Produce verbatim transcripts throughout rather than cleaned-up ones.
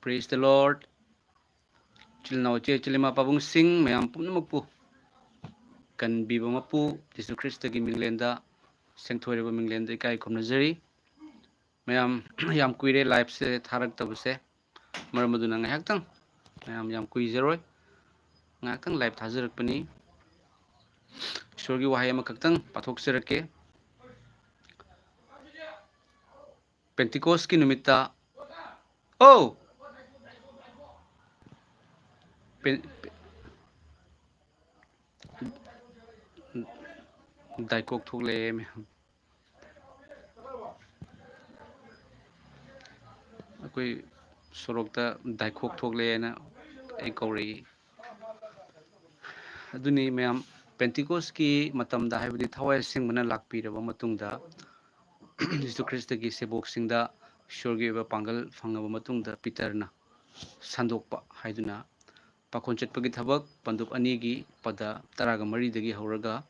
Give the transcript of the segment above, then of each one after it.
Praise the Lord. ꯏꯆꯤꯜ ꯏꯅꯥꯎ, ꯏꯆꯦ ꯏꯆꯤꯜ, ꯏꯃꯥ ꯄꯥꯕꯨꯡꯁꯤꯡ ꯃꯌꯥꯝ ꯄꯨꯝꯅꯃꯛꯄꯨ ꯀꯟꯕꯤꯕ ꯃꯄꯨ ꯖꯤꯁꯨ ꯈ꯭ꯔꯤꯁꯇꯒꯤ ꯃꯤꯡꯂꯦꯟꯗ, ꯁꯦꯡꯊꯣꯏꯔꯕ ꯃꯤꯡꯂꯦꯟꯗ ꯏꯀꯥꯏ ꯈꯨꯝꯅꯖꯔꯤ꯫ ꯃꯌꯥꯝ, ꯌꯥꯝ ꯀꯨꯏꯔꯦ live ꯁꯦ ꯊꯥꯔꯛꯇꯕꯁꯦ꯫ ꯃꯔꯝ ꯑꯗꯨꯅ ꯉꯥꯏꯍꯥꯛꯇꯪ, ꯃꯌꯥꯝ ꯌꯥꯝ ꯀꯨꯏꯖꯔꯣꯏ, ꯉꯥꯏꯍꯥꯛꯇꯪ live ꯊꯥꯖꯔꯛꯄꯅꯤ꯫ ꯏꯁꯣꯔꯒꯤ ꯋꯥꯍꯩ ꯑꯃꯈꯛꯇꯪ ꯄꯥꯊꯣꯛꯆꯔꯛꯀꯦ꯫ ꯄꯦꯟꯇꯤꯀꯣꯁꯀꯤ ꯅꯨꯃꯤꯠꯇ, ꯑꯧ! ꯄꯦꯟ-, ꯄꯦ-, ꯗꯥꯏꯀꯣꯛ ꯊꯣꯛꯂꯛꯑꯦ ꯃꯌꯥꯝ꯫ ꯑꯩꯈꯣꯏ ꯁꯣꯔꯣꯛꯇ ꯗꯥꯏꯀꯣꯛ ꯊꯣꯛꯂꯛꯑꯦꯅ ꯑꯩ ꯀꯧꯔꯛꯏ꯫ ꯑꯗꯨꯅꯤ ꯃꯌꯥꯝ, ꯄꯦꯟꯇꯤꯀꯣꯁꯀꯤ ꯃꯇꯝꯗ, ꯍꯥꯏꯕꯗꯤ ꯊꯋꯥꯏ ꯑꯁꯦꯡꯕꯅ ꯂꯥꯛꯄꯤꯔꯕ ꯃꯇꯨꯡꯗ, ꯖꯤꯁꯨ ꯈ꯭ꯔꯤꯁꯇꯒꯤ ꯁꯦꯕꯣꯛꯁꯤꯡꯗ ꯏꯁꯣꯔꯒꯤ ꯑꯣꯏꯕ ꯄꯥꯡꯒꯜ ꯐꯪꯉꯕ ꯃꯇꯨꯡꯗ, ꯄꯤꯇꯔꯅ ꯁꯟꯗꯣꯛꯄ ꯍꯥꯏꯗꯨꯅ, ꯄꯥꯈꯣꯟ ꯆꯠꯄꯒꯤ ꯊꯕꯛ ꯄꯟꯗꯨꯞ ꯑꯅꯤꯒꯤ ꯄꯗ ꯇꯔꯥꯒ ꯃꯔꯤꯗꯒꯤ ꯍꯧꯔꯒ,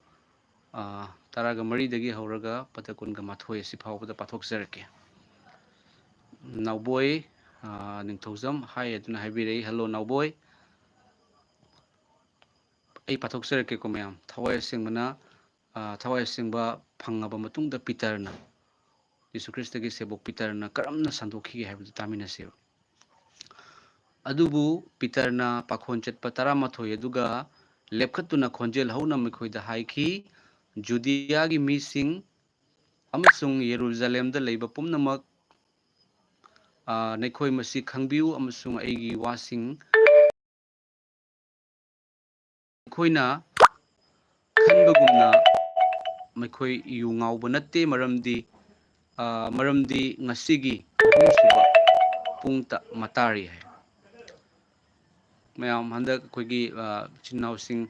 ꯑ, ꯇꯔꯥꯒ ꯃꯔꯤꯗꯒꯤ ꯍꯧꯔꯒ ꯄꯗ ꯀꯨꯟꯒ ꯃꯥꯊꯣꯏ ꯑꯁꯤ ꯐꯥꯎꯕꯗ ꯄꯥꯊꯣꯛꯆꯔꯛꯀꯦ꯫ ꯅꯥꯎꯕꯣꯏ, ꯑ, ꯅꯤꯡꯊꯧꯖꯝ ꯍꯥꯏ ꯑꯗꯨꯅ ꯍꯥꯏꯕꯤꯔꯛꯏ, "Hello ꯅꯥꯎꯕꯣꯏ"꯫ ꯑꯩ ꯄꯥꯊꯣꯛꯆꯔꯛꯀꯦꯀꯣ ꯃꯌꯥꯝ꯫ ꯊꯋꯥꯏ ꯑꯁꯦꯡꯕꯅ, ꯑ, ꯊꯋꯥꯏ ꯑꯁꯦꯡꯕ ꯐꯪꯉꯕ ꯃꯇꯨꯡꯗ ꯄꯤꯇꯔꯅ, ꯖꯤꯁꯨ ꯈ꯭ꯔꯤꯁꯇꯒꯤ ꯁꯦꯕꯣꯛ ꯄꯤꯇꯔꯅ ꯀꯔꯝꯅ ꯁꯟꯗꯣꯛꯈꯤꯒꯦ ꯍꯥꯏꯕꯗꯨ ꯇꯥꯃꯤꯟꯅꯁꯦꯕ꯫ ꯑꯗꯨꯕꯨ ꯄꯤꯇꯔꯅ ꯄꯥꯈꯣꯟ ꯆꯠꯄ ꯇꯔꯥꯃꯥꯊꯣꯏ ꯑꯗꯨꯒ ꯂꯦꯞꯈꯠꯇꯨꯅ ꯈꯣꯟꯖꯦꯜ ꯍꯧꯅ ꯃꯈꯣꯏꯗ ꯍꯥꯏꯈꯤ, "ꯖꯨꯗꯤꯌꯥꯒꯤ ꯃꯤꯁꯤꯡ ꯑꯃꯁꯨꯡ ꯌꯦꯔꯨꯖꯂꯦꯝꯗ ꯂꯩꯕ ꯄꯨꯝꯅꯃꯛ, ꯑ, ꯅꯈꯣꯏ ꯃꯁꯤ ꯈꯪꯕꯤꯌꯨ ꯑꯃꯁꯨꯡ ꯑꯩꯒꯤ ꯋꯥꯁꯤꯡ ꯑꯩꯈꯣꯏꯅ ꯈꯟꯕꯒꯨꯝꯅ ꯃꯈꯣꯏ ꯌꯨ ꯉꯥꯎꯕ ꯅꯠꯇꯦ, ꯃꯔꯝꯗꯤ, ꯑ, ꯃꯔꯝꯗꯤ ꯉꯁꯤꯒꯤ ꯑꯍꯨꯝꯁꯨꯕ ꯄꯨꯡ ꯇ-, ꯃꯇꯥꯔꯤ" ꯍꯥꯏ꯫ ꯃꯌꯥꯝ, ꯍꯟꯗꯛ ꯑꯩꯈꯣꯏꯒꯤ, ꯑ, ꯏꯆꯤꯟ ꯏꯅꯥꯎꯁꯤꯡ,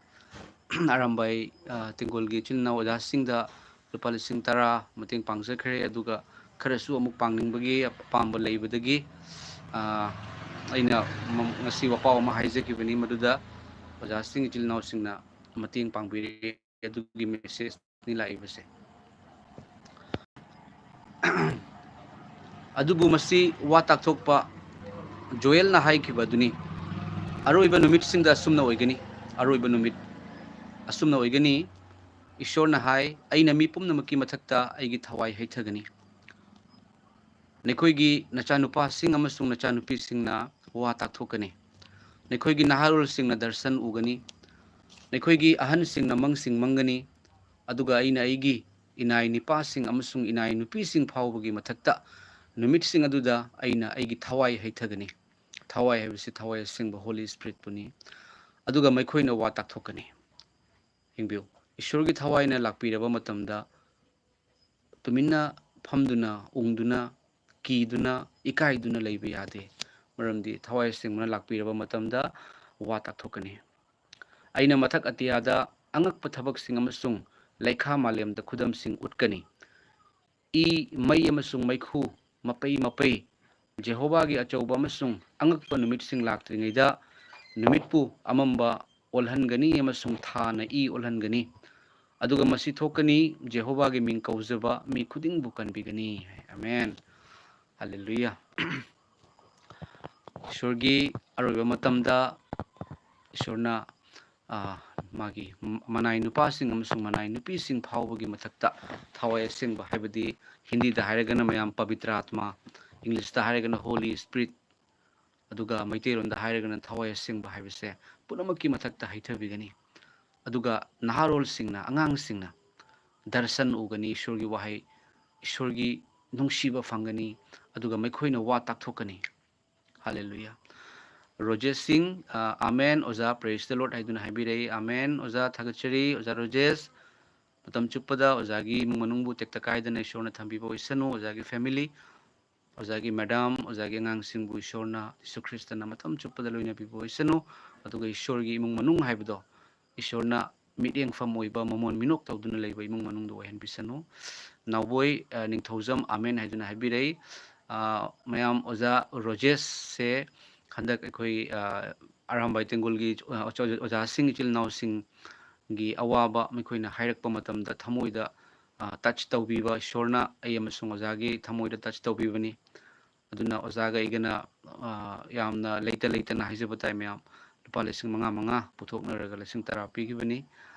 ꯑꯔꯥꯝꯕꯥꯏ, ꯑ, ꯇꯦꯡꯒꯣꯜꯒꯤ ꯏꯆꯤꯟ ꯏꯅꯥꯎ ꯑꯣꯖꯥꯁꯤꯡꯗ ꯂꯨꯄꯥ ꯂꯤꯁꯤꯡ ꯇꯔꯥ ꯃꯇꯦꯡ ꯄꯥꯡꯖꯈ꯭ꯔꯦ꯫ ꯑꯗꯨꯒ ꯈꯔꯁꯨ ꯑꯃꯨꯛ ꯄꯥꯡꯅꯤꯡꯕꯒꯤ ꯑꯄꯥꯝꯕ ꯂꯩꯕꯗꯒꯤ, ꯑ, ꯑꯩꯅ ꯃ-, ꯉꯁꯤ ꯋꯥꯄꯥꯎ ꯑꯃ ꯍꯥꯏꯖꯈꯤꯕꯅꯤ, ꯃꯗꯨꯗ ꯑꯣꯖꯥꯁꯤꯡ, ꯏꯆꯤꯜ ꯏꯅꯥꯎꯁꯤꯡꯅ ꯃꯇꯦꯡ ꯄꯥꯡꯕꯤꯔꯦ꯫ ꯑꯗꯨꯒꯤ message ꯅꯤ ꯂꯥꯛꯏꯕꯁꯦ꯫ ꯑꯗꯨꯕꯨ ꯃꯁꯤ ꯋꯥ ꯇꯥꯛꯊꯣꯛꯄ ꯖꯣꯌꯦꯜꯅ ꯍꯥꯏꯈꯤꯕ ꯑꯗꯨꯅꯤ, "ꯑꯔꯣꯏꯕ ꯅꯨꯃꯤꯠꯁꯤꯡꯗ ꯑꯁꯨꯝꯅ ꯑꯣꯏꯒꯅꯤ, ꯑꯔꯣꯏꯕ ꯅꯨꯃꯤꯠ ꯑꯁꯨꯝꯅ ꯑꯣꯏꯒꯅꯤ꯫ ꯏꯁꯣꯔꯅ ꯍꯥꯏ, ꯑꯩꯅ ꯃꯤ ꯄꯨꯝꯅꯃꯛꯀꯤ ꯃꯊꯛꯇ ꯑꯩꯒꯤ ꯊꯋꯥꯏ ꯍꯩꯊꯒꯅꯤ꯫ ꯅꯈꯣꯏꯒꯤ ꯅꯆꯥꯅꯨꯄꯥꯁꯤꯡ ꯑꯃꯁꯨꯡ ꯅꯆꯥꯅꯨꯄꯤꯁꯤꯡꯅ ꯋꯥ ꯇꯥꯛꯊꯣꯛꯀꯅꯤ꯫ ꯅꯈꯣꯏꯒꯤ ꯅꯍꯥꯔꯣꯜꯁꯤꯡꯅ ꯗꯔꯁꯟ ꯎꯒꯅꯤ꯫ ꯅꯈꯣꯏꯒꯤ ꯑꯍꯟꯁꯤꯡꯅ ꯃꯪꯁꯤꯡ ꯃꯪꯒꯅꯤ꯫ ꯑꯗꯨꯒ ꯑꯩꯅ ꯑꯩꯒꯤ ꯏꯅꯥꯏ ꯅꯤꯄꯥꯁꯤꯡ ꯑꯃꯁꯨꯡ ꯏꯅꯥꯏ ꯅꯨꯄꯤꯁꯤꯡ ꯐꯥꯎꯕꯒꯤ ꯃꯊꯛꯇ ꯅꯨꯃꯤꯠꯁꯤꯡ ꯑꯗꯨꯗ ꯑꯩꯅ ꯑꯩꯒꯤ ꯊꯋꯥꯏ ꯍꯩꯊꯒꯅꯤ"꯫ ꯊꯋꯥꯏ ꯍꯥꯏꯕꯁꯤ ꯊꯋꯥꯏ ꯑꯁꯦꯡꯕ Holy Spiritꯄꯨꯅꯤ꯫ "ꯑꯗꯨꯒ ꯃꯈꯣꯏꯅ ꯋꯥ ꯇꯥꯛꯊꯣꯛꯀꯅꯤ"꯫ ꯌꯦꯡꯕꯤꯌꯨ, ꯏꯁꯣꯔꯒꯤ ꯊꯋꯥꯏꯅ ꯂꯥꯛꯄꯤꯔꯕ ꯃꯇꯝꯗ ꯇꯨꯃꯤꯟꯅ ꯐꯝꯗꯨꯅ, ꯎꯪꯗꯨꯅ, ꯀꯤꯗꯨꯅ, ꯏꯀꯥꯏꯗꯨꯅ ꯂꯩꯕ ꯌꯥꯗꯦ꯫ ꯃꯔꯝꯗꯤ ꯊꯋꯥꯏ ꯑꯁꯦꯡꯕꯅ ꯂꯥꯛꯄꯤꯔꯕ ꯃꯇꯝꯗ ꯋꯥ ꯇꯥꯛꯊꯣꯛꯀꯅꯤ꯫ "ꯑꯩꯅ ꯃꯊꯛ ꯑꯇꯤꯌꯥꯗ ꯑꯉꯛꯄ ꯊꯕꯛꯁꯤꯡ ꯑꯃꯁꯨꯡ ꯂꯩꯈꯥ ꯃꯥꯂꯦꯝꯗ ꯈꯨꯗꯝꯁꯤꯡ ꯎꯠꯀꯅꯤ꯫ ꯏ, ꯃꯩ ꯑꯃꯁꯨꯡ ꯃꯩꯈꯨ, ꯃꯄꯩ ꯃꯄꯩ, ꯖꯦꯍꯣꯚꯥꯒꯤ ꯑꯆꯧꯕ ꯑꯃꯁꯨꯡ ꯑꯉꯛꯄ ꯅꯨꯃꯤꯠꯁꯤꯡ ꯂꯥꯛꯇ꯭ꯔꯤꯉꯩꯗ ꯅꯨꯃꯤꯠꯄꯨ ꯑꯃꯝꯕ ꯑꯣꯜꯍꯟꯒꯅꯤ ꯑꯃꯁꯨꯡ ꯊꯥꯅ ꯏ ꯑꯣꯜꯍꯟꯒꯅꯤ꯫ ꯑꯗꯨꯒ ꯃꯁꯤ ꯊꯣꯛꯀꯅꯤ, ꯖꯦꯍꯣꯚꯥꯒꯤ ꯃꯤꯡ ꯀꯧꯖꯕ ꯃꯤ ꯈꯨꯗꯤꯡꯕꯨ ꯀꯟꯕꯤꯒꯅꯤ"꯫ ꯑꯃꯦꯟ꯫ ꯍꯜꯂꯦꯂꯨꯌꯥ꯫ ꯏꯁꯣꯔꯒꯤ ꯑꯔꯣꯏꯕ ꯃꯇꯝꯗ ꯏꯁꯣꯔꯅ, ꯑ, ꯃꯥꯒꯤ ꯃ-, ꯃꯅꯥꯏ ꯅꯨꯄꯥꯁꯤꯡ ꯑꯃꯁꯨꯡ ꯃꯅꯥꯏ ꯅꯨꯄꯤꯁꯤꯡ ꯐꯥꯎꯕꯒꯤ ꯃꯊꯛꯇ ꯊꯋꯥꯏ ꯑꯁꯦꯡꯕ, ꯍꯥꯏꯕꯗꯤ ꯍꯤꯟꯗꯤꯗ ꯍꯥꯏꯔꯒꯅ ꯃꯌꯥꯝ ꯄꯕꯤꯇ꯭ꯔ ꯑꯥꯇꯃꯥ, ꯏꯪꯂꯤꯁꯇ ꯍꯥꯏꯔꯒꯅ Holy Spirit, ꯑꯗꯨꯒ ꯃꯩꯇꯩꯂꯣꯟꯗ ꯍꯥꯏꯔꯒꯅ ꯊꯋꯥꯏ ꯑꯁꯦꯡꯕ ꯍꯥꯏꯕꯁꯦ ꯄꯨꯝꯅꯃꯛꯀꯤ ꯃꯊꯛꯇ ꯍꯩꯊꯕꯤꯒꯅꯤ꯫ ꯑꯗꯨꯒ ꯅꯍꯥꯔꯣꯜꯁꯤꯡꯅ, ꯑꯉꯥꯡꯁꯤꯡꯅ ꯗꯔꯁꯟ ꯎꯒꯅꯤ, ꯏꯁꯣꯔꯒꯤ ꯋꯥꯍꯩ, ꯏꯁꯣꯔꯒꯤ ꯅꯨꯡꯁꯤꯕ ꯐꯪꯒꯅꯤ, ꯑꯗꯨꯒ ꯃꯈꯣꯏꯅ ꯋꯥ ꯇꯥꯛꯊꯣꯛꯀꯅꯤ꯫ ꯍꯥꯂꯦꯂꯨꯌꯥ꯫ ꯔꯣꯖꯦꯁ ꯁꯤꯡ, ꯑ, "ꯑꯃꯦꯟ ꯑꯣꯖꯥ, praise the Lord" ꯍꯥꯏꯗꯨꯅ ꯍꯥꯏꯕꯤꯔꯛꯏ꯫ "ꯑꯃꯦꯟ ꯑꯣꯖꯥ, ꯊꯥꯒꯠꯆꯔꯤ ꯑꯣꯖꯥ ꯔꯣꯖꯦꯁ꯫ ꯃꯇꯝ ꯆꯨꯞꯄꯗ ꯑꯣꯖꯥꯒꯤ ꯏꯃꯨꯡ ꯃꯅꯨꯡꯕꯨ ꯇꯦꯛꯇ ꯀꯥꯏꯗꯅ ꯏꯁꯣꯔꯅ ꯊꯝꯕꯤꯕ ꯑꯣꯏꯁꯅꯨ, ꯑꯣꯖꯥꯒꯤ family, ꯑꯣꯖꯥꯒꯤ madam, ꯑꯣꯖꯥꯒꯤ ꯑꯉꯥꯡꯁꯤꯡꯕꯨ ꯏꯁꯣꯔꯅ, ꯌꯤꯁꯨ ꯈ꯭ꯔꯤꯁꯇꯅ ꯃꯇꯝ ꯆꯨꯞꯄꯗ ꯂꯣꯏꯅꯕꯤꯕ ꯑꯣꯏꯁꯅꯨ"꯫ ꯑꯗꯨꯒ ꯏꯁꯣꯔꯒꯤ ꯏꯃꯨꯡ ꯃꯅꯨꯡ ꯍꯥꯏꯕꯗꯣ ꯏꯁꯣꯔꯅ ꯃꯤꯠꯌꯦꯡꯐꯝ ꯑꯣꯏꯕ, ꯃꯃꯣꯟ ꯃꯤꯅꯣꯛ ꯇꯧꯗꯨꯅ ꯂꯩꯕ ꯏꯃꯨꯡ ꯃꯅꯨꯡꯗ ꯑꯣꯏꯍꯟꯕꯤꯁꯅꯨ꯫ ꯅꯥꯎꯕꯣꯏ, ꯑ, ꯅꯤꯡꯊꯧꯖꯝ "ꯑꯃꯦꯟ" ꯍꯥꯏꯗꯨꯅ ꯍꯥꯏꯕꯤꯔꯛꯏ꯫ ꯑ, ꯃꯌꯥꯝ ꯑꯣꯖꯥ ꯔꯣꯖꯦꯁꯁꯦ ꯍꯟꯗꯛ ꯑꯩꯈꯣꯏ, ꯑ, ꯑꯔꯥꯝꯕꯥꯏ ꯇꯦꯡꯒꯣꯜꯒꯤ ꯑꯣ-, ꯑꯣꯖꯥ-, ꯑꯣꯖꯥꯁꯤꯡ, ꯏꯆꯤꯜ ꯏꯅꯥꯎꯁꯤꯡꯒꯤ ꯑꯋꯥꯕ ꯃꯈꯣꯏꯅ ꯍꯥꯏꯔꯛꯄ ꯃꯇꯝꯗ ꯊꯃꯣꯏꯗ, ꯑ, touch ꯇꯧꯕꯤꯕ, ꯏꯁꯣꯔꯅ ꯑꯩ ꯑꯃꯁꯨꯡ ꯑꯣꯖꯥꯒꯤ ꯊꯃꯣꯏꯗ touch ꯇꯧꯕꯤꯕꯅꯤ꯫ ꯑꯗꯨꯅ ꯑꯣꯖꯥꯒ ꯑꯩꯒꯅ, ꯑ, ꯑ, ꯌꯥꯝꯅ ꯂꯩꯇ ꯂꯩꯇꯅ ꯍꯥꯏꯖꯕ ꯇꯥꯏ ꯃꯌꯥꯝ, ꯂꯨꯄꯥ ꯂꯤꯁꯤꯡ ꯃꯉꯥ ꯃꯉꯥ ꯄꯨꯊꯣꯛꯅꯔꯒ ꯂꯤꯁꯤꯡ ꯇꯔꯥ ꯄꯤꯈꯤꯕꯅꯤ꯫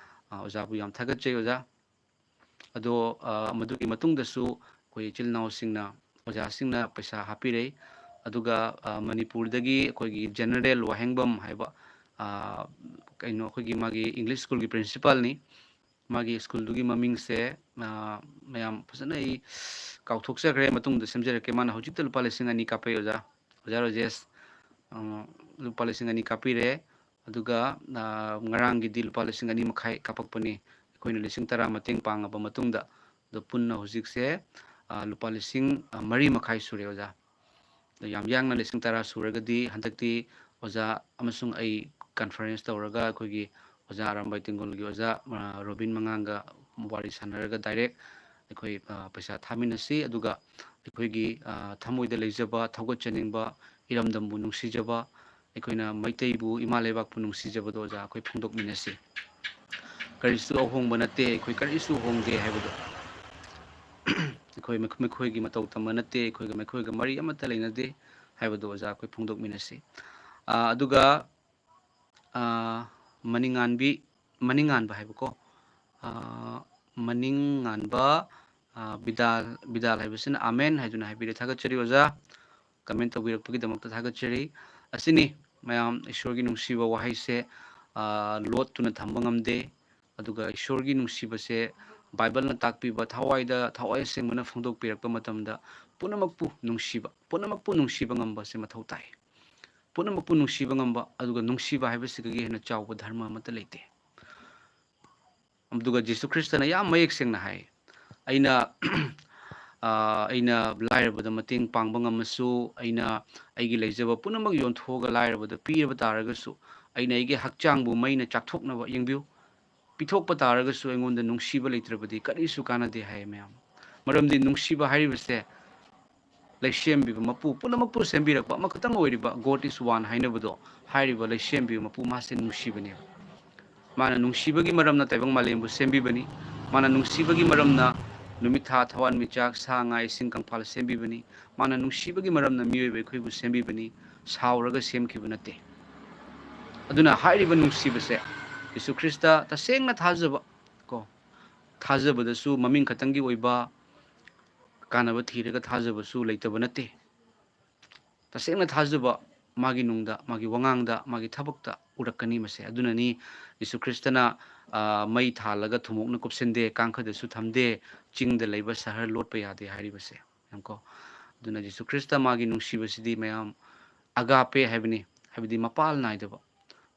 ꯑ, ꯑꯣꯖꯥꯕꯨ ꯌꯥꯝ ꯊꯥꯒꯠꯆꯩ ꯑꯣꯖꯥ꯫ ꯑꯗꯣ, ꯑ, ꯃꯗꯨꯒꯤ ꯃꯇꯨꯡꯗꯁꯨ ꯑꯩꯈꯣꯏ ꯏꯆꯤꯜ ꯏꯅꯥꯎꯁꯤꯡꯅ, ꯑꯣꯖꯥꯁꯤꯡꯅ ꯄꯩꯁꯥ ꯍꯥꯞꯄꯤꯔꯦ꯫ ꯑꯗꯨꯒ, ꯑ, ꯃꯅꯤꯄꯨꯔꯗꯒꯤ ꯑꯩꯈꯣꯏꯒꯤ ꯖꯦꯅꯔꯦꯜ ꯋꯥꯍꯦꯡꯕꯝ ꯍꯥꯏꯕ, ꯑ, ꯀꯩꯅꯣ, ꯑꯩꯈꯣꯏꯒꯤ ꯃꯥꯒꯤ ꯏꯪꯂꯤꯁ ꯁ꯭ꯀꯨꯜꯒꯤ ꯄ꯭ꯔꯤꯟꯁꯤꯄꯥꯜꯅꯤ꯫ ꯃꯥꯒꯤ ꯁ꯭ꯀꯨꯜꯗꯨꯒꯤ ꯃꯃꯤꯡꯁꯦ, ꯑ, ꯃꯌꯥꯝ ꯐꯖꯅ ꯑꯩ ꯀꯥꯎꯊꯣꯛꯆꯈ꯭ꯔꯦ, ꯃꯇꯨꯡꯗ ꯁꯦꯝꯖꯔꯛꯀꯦ꯫ ꯃꯥꯅ ꯍꯧꯖꯤꯛꯇ ꯂꯨꯄꯥ ꯂꯤꯁꯤꯡ ꯑꯅꯤ ꯀꯥꯞꯄꯛꯑꯦ ꯑꯣꯖꯥ, ꯑꯣꯖꯥ ꯔꯣꯖꯦꯁ꯫ ꯑ, ꯂꯨꯄꯥ ꯂꯤꯁꯤꯡ ꯑꯅꯤ ꯀꯥꯞꯄꯤꯔꯦ꯫ ꯑꯗꯨꯒ, ꯑ, ꯉꯔꯥꯡꯒꯤꯗꯤ ꯂꯨꯄꯥ ꯂꯤꯁꯤꯡ ꯑꯅꯤ ꯃꯈꯥꯏ ꯀꯥꯞꯄꯛꯄꯅꯤ꯫ ꯑꯩꯈꯣꯏꯅ ꯂꯤꯁꯤꯡ ꯇꯔꯥ ꯃꯇꯦꯡ ꯄꯥꯡꯉꯕ ꯃꯇꯨꯡꯗ, ꯑꯗꯣ ꯄꯨꯟꯅ ꯍꯧꯖꯤꯛꯁꯦ, ꯑ, ꯂꯨꯄꯥ ꯂꯤꯁꯤꯡ ꯃꯔꯤ ꯃꯈꯥꯏ ꯁꯨꯔꯦ ꯑꯣꯖꯥ꯫ ꯑꯗꯣ ꯌꯥꯝ ꯌꯥꯡꯅ ꯂꯤꯁꯤꯡ ꯇꯔꯥ ꯁꯨꯔꯒꯗꯤ ꯍꯟꯗꯛꯇꯤ ꯑꯣꯖꯥ ꯑꯃꯁꯨꯡ ꯑꯩ ꯀꯟꯐꯔꯦꯟꯁ ꯇꯧꯔꯒ ꯑꯩꯈꯣꯏꯒꯤ ꯑꯣꯖꯥ ꯑꯔꯥꯝꯕꯥꯏ ꯇꯦꯡꯒꯣꯜꯒꯤ ꯑꯣꯖꯥ, ꯑ, ꯔꯣꯕꯤꯟ ꯃꯉꯥꯡꯒ ꯋꯥꯔꯤ ꯁꯥꯟꯅꯔꯒ ꯗꯥꯏꯔꯦꯛ ꯑꯩꯈꯣꯏ, ꯑ, ꯄꯩꯁꯥ ꯊꯥꯃꯤꯟꯅꯁꯤ꯫ ꯑꯗꯨꯒ ꯑꯩꯈꯣꯏꯒꯤ, ꯑ, ꯊꯃꯣꯏꯗ ꯂꯩꯖꯕ, ꯊꯧꯒꯠꯆꯅꯤꯡꯕ, ꯏꯔꯝꯗꯝꯕꯨ ꯅꯨꯡꯁꯤꯖꯕ, ꯑꯩꯈꯣꯏꯅ ꯃꯩꯇꯩꯕꯨ, ꯏꯃꯥ ꯂꯩꯕꯥꯛꯄꯨ ꯅꯨꯡꯁꯤꯖꯕꯗꯣ ꯑꯣꯖꯥ ꯑꯩꯈꯣꯏ ꯐꯣꯡꯗꯣꯛꯃꯤꯟꯅꯁꯤ꯫ ꯀꯔꯤꯁꯨ ꯑꯍꯣꯡꯕ ꯅꯠꯇꯦ, ꯑꯩꯈꯣꯏ ꯀꯔꯤꯁꯨ ꯍꯣꯡꯗꯦ ꯍꯥꯏꯕꯗꯣ꯫ ꯑꯩꯈꯣꯏ ꯃꯈꯣꯏꯒꯤ ꯃꯇꯧ ꯇꯝꯕ ꯅꯠꯇꯦ, ꯑꯩꯈꯣꯏꯒ ꯃꯈꯣꯏꯒ ꯃꯔꯤ ꯑꯃꯠꯇ ꯂꯩꯅꯗꯦ ꯍꯥꯏꯕꯗꯣ ꯑꯣꯖꯥ ꯑꯩꯈꯣꯏ ꯐꯣꯡꯗꯣꯛꯃꯤꯟꯅꯁꯤ꯫ ꯑ, ꯑꯗꯨꯒ, ꯑ, ꯃꯅꯤꯡꯉꯥꯟꯕꯤ, ꯃꯅꯤꯡꯉꯥꯟꯕ ꯍꯥꯏꯕꯀꯣ, ꯑ, ꯃꯅꯤꯡꯉꯥꯟꯕ, ꯑ, ꯕꯤꯗꯥꯜ, ꯕꯤꯗꯥꯜ ꯍꯥꯏꯕꯁꯤꯅ "ꯑꯥꯃꯦꯟ" ꯍꯥꯏꯗꯨꯅ ꯍꯥꯏꯕꯤꯔꯦ꯫ ꯊꯥꯒꯠꯆꯔꯤ ꯑꯣꯖꯥ, ꯀꯃꯦꯟ ꯇꯧꯕꯤꯔꯛꯄꯒꯤꯗꯃꯛꯇ ꯊꯥꯒꯠꯆꯔꯤ꯫ ꯑꯁꯤꯅꯤ ꯃꯌꯥꯝ, ꯏꯁꯣꯔꯒꯤ ꯅꯨꯡꯁꯤꯕ ꯋꯥꯍꯩꯁꯦ, ꯑ, ꯂꯣꯠꯇꯨꯅ ꯊꯝꯕ ꯉꯝꯗꯦ꯫ ꯑꯗꯨꯒ ꯏꯁꯣꯔꯒꯤ ꯅꯨꯡꯁꯤꯕꯁꯦ ꯕꯥꯏꯕꯜꯅ ꯇꯥꯛꯄꯤꯕ ꯊꯋꯥꯏꯗ, ꯊꯋꯥꯏ ꯑꯁꯦꯡꯕꯅ ꯐꯣꯡꯗꯣꯛꯄꯤꯔꯛꯄ ꯃꯇꯝꯗ ꯄꯨꯝꯅꯃꯛꯄꯨ ꯅꯨꯡꯁꯤꯕ, ꯄꯨꯝꯅꯃꯛꯄꯨ ꯅꯨꯡꯁꯤꯕ ꯉꯝꯕꯁꯦ ꯃꯊꯧ ꯇꯥꯏ꯫ ꯄꯨꯝꯅꯃꯛꯄꯨ ꯅꯨꯡꯁꯤꯕ ꯉꯝꯕ, ꯑꯗꯨꯒ ꯅꯨꯡꯁꯤꯕ ꯍꯥꯏꯕꯁꯤꯗꯒꯤ ꯍꯦꯟꯅ ꯆꯥꯎꯕ ꯙꯔꯃ ꯑꯃꯠꯇ ꯂꯩꯇꯦ꯫ ꯑꯗꯨꯒ ꯖꯤꯁꯨ ꯈ꯭ꯔꯤꯁꯇꯅ ꯌꯥꯝ ꯃꯌꯦꯛ ꯁꯦꯡꯅ ꯍꯥꯏ, "ꯑꯩꯅ, ꯑ, ꯑꯩꯅ ꯂꯥꯏꯔꯕꯗ ꯃꯇꯦꯡ ꯄꯥꯡꯕ ꯉꯝꯃꯁꯨ, ꯑꯩꯅ ꯑꯩꯒꯤ ꯂꯩꯖꯕ ꯄꯨꯝꯅꯃꯛ ꯌꯣꯟꯊꯣꯛꯑꯒ ꯂꯥꯏꯔꯕꯗ ꯄꯤꯔꯕ ꯇꯥꯔꯒꯁꯨ, ꯑꯩꯅ ꯑꯩꯒꯤ ꯍꯛꯆꯥꯡꯕꯨ ꯃꯩꯅ ꯆꯥꯛꯊꯣꯛꯅꯕ", ꯌꯦꯡꯕꯤꯌꯨ, "ꯄꯤꯊꯣꯛꯄ ꯇꯥꯔꯒꯁꯨ ꯑꯩꯉꯣꯟꯗ ꯅꯨꯡꯁꯤꯕ ꯂꯩꯇ꯭ꯔꯕꯗꯤ ꯀꯔꯤꯁꯨ ꯀꯥꯟꯅꯗꯦ" ꯍꯥꯏꯌꯦ ꯃꯌꯥꯝ꯫ ꯃꯔꯝꯗꯤ ꯅꯨꯡꯁꯤꯕ ꯍꯥꯏꯔꯤꯕꯁꯦ ꯂꯩꯁꯦꯝꯕꯤꯕ ꯃꯄꯨ ꯄꯨꯝꯅꯃꯛꯄꯨ ꯁꯦꯝꯕꯤꯔꯛꯄ ꯑꯃꯈꯛꯇꯪ ꯑꯣꯏꯔꯤꯕ "God is one" ꯍꯥꯏꯅꯕꯗꯣ, ꯍꯥꯏꯔꯤꯕ ꯂꯩꯁꯦꯝꯕꯤꯕ ꯃꯄꯨ ꯃꯥꯁꯦ ꯅꯨꯡꯁꯤꯕꯅꯦꯕ꯫ ꯃꯥꯅ ꯅꯨꯡꯁꯤꯕꯒꯤ ꯃꯔꯝꯅ ꯇꯥꯏꯕꯪ ꯃꯥꯂꯦꯝꯕꯨ ꯁꯦꯝꯕꯤꯕꯅꯤ꯫ ꯃꯥꯅ ꯅꯨꯡꯁꯤꯕꯒꯤ ꯃꯔꯝꯅ ꯅꯨꯃꯤꯠ ꯊꯥ ꯊꯋꯥꯟꯃꯤꯆꯥꯛ ꯁꯥ ꯉꯥ ꯏꯁꯤꯡ ꯀꯪꯐꯥꯜ ꯁꯦꯝꯕꯤꯕꯅꯤ꯫ ꯃꯥꯅ ꯅꯨꯡꯁꯤꯕꯒꯤ ꯃꯔꯝꯅ ꯃꯤꯑꯣꯏꯕ ꯑꯩꯈꯣꯏꯕꯨ ꯁꯦꯝꯕꯤꯕꯅꯤ, ꯁꯥꯎꯔꯒ ꯁꯦꯝꯈꯤꯕ ꯅꯠꯇꯦ꯫ ꯑꯗꯨꯅ ꯍꯥꯏꯔꯤꯕ ꯅꯨꯡꯁꯤꯕꯁꯦ ꯌꯤꯁꯨ ꯈ꯭ꯔꯤꯁꯇ ꯇꯁꯦꯡꯅ ꯊꯥꯖꯕ ꯀꯣ, ꯊꯥꯖꯕꯗꯁꯨ ꯃꯃꯤꯡ ꯈꯛꯇꯪꯒꯤ ꯑꯣꯏꯕ ꯀꯥꯟꯅꯕ ꯊꯤꯔꯒ ꯊꯥꯖꯕꯁꯨ ꯂꯩꯇꯕ ꯅꯠꯇꯦ꯫ ꯇꯁꯦꯡꯅ ꯊꯥꯖꯕ ꯃꯥꯒꯤ ꯅꯨꯡꯗ, ꯃꯥꯒꯤ ꯋꯥꯉꯥꯡꯗ, ꯃꯥꯒꯤ ꯊꯕꯛꯇ ꯎꯔꯛꯀꯅꯤ ꯃꯁꯦ꯫ ꯑꯗꯨꯅꯅꯤ ꯌꯤꯁꯨ ꯈ꯭ꯔꯤꯁꯇꯅ, ꯑ, ꯃꯩ ꯊꯥꯜꯂꯒ ꯊꯨꯝꯃꯣꯛꯅ ꯀꯨꯞꯁꯤꯟꯗꯦ, ꯀꯥꯡꯈꯗꯁꯨ ꯊꯝꯗꯦ, ꯆꯤꯡꯗ ꯂꯩꯕ ꯁꯍꯔ ꯂꯣꯠꯄ ꯌꯥꯗꯦ ꯍꯥꯏꯔꯤꯕꯁꯦ꯫ ꯌꯦꯡꯉꯨꯀꯣ꯫ ꯑꯗꯨꯅ ꯌꯤꯁꯨ ꯈ꯭ꯔꯤꯁꯇ ꯃꯥꯒꯤ ꯅꯨꯡꯁꯤꯕꯁꯤꯗꯤ ꯃꯌꯥꯝ ꯑꯒꯥꯄꯦ ꯍꯥꯏꯕꯅꯤ, ꯍꯥꯏꯕꯗꯤ ꯃꯄꯥꯜ ꯅꯥꯏꯗꯕ꯫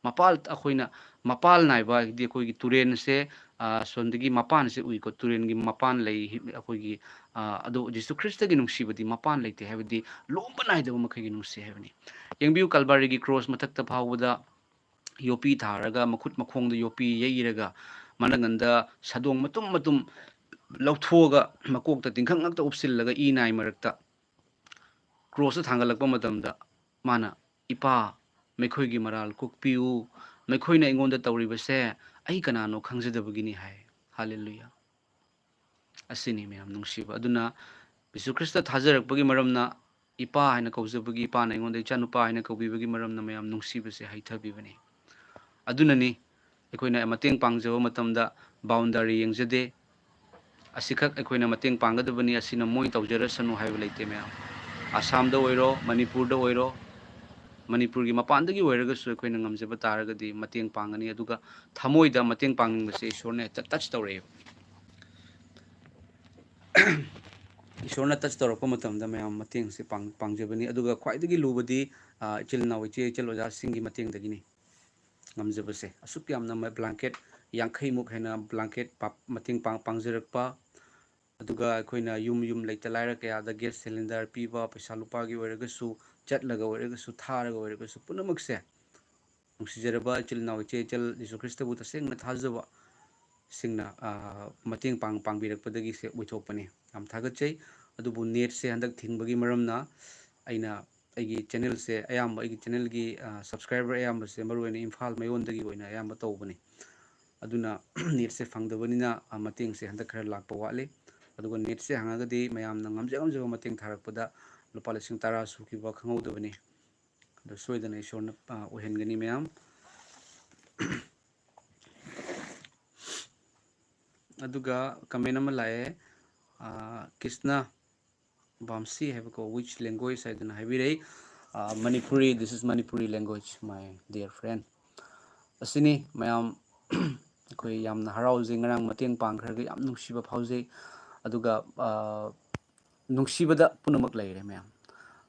ꯃꯄꯥꯜ, ꯑꯩꯈꯣꯏꯅ ꯃꯄꯥꯜ ꯅꯥꯏꯕ ꯍꯥꯏꯗꯤ ꯑꯩꯈꯣꯏꯒꯤ ꯇꯨꯔꯦꯟꯁꯦ, ꯑ, ꯁꯣꯝꯗꯒꯤ ꯃꯄꯥꯟꯁꯦ ꯎꯏꯀꯣ, ꯇꯨꯔꯦꯟꯒꯤ ꯃꯄꯥꯟ ꯂꯩ, ꯑꯩꯈꯣꯏꯒꯤ, ꯑ, ꯑꯗꯣ ꯖꯤꯁꯨ ꯈ꯭ꯔꯤꯁꯇꯒꯤ ꯅꯨꯡꯁꯤꯕꯗꯤ ꯃꯄꯥꯟ ꯂꯩꯇꯦ, ꯍꯥꯏꯕꯗꯤ ꯂꯣꯝꯕ ꯅꯥꯏꯗꯕ ꯃꯈꯩꯒꯤ ꯅꯨꯡꯁꯤ ꯍꯥꯏꯕꯅꯤ꯫ ꯌꯦꯡꯕꯤꯌꯨ, ꯀꯜꯕꯥꯔꯤꯒꯤ ꯀ꯭ꯔꯣꯁ ꯃꯊꯛꯇ ꯐꯥꯎꯕꯗ ꯌꯣꯄꯤ ꯊꯥꯔꯒ, ꯃꯈꯨꯠ ꯃꯈꯣꯡꯗ ꯌꯣꯄꯤ ꯌꯩꯔꯒ, ꯃꯅꯪꯒꯟꯗ ꯁꯥꯗꯣꯡ ꯃꯇꯨꯝ ꯃꯇꯨꯝ ꯂꯧꯊꯣꯛꯑꯒ, ꯃꯀꯣꯛꯇ ꯇꯤꯡꯈꯪ ꯉꯛꯇ ꯎꯞꯁꯤꯜꯂꯒ ꯏ ꯅꯥꯏ ꯃꯔꯛꯇ ꯀ꯭ꯔꯣꯁꯇ ꯊꯥꯡꯒꯠꯂꯛꯄ ꯃꯇꯝꯗ ꯃꯥꯅ, "ꯏꯄꯥ, ꯃꯈꯣꯏꯒꯤ ꯃꯔꯥꯜ ꯀꯣꯛꯄꯤꯌꯨ, ꯃꯈꯣꯏꯅ ꯑꯩꯉꯣꯟꯗ ꯇꯧꯔꯤꯕꯁꯦ ꯑꯩ ꯀꯅꯥꯅꯣ ꯈꯪꯖꯗꯕꯒꯤꯅꯤ" ꯍꯥꯏ꯫ ꯍꯥꯂꯦꯂꯨꯌꯥ꯫ ꯑꯁꯤꯅꯤ ꯃꯌꯥꯝ ꯅꯨꯡꯁꯤꯕ꯫ ꯑꯗꯨꯅ ꯖꯤꯁꯨ ꯈ꯭ꯔꯤꯁꯇ ꯊꯥꯖꯔꯛꯄꯒꯤ ꯃꯔꯝꯅ, ꯏꯄꯥ ꯍꯥꯏꯅ ꯀꯧꯖꯕꯒꯤ, ꯏꯄꯥꯅ ꯑꯩꯉꯣꯟꯗ ꯏꯆꯥꯅꯨꯄꯥ ꯍꯥꯏꯅ ꯀꯧꯕꯤꯕꯒꯤ ꯃꯔꯝꯅ ꯃꯌꯥꯝ ꯅꯨꯡꯁꯤꯕꯁꯦ ꯍꯩꯊꯕꯤꯕꯅꯤ꯫ ꯑꯗꯨꯅꯅꯤ ꯑꯩꯈꯣꯏꯅ ꯃꯇꯦꯡ ꯄꯥꯡꯖꯕ ꯃꯇꯝꯗ ꯕꯥꯎꯟꯗꯔꯤ ꯌꯦꯡꯖꯗꯦ꯫ ꯑꯁꯤꯈꯛ ꯑꯩꯈꯣꯏꯅ ꯃꯇꯦꯡ ꯄꯥꯡꯒꯗꯕꯅꯤ, ꯑꯁꯤꯅ ꯃꯣꯏ ꯇꯧꯖꯔꯁꯅꯨ ꯍꯥꯏꯕ ꯂꯩꯇꯦ ꯃꯌꯥꯝ꯫ ꯑꯁꯥꯝꯗ ꯑꯣꯏꯔꯣ, ꯃꯅꯤꯄꯨꯔꯗ ꯑꯣꯏꯔꯣ, ꯃꯅꯤꯄꯨꯔꯒꯤ ꯃꯄꯥꯟꯗꯒꯤ ꯑꯣꯏꯔꯒꯁꯨ ꯑꯩꯈꯣꯏꯅ ꯉꯝꯖꯕ ꯇꯥꯔꯒꯗꯤ ꯃꯇꯦꯡ ꯄꯥꯡꯒꯅꯤ꯫ ꯑꯗꯨꯒ ꯊꯃꯣꯏꯗ ꯃꯇꯦꯡ ꯄꯥꯡꯅꯤꯡꯕꯁꯦ ꯏꯁꯣꯔꯅ ꯍꯦꯛꯇ ꯇꯆ ꯇꯧꯔꯛꯑꯦꯕ꯫ ꯏꯁꯣꯔꯅ ꯇꯆ ꯇꯧꯔꯛꯄ ꯃꯇꯝꯗ ꯃꯌꯥꯝ ꯃꯇꯦꯡꯁꯦ ꯄꯥꯡ-, ꯄꯥꯡꯖꯕꯅꯤ꯫ ꯑꯗꯨꯒ ꯈ꯭ꯋꯥꯏꯗꯒꯤ ꯂꯨꯕꯗꯤ, ꯑ, ꯏꯆꯤꯜ ꯏꯅꯥꯎ, ꯏꯆꯦ ꯏꯆꯜ ꯑꯣꯖꯥꯁꯤꯡꯒꯤ ꯃꯇꯦꯡꯗꯒꯤꯅꯤ ꯉꯝꯖꯕꯁꯦ꯫ ꯑꯁꯨꯛ ꯌꯥꯝꯅ ꯃ-, ꯕ꯭ꯂꯥꯡꯀꯦꯠ ꯌꯥꯡꯈꯩꯃꯨꯛ ꯍꯦꯟꯅ ꯕ꯭ꯂꯥꯡꯀꯦꯠ ꯄꯥ-, ꯃꯇꯦꯡ ꯄꯥꯡ-, ꯄꯥꯡꯖꯔꯛꯄ, ꯑꯗꯨꯒ ꯑꯩꯈꯣꯏꯅ ꯌꯨꯝ ꯌꯨꯝ ꯂꯩꯇ ꯂꯥꯏꯔ ꯀꯌꯥꯗ ꯒ꯭ꯌꯥꯁ ꯁꯤꯂꯤꯟꯗꯔ ꯄꯤꯕ, ꯄꯩꯁꯥ ꯂꯨꯄꯥꯒꯤ ꯑꯣꯏꯔꯒꯁꯨ, ꯆꯠꯂꯒ ꯑꯣꯏꯔꯒꯁꯨ, ꯊꯥꯔꯒ ꯑꯣꯏꯔꯒꯁꯨ, ꯄꯨꯝꯅꯃꯛꯁꯦ ꯅꯨꯡꯁꯤꯖꯔꯕ ꯏꯆꯤꯜ ꯏꯅꯥꯎ ꯏꯆꯦ ꯏꯆꯜ ꯖꯤꯁꯨ ꯈ꯭ꯔꯤꯁꯇꯕꯨ ꯇꯁꯦꯡꯅ ꯊꯥꯖꯕ ꯁꯤꯡꯅ, ꯑ, ꯃꯇꯦꯡ ꯄꯥꯡ-, ꯄꯥꯡꯕꯤꯔꯛꯄꯗꯒꯤꯁꯦ ꯑꯣꯏꯊꯣꯛꯄꯅꯤ꯫ ꯌꯥꯝ ꯊꯥꯒꯠꯆꯩ꯫ ꯑꯗꯨꯕꯨ ꯅꯦꯠꯁꯦ ꯍꯟꯗꯛ ꯊꯤꯡꯕꯒꯤ ꯃꯔꯝꯅ ꯑꯩꯅ ꯑꯩꯒꯤ ꯆꯦꯅꯦꯜꯁꯦ ꯑꯌꯥꯝꯕ, ꯑꯩꯒꯤ ꯆꯦꯅꯦꯜꯒꯤ, ꯑ, ꯁꯕꯁꯀ꯭ꯔꯥꯏꯕꯔ ꯑꯌꯥꯝꯕꯁꯦ ꯃꯔꯨꯑꯣꯏꯅ ꯏꯝꯐꯥꯜ ꯃꯌꯣꯟꯗꯒꯤ ꯑꯣꯏꯅ ꯑꯌꯥꯝꯕ ꯇꯧꯕꯅꯤ꯫ ꯑꯗꯨꯅ ꯅꯦꯠꯁꯦ ꯐꯪꯗꯕꯅꯤꯅ, ꯑ, ꯃꯇꯦꯡꯁꯦ ꯍꯟꯗꯛ ꯈꯔ ꯂꯥꯛꯄ ꯋꯥꯠꯂꯤ꯫ ꯑꯗꯨꯒ ꯅꯦꯠꯁꯦ ꯍꯥꯡꯉꯒꯗꯤ ꯃꯌꯥꯝꯅ ꯉꯝꯖ ꯉꯝꯖꯕ ꯃꯇꯦꯡ ꯊꯥꯔꯛꯄꯗ ꯂꯨꯄꯥ ꯂꯤꯁꯤꯡ ꯇꯔꯥ ꯁꯨꯈꯤꯕ ꯈꯪꯍꯧꯗꯕꯅꯤ꯫ ꯑꯗꯣ ꯁꯣꯏꯗꯅ ꯏꯁꯣꯔꯅ, ꯑ, ꯑꯣꯏꯍꯟꯒꯅꯤ ꯃꯌꯥꯝ꯫ ꯑꯗꯨꯒ comment ꯑꯃ ꯂꯥꯛꯑꯦ, ꯑ, ꯀ꯭ꯔꯤꯁꯅ ꯕꯥꯝꯁꯤ ꯍꯥꯏꯕꯀꯣ, "Which language?" ꯍꯥꯏꯗꯨꯅ ꯍꯥꯏꯕꯤꯔꯛꯏ꯫ ꯑ, "Manipuri, this is Manipuri language, my dear friend." ꯑꯁꯤꯅꯤ ꯃꯌꯥꯝ, ꯑꯩꯈꯣꯏ ꯌꯥꯝꯅ ꯍꯔꯥꯎꯖꯩ, ꯉꯔꯥꯡ ꯃꯇꯦꯡ ꯄꯥꯡꯈ꯭ꯔꯒ ꯌꯥꯝ ꯅꯨꯡꯁꯤꯕ ꯐꯥꯎꯖꯩ꯫ ꯑꯗꯨꯒ, ꯑ, ꯅꯨꯡꯁꯤꯕꯗ ꯄꯨꯝꯅꯃꯛ ꯂꯩꯔꯦ ꯃꯌꯥꯝ꯫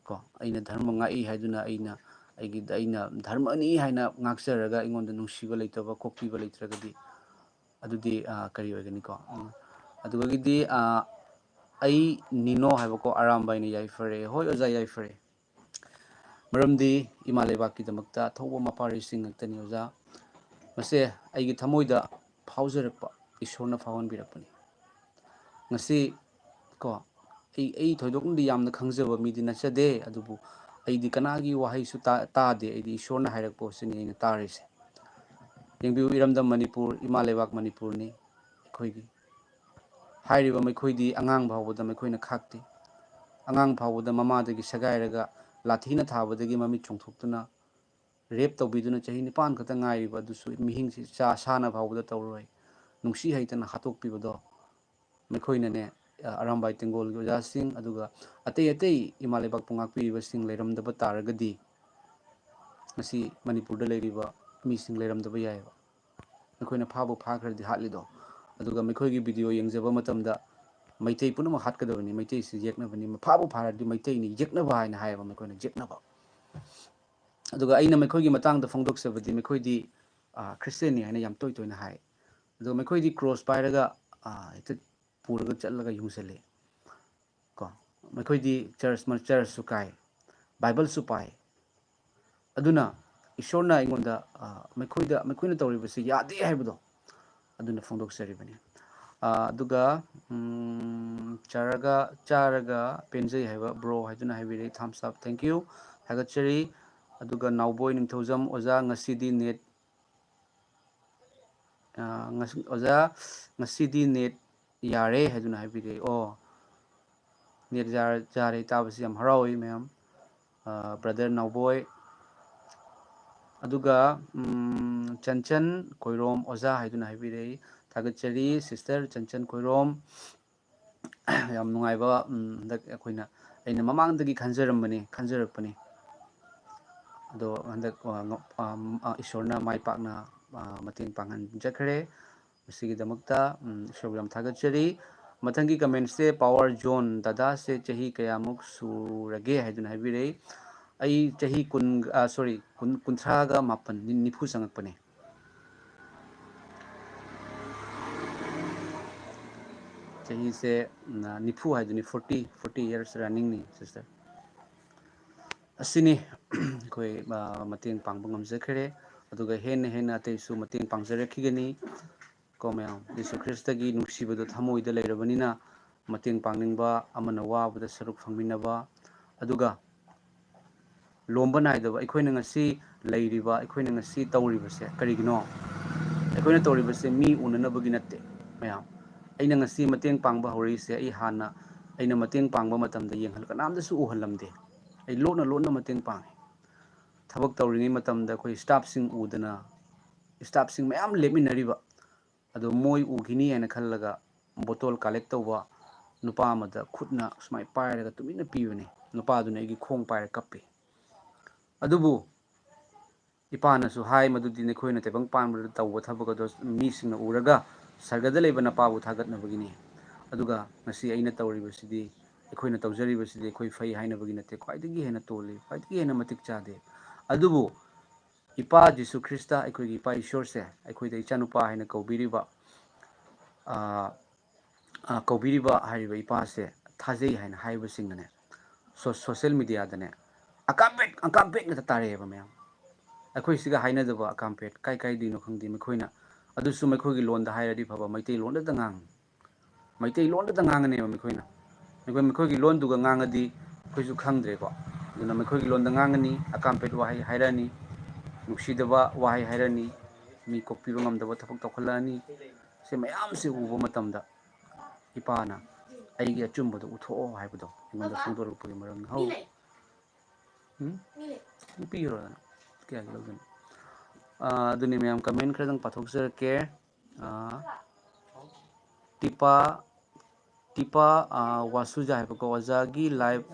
ꯀꯣ, ꯑꯩꯅ ꯙꯔꯃ ꯉꯥꯛꯏ ꯍꯥꯏꯗꯨꯅ ꯑꯩꯅ, ꯑꯩꯒꯤ, ꯑꯩꯅ ꯙꯔꯃꯅꯤ ꯍꯥꯏꯅ ꯉꯥꯛꯆꯔꯒ ꯑꯩꯉꯣꯟꯗ ꯅꯨꯡꯁꯤꯕ ꯂꯩꯇꯕ, ꯀꯣꯛꯄꯤꯕ ꯂꯩꯇ꯭ꯔꯒꯗꯤ ꯑꯗꯨꯗꯤ, ꯑ, ꯀꯔꯤ ꯑꯣꯏꯒꯅꯤꯀꯣ? ꯎꯝ, ꯑꯗꯨꯗꯒꯤꯗꯤ, ꯑ, "ꯑꯩ ꯅꯤꯅꯣ ꯍꯥꯏꯕꯀꯣ, ꯑꯔꯥꯝꯕꯥꯏꯅ ꯌꯥꯏꯐꯔꯦ꯫" ꯍꯣꯏ ꯑꯣꯖꯥ, ꯌꯥꯏꯐꯔꯦ꯫ ꯃꯔꯝꯗꯤ ꯏꯃꯥ ꯂꯩꯕꯥꯛꯀꯤꯗꯃꯛꯇ ꯊꯧꯕ ꯃꯄꯥꯔꯤꯁꯤꯡ ꯉꯥꯛꯇꯅꯤ ꯑꯣꯖꯥ꯫ ꯃꯁꯦ ꯑꯩꯒꯤ ꯊꯃꯣꯏꯗ ꯐꯥꯎꯖꯔꯛꯄ, ꯏꯁꯣꯔꯅ ꯐꯥꯎꯍꯟꯕꯤꯔꯛꯄꯅꯤ꯫ ꯉꯁꯤ ꯀꯣ, ꯑꯩ, ꯑꯩ ꯊꯣꯏꯗꯣꯛꯅꯗꯤ ꯌꯥꯝꯅ ꯈꯪꯖꯕ ꯃꯤꯗꯤ ꯅꯠꯆꯗꯦ, ꯑꯗꯨꯕꯨ ꯑꯩꯗꯤ ꯀꯅꯥꯒꯤ ꯋꯥꯍꯩꯁꯨ ꯇꯥ-, ꯇꯥꯗꯦ꯫ ꯑꯩꯗꯤ ꯏꯁꯣꯔꯅ ꯍꯥꯏꯔꯛꯄꯁꯤꯅꯤ ꯑꯩꯅ ꯇꯥꯔꯤꯁꯦ꯫ ꯌꯦꯡꯕꯤꯌꯨ, ꯏꯔꯝꯗꯝ ꯃꯅꯤꯄꯨꯔ, ꯏꯃꯥ ꯂꯩꯕꯥꯛ ꯃꯅꯤꯄꯨꯔꯅꯤ ꯑꯩꯈꯣꯏꯒꯤ꯫ ꯍꯥꯏꯔꯤꯕ ꯃꯈꯣꯏꯗꯤ ꯑꯉꯥꯡ ꯐꯥꯎꯕꯗ ꯃꯈꯣꯏꯅ ꯈꯥꯛꯇꯦ꯫ ꯑꯉꯥꯡ ꯐꯥꯎꯕꯗ ꯃꯃꯥꯗꯒꯤ ꯁꯦꯒꯥꯏꯔꯒ, ꯂꯥꯊꯤꯅ ꯊꯥꯕꯗꯒꯤ ꯃꯃꯤꯠ ꯆꯣꯡꯊꯣꯛꯇꯨꯅ, rape ꯇꯧꯕꯤꯗꯨꯅ, ꯆꯍꯤ ꯅꯤꯄꯥꯟ ꯈꯛꯇ ꯉꯥꯏꯔꯤꯕ ꯑꯗꯨꯁꯨ ꯃꯤꯍꯤꯡꯁꯤ ꯆꯥ ꯁꯥꯅ ꯐꯥꯎꯕꯗ ꯇꯧꯔꯣꯏ, ꯅꯨꯡꯁꯤ ꯍꯩꯇꯅ ꯍꯥꯠꯇꯣꯛꯄꯤꯕꯗꯣ, ꯃꯈꯣꯏꯅꯅꯦ, ꯑ, ꯑꯔꯥꯝꯕꯥꯏ ꯇꯦꯡꯒꯣꯜꯒꯤ ꯑꯣꯖꯥꯁꯤꯡ, ꯑꯗꯨꯒ ꯑꯇꯩ ꯑꯇꯩ ꯏꯃꯥ ꯂꯩꯕꯥꯛꯄꯨ ꯉꯥꯛꯄꯤꯔꯤꯕꯁꯤꯡ ꯂꯩꯔꯝꯗꯕ ꯇꯥꯔꯒꯗꯤ, ꯉꯁꯤ ꯃꯅꯤꯄꯨꯔꯗ ꯂꯩꯔꯤꯕ ꯃꯤꯁꯤꯡ ꯂꯩꯔꯝꯗꯕ ꯌꯥꯏꯑꯕ꯫ ꯃꯈꯣꯏꯅ ꯐꯥꯕꯨ ꯐꯥꯈ꯭ꯔꯗꯤ ꯍꯥꯠꯂꯤꯗꯣ꯫ ꯑꯗꯨꯒ ꯃꯈꯣꯏꯒꯤ video ꯌꯦꯡꯖꯕ ꯃꯇꯝꯗ ꯃꯩꯇꯩ ꯄꯨꯝꯅꯃꯛ ꯍꯥꯠꯀꯗꯕꯅꯤ, ꯃꯩꯇꯩꯁꯤ ꯌꯦꯛꯅꯕꯅꯤ, ꯐꯥꯕꯨ ꯐꯥꯔꯗꯤ ꯃꯩꯇꯩꯅꯤ ꯌꯦꯛꯅꯕ ꯍꯥꯏꯅ ꯍꯥꯏꯌꯦꯕ ꯃꯈꯣꯏꯅ ꯌꯦꯛꯅꯕ꯫ ꯑꯗꯨꯒ ꯑꯩꯅ ꯃꯈꯣꯏꯒꯤ ꯃꯇꯥꯡꯗ ꯐꯣꯡꯗꯣꯛꯆꯕꯗꯤ ꯃꯈꯣꯏꯗꯤ, ꯑ, ꯈ꯭ꯔꯤꯁꯇꯦꯟꯅꯤ ꯍꯥꯏꯅ ꯌꯥꯝ ꯇꯣꯏ ꯇꯣꯏꯅ ꯍꯥꯏ꯫ ꯑꯗꯨꯒ ꯃꯈꯣꯏꯗꯤ ꯀ꯭ꯔꯣꯁ ꯄꯥꯏꯔꯒ, ꯑ, ꯍꯦꯛꯇ ꯄꯨꯔꯒ ꯆꯠꯂꯒ ꯌꯨꯡꯁꯤꯜꯂꯤ꯫ ꯀꯣ, ꯃꯈꯣꯏꯗꯤ ꯆꯔꯆ, ꯆꯔꯆꯁꯨ ꯀꯥꯏ, ꯕꯥꯏꯕꯜꯁꯨ ꯄꯥꯏ꯫ ꯑꯗꯨꯅ ꯏꯁꯣꯔꯅ ꯑꯩꯉꯣꯟꯗ, ꯑ, ꯃꯈꯣꯏꯗ, ꯃꯈꯣꯏꯅ ꯇꯧꯔꯤꯕꯁꯤ ꯌꯥꯗꯦ ꯍꯥꯏꯕꯗꯣ ꯑꯗꯨꯅ ꯐꯣꯡꯗꯣꯛꯆꯔꯤꯕꯅꯤ꯫ ꯑ, ꯑꯗꯨꯒ, ꯎꯝ, ꯆꯥꯔꯒ, ꯆꯥꯔꯒ ꯄꯦꯟꯖꯩ ꯍꯥꯏꯕ bro ꯍꯥꯏꯗꯨꯅ ꯍꯥꯏꯕꯤꯔꯛꯏ, thumbs up, thank you, ꯊꯥꯒꯠꯆꯔꯤ꯫ ꯑꯗꯨꯒ ꯅꯥꯎꯕꯣꯏ ꯅꯤꯡꯊꯧꯖꯝ, "ꯑꯣꯖꯥ, ꯉꯁꯤꯗꯤ ꯅꯦꯠ, ꯑ, ꯉꯁꯤ, ꯑꯣꯖꯥ, ꯉꯁꯤꯗꯤ ꯅꯦꯠ ꯌꯥꯔꯦ ꯍꯥꯏꯗꯨꯅ ꯍꯥꯏꯕꯤꯔꯛꯑꯦ꯫ ꯑꯣ, ꯅꯦꯠ ꯌꯥꯔꯦ ꯇꯥꯕꯁꯤ ꯌꯥꯝ ꯍꯔꯥꯎꯏ ꯃꯌꯥꯝ꯫ ꯕ꯭ꯔꯗꯔ ꯅꯥꯎꯕꯣꯏ, ꯑꯗꯨꯒ ꯆꯟꯆꯟ ꯈꯣꯏꯔꯣꯝ ꯑꯣꯖꯥ ꯍꯥꯏꯗꯨꯅ ꯍꯥꯏꯕꯤꯔꯛꯏ꯫ ꯊꯥꯒꯠꯆꯔꯤ ꯁꯤꯁꯇꯔ ꯆꯟꯆꯟ ꯈꯣꯏꯔꯣꯝ꯫ ꯌꯥꯝ ꯅꯨꯡꯉꯥꯏꯕ꯫ ꯍꯟꯗꯛ ꯑꯩꯈꯣꯏꯅ, ꯑꯩꯅ ꯃꯃꯥꯡꯗꯒꯤ ꯈꯟꯖꯔꯝꯕꯅꯤ, ꯈꯟꯖꯔꯛꯄꯅꯤ꯫ ꯑꯗꯣ ꯍꯟꯗꯛ ꯏꯁꯣꯔꯅ ꯃꯥꯏ ꯄꯥꯛꯅ ꯃꯇꯦꯡ ꯄꯥꯡꯍꯟꯖꯈ꯭ꯔꯦ꯫ ꯃꯁꯤꯒꯤꯗꯃꯛꯇ ꯏꯁꯣꯔꯕꯨ ꯌꯥꯝ ꯊꯥꯒꯠꯆꯔꯤ꯫ ꯃꯊꯪꯒꯤ ꯀꯃꯦꯟꯁꯦ, ꯄꯋꯥꯔ ꯖꯣꯟ ꯗꯗꯥꯁꯦ ꯆꯍꯤ ꯀꯌꯥꯃꯨꯛ ꯁꯨꯔꯒꯦ ꯍꯥꯏꯗꯨꯅ ꯍꯥꯏꯕꯤꯔꯛꯏ꯫ ꯑꯩ ꯆꯍꯤ ꯀꯨꯟ, ꯁꯣꯔꯤ, ꯀꯨꯟ, ꯀꯨꯟꯊ꯭ꯔꯥꯒ ꯃꯥꯄꯟ, ꯅꯤꯐꯨ ꯆꯪꯉꯛꯄꯅꯦ꯫ ꯆꯍꯤꯁꯦ ꯅꯤꯐꯨ ꯍꯥꯏꯗꯨꯅꯤ, ꯐꯣꯔꯇꯤ, ꯐꯣꯔꯇꯤ ꯏꯌꯔꯁ ꯔꯟꯅꯤꯡꯅꯤ ꯁꯤꯁꯇꯔ꯫ ꯑꯁꯤꯅꯤ ꯑꯩꯈꯣꯏ ꯃꯇꯦꯡ ꯄꯥꯡꯕ ꯉꯝꯖꯈ꯭ꯔꯦ꯫ ꯑꯗꯨꯒ ꯍꯦꯟꯅ ꯍꯦꯟꯅ ꯑꯇꯩꯁꯨ ꯃꯇꯦꯡ ꯄꯥꯡꯖꯔꯛꯈꯤꯒꯅꯤ꯫ ꯀꯣ ꯃꯌꯥꯝ, ꯖꯤꯁꯨ ꯈ꯭ꯔꯤꯁꯇꯒꯤ ꯅꯨꯡꯁꯤꯕꯗꯣ ꯊꯃꯣꯏꯗ ꯂꯩꯔꯕꯅꯤꯅ, ꯃꯇꯦꯡ ꯄꯥꯡꯅꯤꯡꯕ, ꯑꯃꯅ ꯋꯥꯕꯗ ꯁꯔꯨꯛ ꯐꯪꯃꯤꯟꯅꯕ, ꯑꯗꯨꯒ ꯂꯣꯝꯕ ꯅꯥꯏꯗꯕ ꯑꯩꯈꯣꯏꯅ ꯉꯁꯤ ꯂꯩꯔꯤꯕ, ꯑꯩꯈꯣꯏꯅ ꯉꯁꯤ ꯇꯧꯔꯤꯕꯁꯦ ꯀꯔꯤꯒꯤꯅꯣ? ꯑꯩꯈꯣꯏꯅ ꯇꯧꯔꯤꯕꯁꯦ ꯃꯤ ꯎꯅꯅꯕꯒꯤ ꯅꯠꯇꯦ ꯃꯌꯥꯝ꯫ ꯑꯩꯅ ꯉꯁꯤ ꯃꯇꯦꯡ ꯄꯥꯡꯕ ꯍꯧꯔꯛꯏꯁꯦ, ꯑꯩ ꯍꯥꯟꯅ ꯑꯩꯅ ꯃꯇꯦꯡ ꯄꯥꯡꯕ ꯃꯇꯝꯗ ꯌꯦꯡꯍꯜ-, ꯀꯅꯥꯝꯇꯁꯨ ꯎꯍꯜꯂꯝꯗꯦ꯫ ꯑꯩ ꯂꯣꯟꯅ ꯂꯣꯟꯅ ꯃꯇꯦꯡ ꯄꯥꯡꯉꯤ꯫ ꯊꯕꯛ ꯇꯧꯔꯤꯉꯩ ꯃꯇꯝꯗ ꯑꯩꯈꯣꯏ ꯁ꯭ꯇꯥꯐꯁꯤꯡ ꯎꯗꯅ, ꯁ꯭ꯇꯥꯐꯁꯤꯡ ꯃꯌꯥꯝ ꯂꯦꯞꯃꯤꯟꯅꯔꯤꯕ, ꯑꯗꯣ ꯃꯣꯏ ꯎꯈꯤꯅꯤ ꯍꯥꯏꯅ ꯈꯜꯂꯒ ꯕꯣꯇꯣꯜ ꯀꯂꯦꯛ ꯇꯧꯕ ꯅꯨꯄꯥ ꯑꯃꯗ ꯈꯨꯠꯅ ꯁꯨꯃꯥꯏꯅ ꯄꯥꯏꯔꯒ ꯇꯨꯃꯤꯟꯅ ꯄꯤꯕꯅꯤ꯫ ꯅꯨꯄꯥꯗꯨꯅ ꯑꯩꯒꯤ ꯈꯣꯡ ꯄꯥꯏꯔꯒ ꯀꯞꯄꯤ꯫ ꯑꯗꯨꯕꯨ ꯏꯄꯥꯅꯁꯨ ꯍꯥꯏ, "ꯃꯗꯨꯗꯤ ꯅꯈꯣꯏꯅ ꯇꯥꯏꯕꯪ ꯄꯥꯟꯕꯗ ꯇꯧꯕ ꯊꯕꯛ ꯑꯗꯣ ꯃꯤꯁꯤꯡꯅ ꯎꯔꯒ ꯁꯔꯒꯗ ꯂꯩꯕ ꯅꯄꯥꯕꯨ ꯊꯥꯒꯠꯅꯕꯒꯤꯅꯤ꯫ ꯑꯗꯨꯒ ꯉꯁꯤ ꯑꯩꯅ ꯇꯧꯔꯤꯕꯁꯤꯗꯤ, ꯑꯩꯈꯣꯏꯅ ꯇꯧꯖꯔꯤꯕꯁꯤꯗꯤ ꯑꯩꯈꯣꯏ ꯐꯩ ꯍꯥꯏꯅꯕꯒꯤ ꯅꯠꯇꯦ, ꯈ꯭ꯋꯥꯏꯗꯒꯤ ꯍꯦꯟꯅ ꯇꯣꯜꯂꯤ, ꯈ꯭ꯋꯥꯏꯗꯒꯤ ꯍꯦꯟꯅ ꯃꯇꯤꯛ ꯆꯥꯗꯦ꯫ ꯑꯗꯨꯕꯨ ꯏꯄꯥ ꯖꯤꯁꯨ ꯈ꯭ꯔꯤꯁꯇ, ꯑꯩꯈꯣꯏꯒꯤ ꯏꯄꯥ ꯏꯁꯣꯔꯁꯦ, ꯑꯩꯈꯣꯏꯗ ꯏꯆꯥꯅꯨꯄꯥ ꯍꯥꯏꯅ ꯀꯧꯕꯤꯔꯤꯕ, ꯑ, ꯑ, ꯀꯧꯕꯤꯔꯤꯕ ꯍꯥꯏꯔꯤꯕ ꯏꯄꯥꯁꯦ ꯊꯥꯖꯩ ꯍꯥꯏꯅ ꯍꯥꯏꯕꯁꯤꯡꯅꯅꯦ, ꯁꯣ-, ꯁꯣꯁꯦꯜ ꯃꯦꯗꯤꯌꯥꯗꯅꯦ, ꯑꯀꯥꯝꯄꯦꯠ, ꯑꯀꯥꯝꯄꯦꯠ ꯉꯥꯛꯇ ꯇꯥꯔꯛꯑꯦꯕ ꯃꯌꯥꯝ꯫ ꯑꯩꯈꯣꯏ ꯁꯤꯒ ꯍꯥꯏꯅꯗꯕ ꯑꯀꯥꯝꯄꯦꯠ ꯀꯥꯏ ꯀꯥꯏꯗꯩꯅꯣ ꯈꯪꯗꯦ ꯃꯈꯣꯏꯅ꯫ ꯑꯗꯨꯁꯨ ꯃꯈꯣꯏꯒꯤ ꯂꯣꯟꯗ ꯍꯥꯏꯔꯗꯤ ꯐꯕ, ꯃꯩꯇꯩꯂꯣꯟꯗꯇ ꯉꯥꯡꯉꯤ꯫ ꯃꯩꯇꯩꯂꯣꯟꯗꯇ ꯉꯥꯡꯉꯅꯦꯕ ꯃꯈꯣꯏꯅ꯫ ꯃꯈꯣꯏ, ꯃꯈꯣꯏꯒꯤ ꯂꯣꯟꯗꯨꯒ ꯉꯥꯡꯉꯗꯤ ꯑꯩꯈꯣꯏꯁꯨ ꯈꯪꯗ꯭ꯔꯦꯀꯣ꯫ ꯑꯗꯨꯅ ꯃꯈꯣꯏꯒꯤ ꯂꯣꯟꯗ ꯉꯥꯡꯉꯅꯤ, ꯑꯀꯥꯝꯄꯦꯠ ꯋꯥꯍꯩ ꯍꯥꯏꯔꯛꯑꯅꯤ, ꯅꯨꯡꯁꯤꯗꯕ ꯋꯥꯍꯩ ꯍꯥꯏꯔꯛꯑꯅꯤ, ꯃꯤ ꯀꯣꯛꯄꯤꯕ ꯉꯝꯗꯕ ꯊꯕꯛ ꯇꯧꯈꯠꯂꯛꯑꯅꯤ꯫ ꯁꯤ ꯃꯌꯥꯝꯁꯦ ꯎꯕ ꯃꯇꯝꯗ ꯏꯄꯥꯅ ꯑꯩꯒꯤ ꯑꯆꯨꯝꯕꯗꯣ ꯎꯠꯊꯣꯛꯑꯣ ꯍꯥꯏꯕꯗꯣ ꯑꯩꯉꯣꯟꯗ ꯐꯣꯡꯗꯣꯔꯛꯄꯒꯤ ꯃꯔꯝꯅ꯫ ꯍꯧ꯫ ꯎꯝ? ꯄꯤꯔꯣꯗꯅ꯫ ꯀꯌꯥꯒꯤ ꯂꯧꯗꯣꯏꯅꯣ? ꯑꯥ, ꯑꯗꯨꯅꯤ ꯃꯌꯥꯝ, comment ꯈꯔꯗꯪ ꯄꯥꯊꯣꯛꯆꯔꯛꯀꯦ꯫ ꯑꯥ, ꯇꯤꯄꯥ, ꯇꯤꯄꯥ, ꯑꯥ, ꯋꯥꯁꯨꯖꯥ ꯍꯥꯏꯕꯀꯣ, ꯑꯣꯖꯥꯒꯤ live,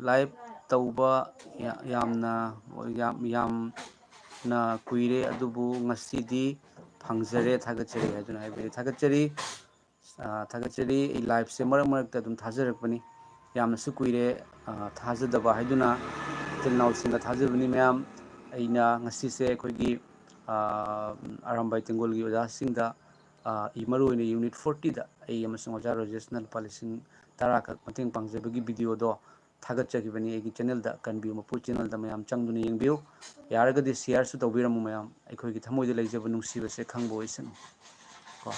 live ꯇꯧꯕ ꯌꯥ-, ꯌꯥꯝꯅ, ꯌꯥꯝ, ꯌꯥꯝꯅ ꯀꯨꯏꯔꯦ, ꯑꯗꯨꯕꯨ ꯉꯁꯤꯗꯤ ꯐꯪꯖꯔꯦ, ꯊꯥꯒꯠꯆꯔꯤ ꯍꯥꯏꯗꯨꯅ ꯍꯥꯏꯕꯤꯔꯦ꯫ ꯊꯥꯒꯠꯆꯔꯤ꯫ ꯑꯥ, ꯊꯥꯒꯠꯆꯔꯤ꯫ ꯑꯩ liveꯁꯦ ꯃꯔꯛ ꯃꯔꯛꯇ ꯑꯗꯨꯝ ꯊꯥꯖꯔꯛꯄꯅꯤ꯫ ꯌꯥꯝꯅꯁꯨ ꯀꯨꯏꯔꯦ, ꯑꯥ, ꯊꯥꯖꯗꯕ ꯍꯥꯏꯗꯨꯅ ꯏꯆꯤꯜ ꯏꯅꯥꯎꯁꯤꯡꯗ ꯊꯥꯖꯕꯅꯤ ꯃꯌꯥꯝ꯫ ꯑꯩꯅ ꯉꯁꯤꯁꯦ ꯑꯩꯈꯣꯏꯒꯤ, ꯑꯥ, ꯑꯔꯥꯝꯕꯥꯏ ꯇꯦꯡꯒꯣꯜꯒꯤ ꯑꯣꯖꯥꯁꯤꯡꯗ, ꯑꯥ, ꯏ-, ꯃꯔꯨꯑꯣꯏꯅ unit fortyꯗ ꯑꯩ ꯑꯃꯁꯨꯡ ꯑꯣꯖꯥ ꯔꯣꯖꯦꯁꯅ ꯂꯨꯄꯥ ꯂꯤꯁꯤꯡ ꯇꯔꯥ ꯈꯛ ꯃꯇꯦꯡ ꯄꯥꯡꯖꯕꯒꯤ videoꯗꯣ ꯊꯥꯒꯠꯆꯈꯤꯕꯅꯤ ꯑꯩꯒꯤ channelꯗ, ꯀꯟꯕꯤꯌꯨ ꯃꯄꯨ channelꯗ ꯃꯌꯥꯝ ꯆꯪꯗꯨꯅ ꯌꯦꯡꯕꯤꯌꯨ꯫ ꯌꯥꯔꯒꯗꯤ shareꯁꯨ ꯇꯧꯕꯤꯔꯝꯃꯨ ꯃꯌꯥꯝ, ꯑꯩꯈꯣꯏꯒꯤ ꯊꯃꯣꯏꯗ ꯂꯩꯖꯕ ꯅꯨꯡꯁꯤꯕꯁꯦ ꯈꯪꯕ ꯑꯣꯏꯁꯅꯨ꯫ ꯀꯣ꯫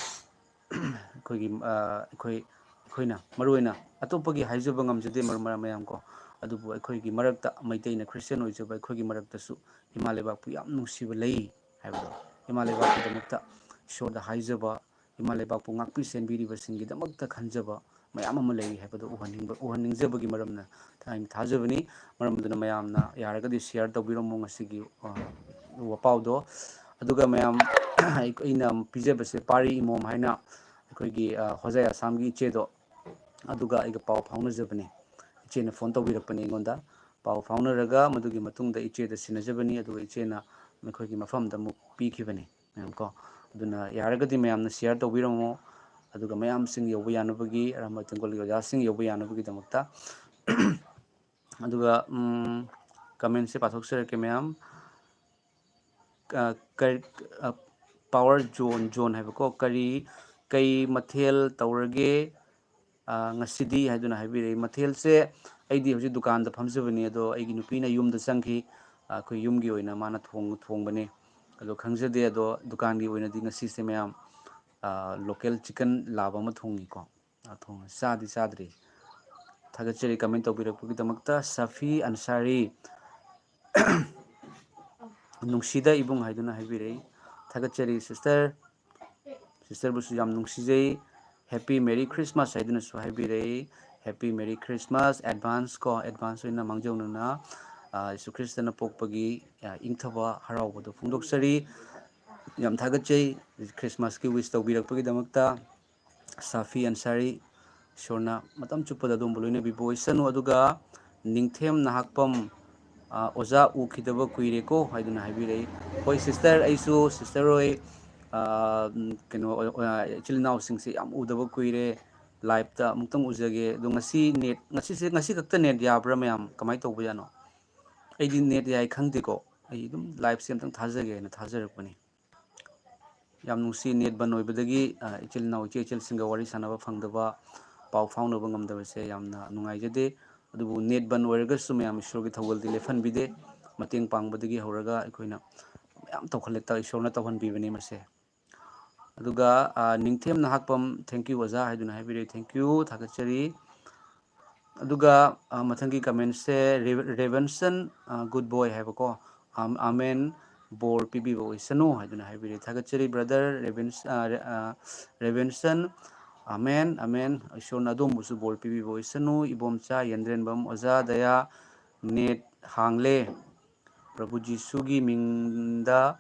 ꯑꯩꯈꯣꯏꯒꯤ, ꯑ, ꯑꯩꯈꯣꯏ, ꯑꯩꯈꯣꯏꯅ ꯃꯔꯨꯑꯣꯏꯅ ꯑꯇꯣꯞꯄꯒꯤ ꯍꯥꯏꯖꯕ ꯉꯝꯖꯗꯦ ꯃꯔꯨꯞ ꯃꯔꯥꯡ ꯃꯌꯥꯝ ꯀꯣ, ꯑꯗꯨꯕꯨ ꯑꯩꯈꯣꯏꯒꯤ ꯃꯔꯛꯇ, ꯃꯩꯇꯩꯅ Christian ꯑꯣꯏꯖꯕ ꯑꯩꯈꯣꯏꯒꯤ ꯃꯔꯛꯇꯁꯨ ꯏꯃꯥ ꯂꯩꯕꯥꯛꯄꯨ ꯌꯥꯝ ꯅꯨꯡꯁꯤꯕ ꯂꯩ ꯍꯥꯏꯕꯗꯣ, ꯏꯃꯥ ꯂꯩꯕꯥꯛꯀꯤꯗꯃꯛꯇ ꯏꯁꯣꯔꯗ ꯍꯥꯏꯖꯕ, ꯏꯃꯥ ꯂꯩꯕꯥꯛꯄꯨ ꯉꯥꯛꯄꯤ ꯁꯦꯟꯕꯤꯔꯤꯕꯁꯤꯡꯒꯤꯗꯃꯛꯇ ꯈꯟꯖꯕ ꯃꯌꯥꯝ ꯑꯃ ꯂꯩ ꯍꯥꯏꯕꯗꯣ ꯎꯍꯟꯅꯤꯡꯕ, ꯎꯍꯟꯅꯤꯡꯖꯕꯒꯤ ꯃꯔꯝꯅ ꯑꯩꯅ ꯊꯥꯖꯕꯅꯤ꯫ ꯃꯔꯝ ꯑꯗꯨꯅ ꯃꯌꯥꯝꯅ ꯌꯥꯔꯒꯗꯤ share ꯇꯧꯕꯤꯔꯝꯃꯣ ꯉꯁꯤꯒꯤ, ꯑ, ꯋꯥꯄꯥꯎꯗꯣ꯫ ꯑꯗꯨꯒ ꯃꯌꯥꯝ, ꯑꯩ-, ꯑꯩꯅ ꯄꯤꯖꯕꯁꯦ ꯄꯥꯔꯤ ꯏꯃꯣꯝ ꯍꯥꯏꯅ ꯑꯩꯈꯣꯏꯒꯤ, ꯑ, ꯍꯣꯖꯥꯏ ꯑꯁꯥꯝꯒꯤ ꯏꯆꯦꯗꯣ, ꯑꯗꯨꯒ ꯑꯩꯒ ꯄꯥꯎ ꯐꯥꯎꯅꯖꯕꯅꯤ꯫ ꯏꯆꯦꯅ phone ꯇꯧꯕꯤꯔꯛꯄꯅꯤ ꯑꯩꯉꯣꯟꯗ꯫ ꯄꯥꯎ ꯐꯥꯎꯅꯔꯒ ꯃꯗꯨꯒꯤ ꯃꯇꯨꯡꯗ ꯏꯆꯦꯗ ꯁꯤꯟꯅꯖꯕꯅꯤ, ꯑꯗꯨꯒ ꯏꯆꯦꯅ ꯃꯈꯣꯏꯒꯤ ꯃꯐꯝꯗ ꯑꯃꯨꯛ ꯄꯤꯈꯤꯕꯅꯤ꯫ ꯃꯌꯥꯝ ꯀꯣ꯫ ꯑꯗꯨꯅ ꯌꯥꯔꯒꯗꯤ ꯃꯌꯥꯝꯅ share ꯇꯧꯕꯤꯔꯝꯃꯣ꯫ ꯑꯗꯨꯒ ꯃꯌꯥꯝꯁꯤꯡ ꯌꯧꯕ ꯌꯥꯅꯕꯒꯤ, ꯑꯔꯥꯝꯕꯥꯏ ꯇꯦꯡꯒꯣꯜꯒꯤ ꯑꯣꯖꯥꯁꯤꯡ ꯌꯧꯕ ꯌꯥꯅꯕꯒꯤꯗꯃꯛꯇ꯫ ꯑꯗꯨꯒ, ꯎꯝ, commentꯁꯦ ꯄꯥꯊꯣꯛꯆꯔꯛꯀꯦ ꯃꯌꯥꯝ꯫ ꯑ, ꯀꯔꯤ, ꯑ, Power Zone, Zone ꯍꯥꯏꯕꯀꯣ, ꯀꯔꯤ, ꯀꯩ ꯃꯊꯦꯜ ꯇꯧꯔꯒꯦ, ꯑ, ꯉꯁꯤꯗꯤ ꯍꯥꯏꯗꯨꯅ ꯍꯥꯏꯕꯤꯔꯛꯏ꯫ ꯃꯊꯦꯜꯁꯦ ꯑꯩꯗꯤ ꯍꯧꯖꯤꯛ ꯗꯨꯀꯥꯟꯗ ꯐꯝꯖꯕꯅꯤ, ꯑꯗꯣ ꯑꯩꯒꯤ ꯅꯨꯄꯤꯅ ꯌꯨꯝꯗ ꯆꯪꯈꯤ꯫ ꯑ, ꯑꯩꯈꯣꯏ ꯌꯨꯝꯒꯤ ꯑꯣꯏꯅ ꯃꯥꯅ ꯊꯣꯡ-, ꯊꯣꯡꯕꯅꯤ꯫ ꯑꯗꯣ ꯈꯪꯖꯗꯦ, ꯑꯗꯣ ꯗꯨꯀꯥꯟꯒꯤ ꯑꯣꯏꯅꯗꯤ ꯉꯁꯤꯁꯦ ꯃꯌꯥꯝ, ꯑ, local chicken ꯂꯥꯕ ꯑꯃ ꯊꯣꯡꯉꯤꯀꯣ꯫ ꯑ, ꯊꯣꯡꯉꯦ꯫ ꯆꯥꯗꯤ ꯆꯥꯗ꯭ꯔꯤ꯫ ꯊꯥꯒꯠꯆꯔꯤ comment ꯇꯧꯕꯤꯔꯛꯄꯒꯤꯗꯃꯛꯇ꯫ ꯁꯐꯤ ꯑꯟꯁꯥꯔꯤ, "ꯅꯨꯡꯁꯤꯗ ꯏꯕꯨꯡ" ꯍꯥꯏꯗꯨꯅ ꯍꯥꯏꯕꯤꯔꯛꯏ꯫ ꯊꯥꯒꯠꯆꯔꯤ sister꯫ Sisterꯕꯨꯁꯨ ꯌꯥꯝ ꯅꯨꯡꯁꯤꯖꯩ꯫ Happy Merry Christmas ꯍꯥꯏꯗꯨꯅꯁꯨ ꯍꯥꯏꯕꯤꯔꯛꯏ꯫ Happy Merry Christmas, advance ꯀꯣ, advance ꯑꯣꯏꯅ ꯃꯥꯡꯖꯧꯅꯅ, ꯑ, ꯌꯤꯁꯨ ꯈ꯭ꯔꯤꯁꯇꯅ ꯄꯣꯛꯄꯒꯤ, ꯑ, ꯏꯪꯊꯕ ꯍꯔꯥꯎꯕꯗꯣ ꯐꯣꯡꯗꯣꯛꯆꯔꯤ꯫ ꯌꯥꯝ ꯊꯥꯒꯠꯆꯩ Christmasꯀꯤ wish ꯇꯧꯕꯤꯔꯛꯄꯒꯤꯗꯃꯛꯇ꯫ ꯁꯥꯐꯤ ꯑꯟꯁꯥꯔꯤ, ꯏꯁꯣꯔꯅ ꯃꯇꯝ ꯆꯨꯞꯄꯗ ꯑꯗꯣꯝꯕꯨ ꯂꯣꯏꯅꯕꯤꯕ ꯑꯣꯏꯁꯅꯨ꯫ ꯑꯗꯨꯒ ꯅꯤꯡꯊꯦꯝ ꯅꯍꯥꯛꯄꯝ, ꯑ, "ꯑꯣꯖꯥ ꯎꯈꯤꯗꯕ ꯀꯨꯏꯔꯦꯀꯣ" ꯍꯥꯏꯗꯨꯅ ꯍꯥꯏꯕꯤꯔꯛꯏ꯫ ꯍꯣꯏ sister, ꯑꯩꯁꯨ sister ꯍꯣꯏ, ꯑ, ꯎꯝ, ꯀꯩꯅꯣ, ꯑ, ꯏꯆꯤꯜ ꯏꯅꯥꯎꯁꯤꯡꯁꯦ ꯌꯥꯝ ꯎꯗꯕ ꯀꯨꯏꯔꯦ, liveꯇ ꯑꯃꯨꯛꯇꯪ ꯎꯖꯒꯦ꯫ ꯑꯗꯣ ꯉꯁꯤ net, ꯉꯁꯤꯁꯦ, ꯉꯁꯤ ꯈꯛꯇ net ꯌꯥꯕ꯭ꯔꯥ ꯃꯌꯥꯝ? ꯀꯃꯥꯏꯅ ꯇꯧꯕꯖꯥꯠꯅꯣ? ꯑꯩꯗꯤ net ꯌꯥꯏ ꯈꯪꯗꯦꯀꯣ, ꯑꯩ ꯑꯗꯨꯝ liveꯁꯦ ꯑꯝꯇꯪ ꯊꯥꯖꯒꯦ ꯍꯥꯏꯅ ꯊꯥꯖꯔꯛꯄꯅꯤ꯫ ꯌꯥꯝ ꯅꯨꯡꯁꯤ, net ꯕꯟ ꯑꯣꯏꯕꯗꯒꯤ, ꯑ, ꯏꯆꯤꯜ ꯏꯅꯥꯎ, ꯏꯆꯦ ꯏꯆꯜꯁꯤꯡꯒ ꯋꯥꯔꯤ ꯁꯥꯟꯅꯕ ꯐꯪꯗꯕ, ꯄꯥꯎ ꯐꯥꯎꯅꯕ ꯉꯝꯗꯕꯁꯦ ꯌꯥꯝꯅ ꯅꯨꯡꯉꯥꯏꯖꯗꯦ꯫ ꯑꯗꯨꯕꯨ net ꯕꯟ ꯑꯣꯏꯔꯒꯁꯨ ꯃꯌꯥꯝ ꯏꯁꯣꯔꯒꯤ ꯊꯧꯒꯜꯗꯤ ꯂꯦꯞꯍꯟꯕꯤꯗꯦ꯫ ꯃꯇꯦꯡ ꯄꯥꯡꯕꯗꯒꯤ ꯍꯧꯔꯒ ꯑꯩꯈꯣꯏꯅ ꯃꯌꯥꯝ ꯇꯧꯈꯠꯂꯛꯇ ꯏꯁꯣꯔꯅ ꯇꯧꯍꯟꯕꯤꯕꯅꯤ ꯃꯁꯦ꯫ ꯑꯗꯨꯒ, ꯑ, ꯅꯤꯡꯊꯦꯝ ꯅꯍꯥꯛꯄꯝ, "Thank you ꯑꯣꯖꯥ" ꯍꯥꯏꯗꯨꯅ ꯍꯥꯏꯕꯤꯔꯛꯏ, thank you, ꯊꯥꯒꯠꯆꯔꯤ꯫ ꯑꯗꯨꯒ, ꯑ, ꯃꯊꯪꯒꯤ commentꯁꯦ ꯔꯦ-, ꯔꯦꯕꯟꯁꯟ, ꯑ, good boy ꯍꯥꯏꯕꯀꯣ, ꯑꯝ-, ꯑꯃꯦꯟ, "ꯕꯣꯔ ꯄꯤꯕꯤꯕ ꯑꯣꯏꯁꯅꯨ" ꯍꯥꯏꯗꯨꯅ ꯍꯥꯏꯕꯤꯔꯛꯏ, ꯊꯥꯒꯠꯆꯔꯤ brother ꯔꯦꯕꯟꯁ-, ꯑ, ꯔꯦ-, ꯑ, ꯔꯦꯕꯟꯁꯟ꯫ Amen, amen. ꯏꯁꯣꯔꯅ ꯑꯗꯣꯝꯕꯨꯁꯨ ꯕꯣꯔ ꯄꯤꯕꯤꯕ ꯑꯣꯏꯁꯅꯨ꯫ ꯏꯕꯣꯝꯆꯥ ꯌꯦꯟꯗ꯭ꯔꯦꯟꯕꯝ, "ꯑꯣꯖꯥ ꯗꯌꯥ, net ꯍꯥꯡꯂꯦ꯫ ꯄ꯭ꯔꯚꯨ ꯖꯤꯁꯨꯒꯤ ꯃꯤꯡꯗ,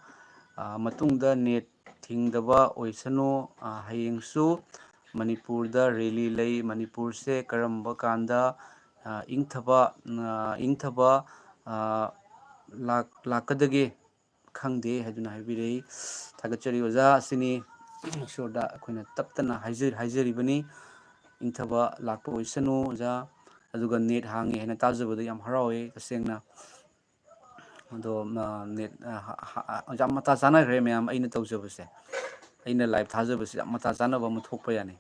ꯑ, ꯃꯇꯨꯡꯗ net ꯊꯤꯡꯗꯕ ꯑꯣꯏꯁꯅꯨ꯫ ꯑ, ꯍꯌꯦꯡꯁꯨ ꯃꯅꯤꯄꯨꯔꯗ rally ꯂꯩ꯫ ꯃꯅꯤꯄꯨꯔꯁꯦ ꯀꯔꯝꯕ ꯀꯥꯟꯗ, ꯑ, ꯏꯪꯊꯕ, ꯑ, ꯏꯪꯊꯕ, ꯑ, ꯂꯥꯛ-, ꯂꯥꯛꯀꯗꯒꯦ ꯈꯪꯗꯦ" ꯍꯥꯏꯗꯨꯅ ꯍꯥꯏꯕꯤꯔꯛꯏ꯫ ꯊꯥꯒꯠꯆꯔꯤ ꯑꯣꯖꯥ꯫ ꯑꯁꯤꯅꯤ ꯏꯁꯣꯔꯗ ꯑꯩꯈꯣꯏꯅ ꯇꯞꯇꯅ ꯍꯥꯏꯖ-, ꯍꯥꯏꯖꯔꯤꯕꯅꯤ꯫ ꯏꯪꯊꯕ ꯂꯥꯛꯄ ꯑꯣꯏꯁꯅꯨ ꯑꯣꯖꯥ꯫ ꯑꯗꯨꯒ net ꯍꯥꯡꯉꯦ ꯍꯥꯏꯅ ꯇꯥꯖꯕꯗ ꯌꯥꯝ ꯍꯔꯥꯎꯋꯦ ꯇꯁꯦꯡꯅ꯫ ꯑꯗꯣ, ꯑ, net, ꯑ, ꯍ-, ꯍ-, ꯑ, ꯌꯥꯝ ꯃꯇꯥ ꯆꯥꯅꯈ꯭ꯔꯦ ꯃꯌꯥꯝ, ꯑꯩꯅ ꯇꯧꯖꯕꯁꯦ, ꯑꯩꯅ live ꯊꯥꯖꯕꯁꯦ ꯌꯥꯝ ꯃꯇꯥ ꯆꯥꯅꯕ ꯑꯃ ꯊꯣꯛꯄ ꯌꯥꯅꯤ꯫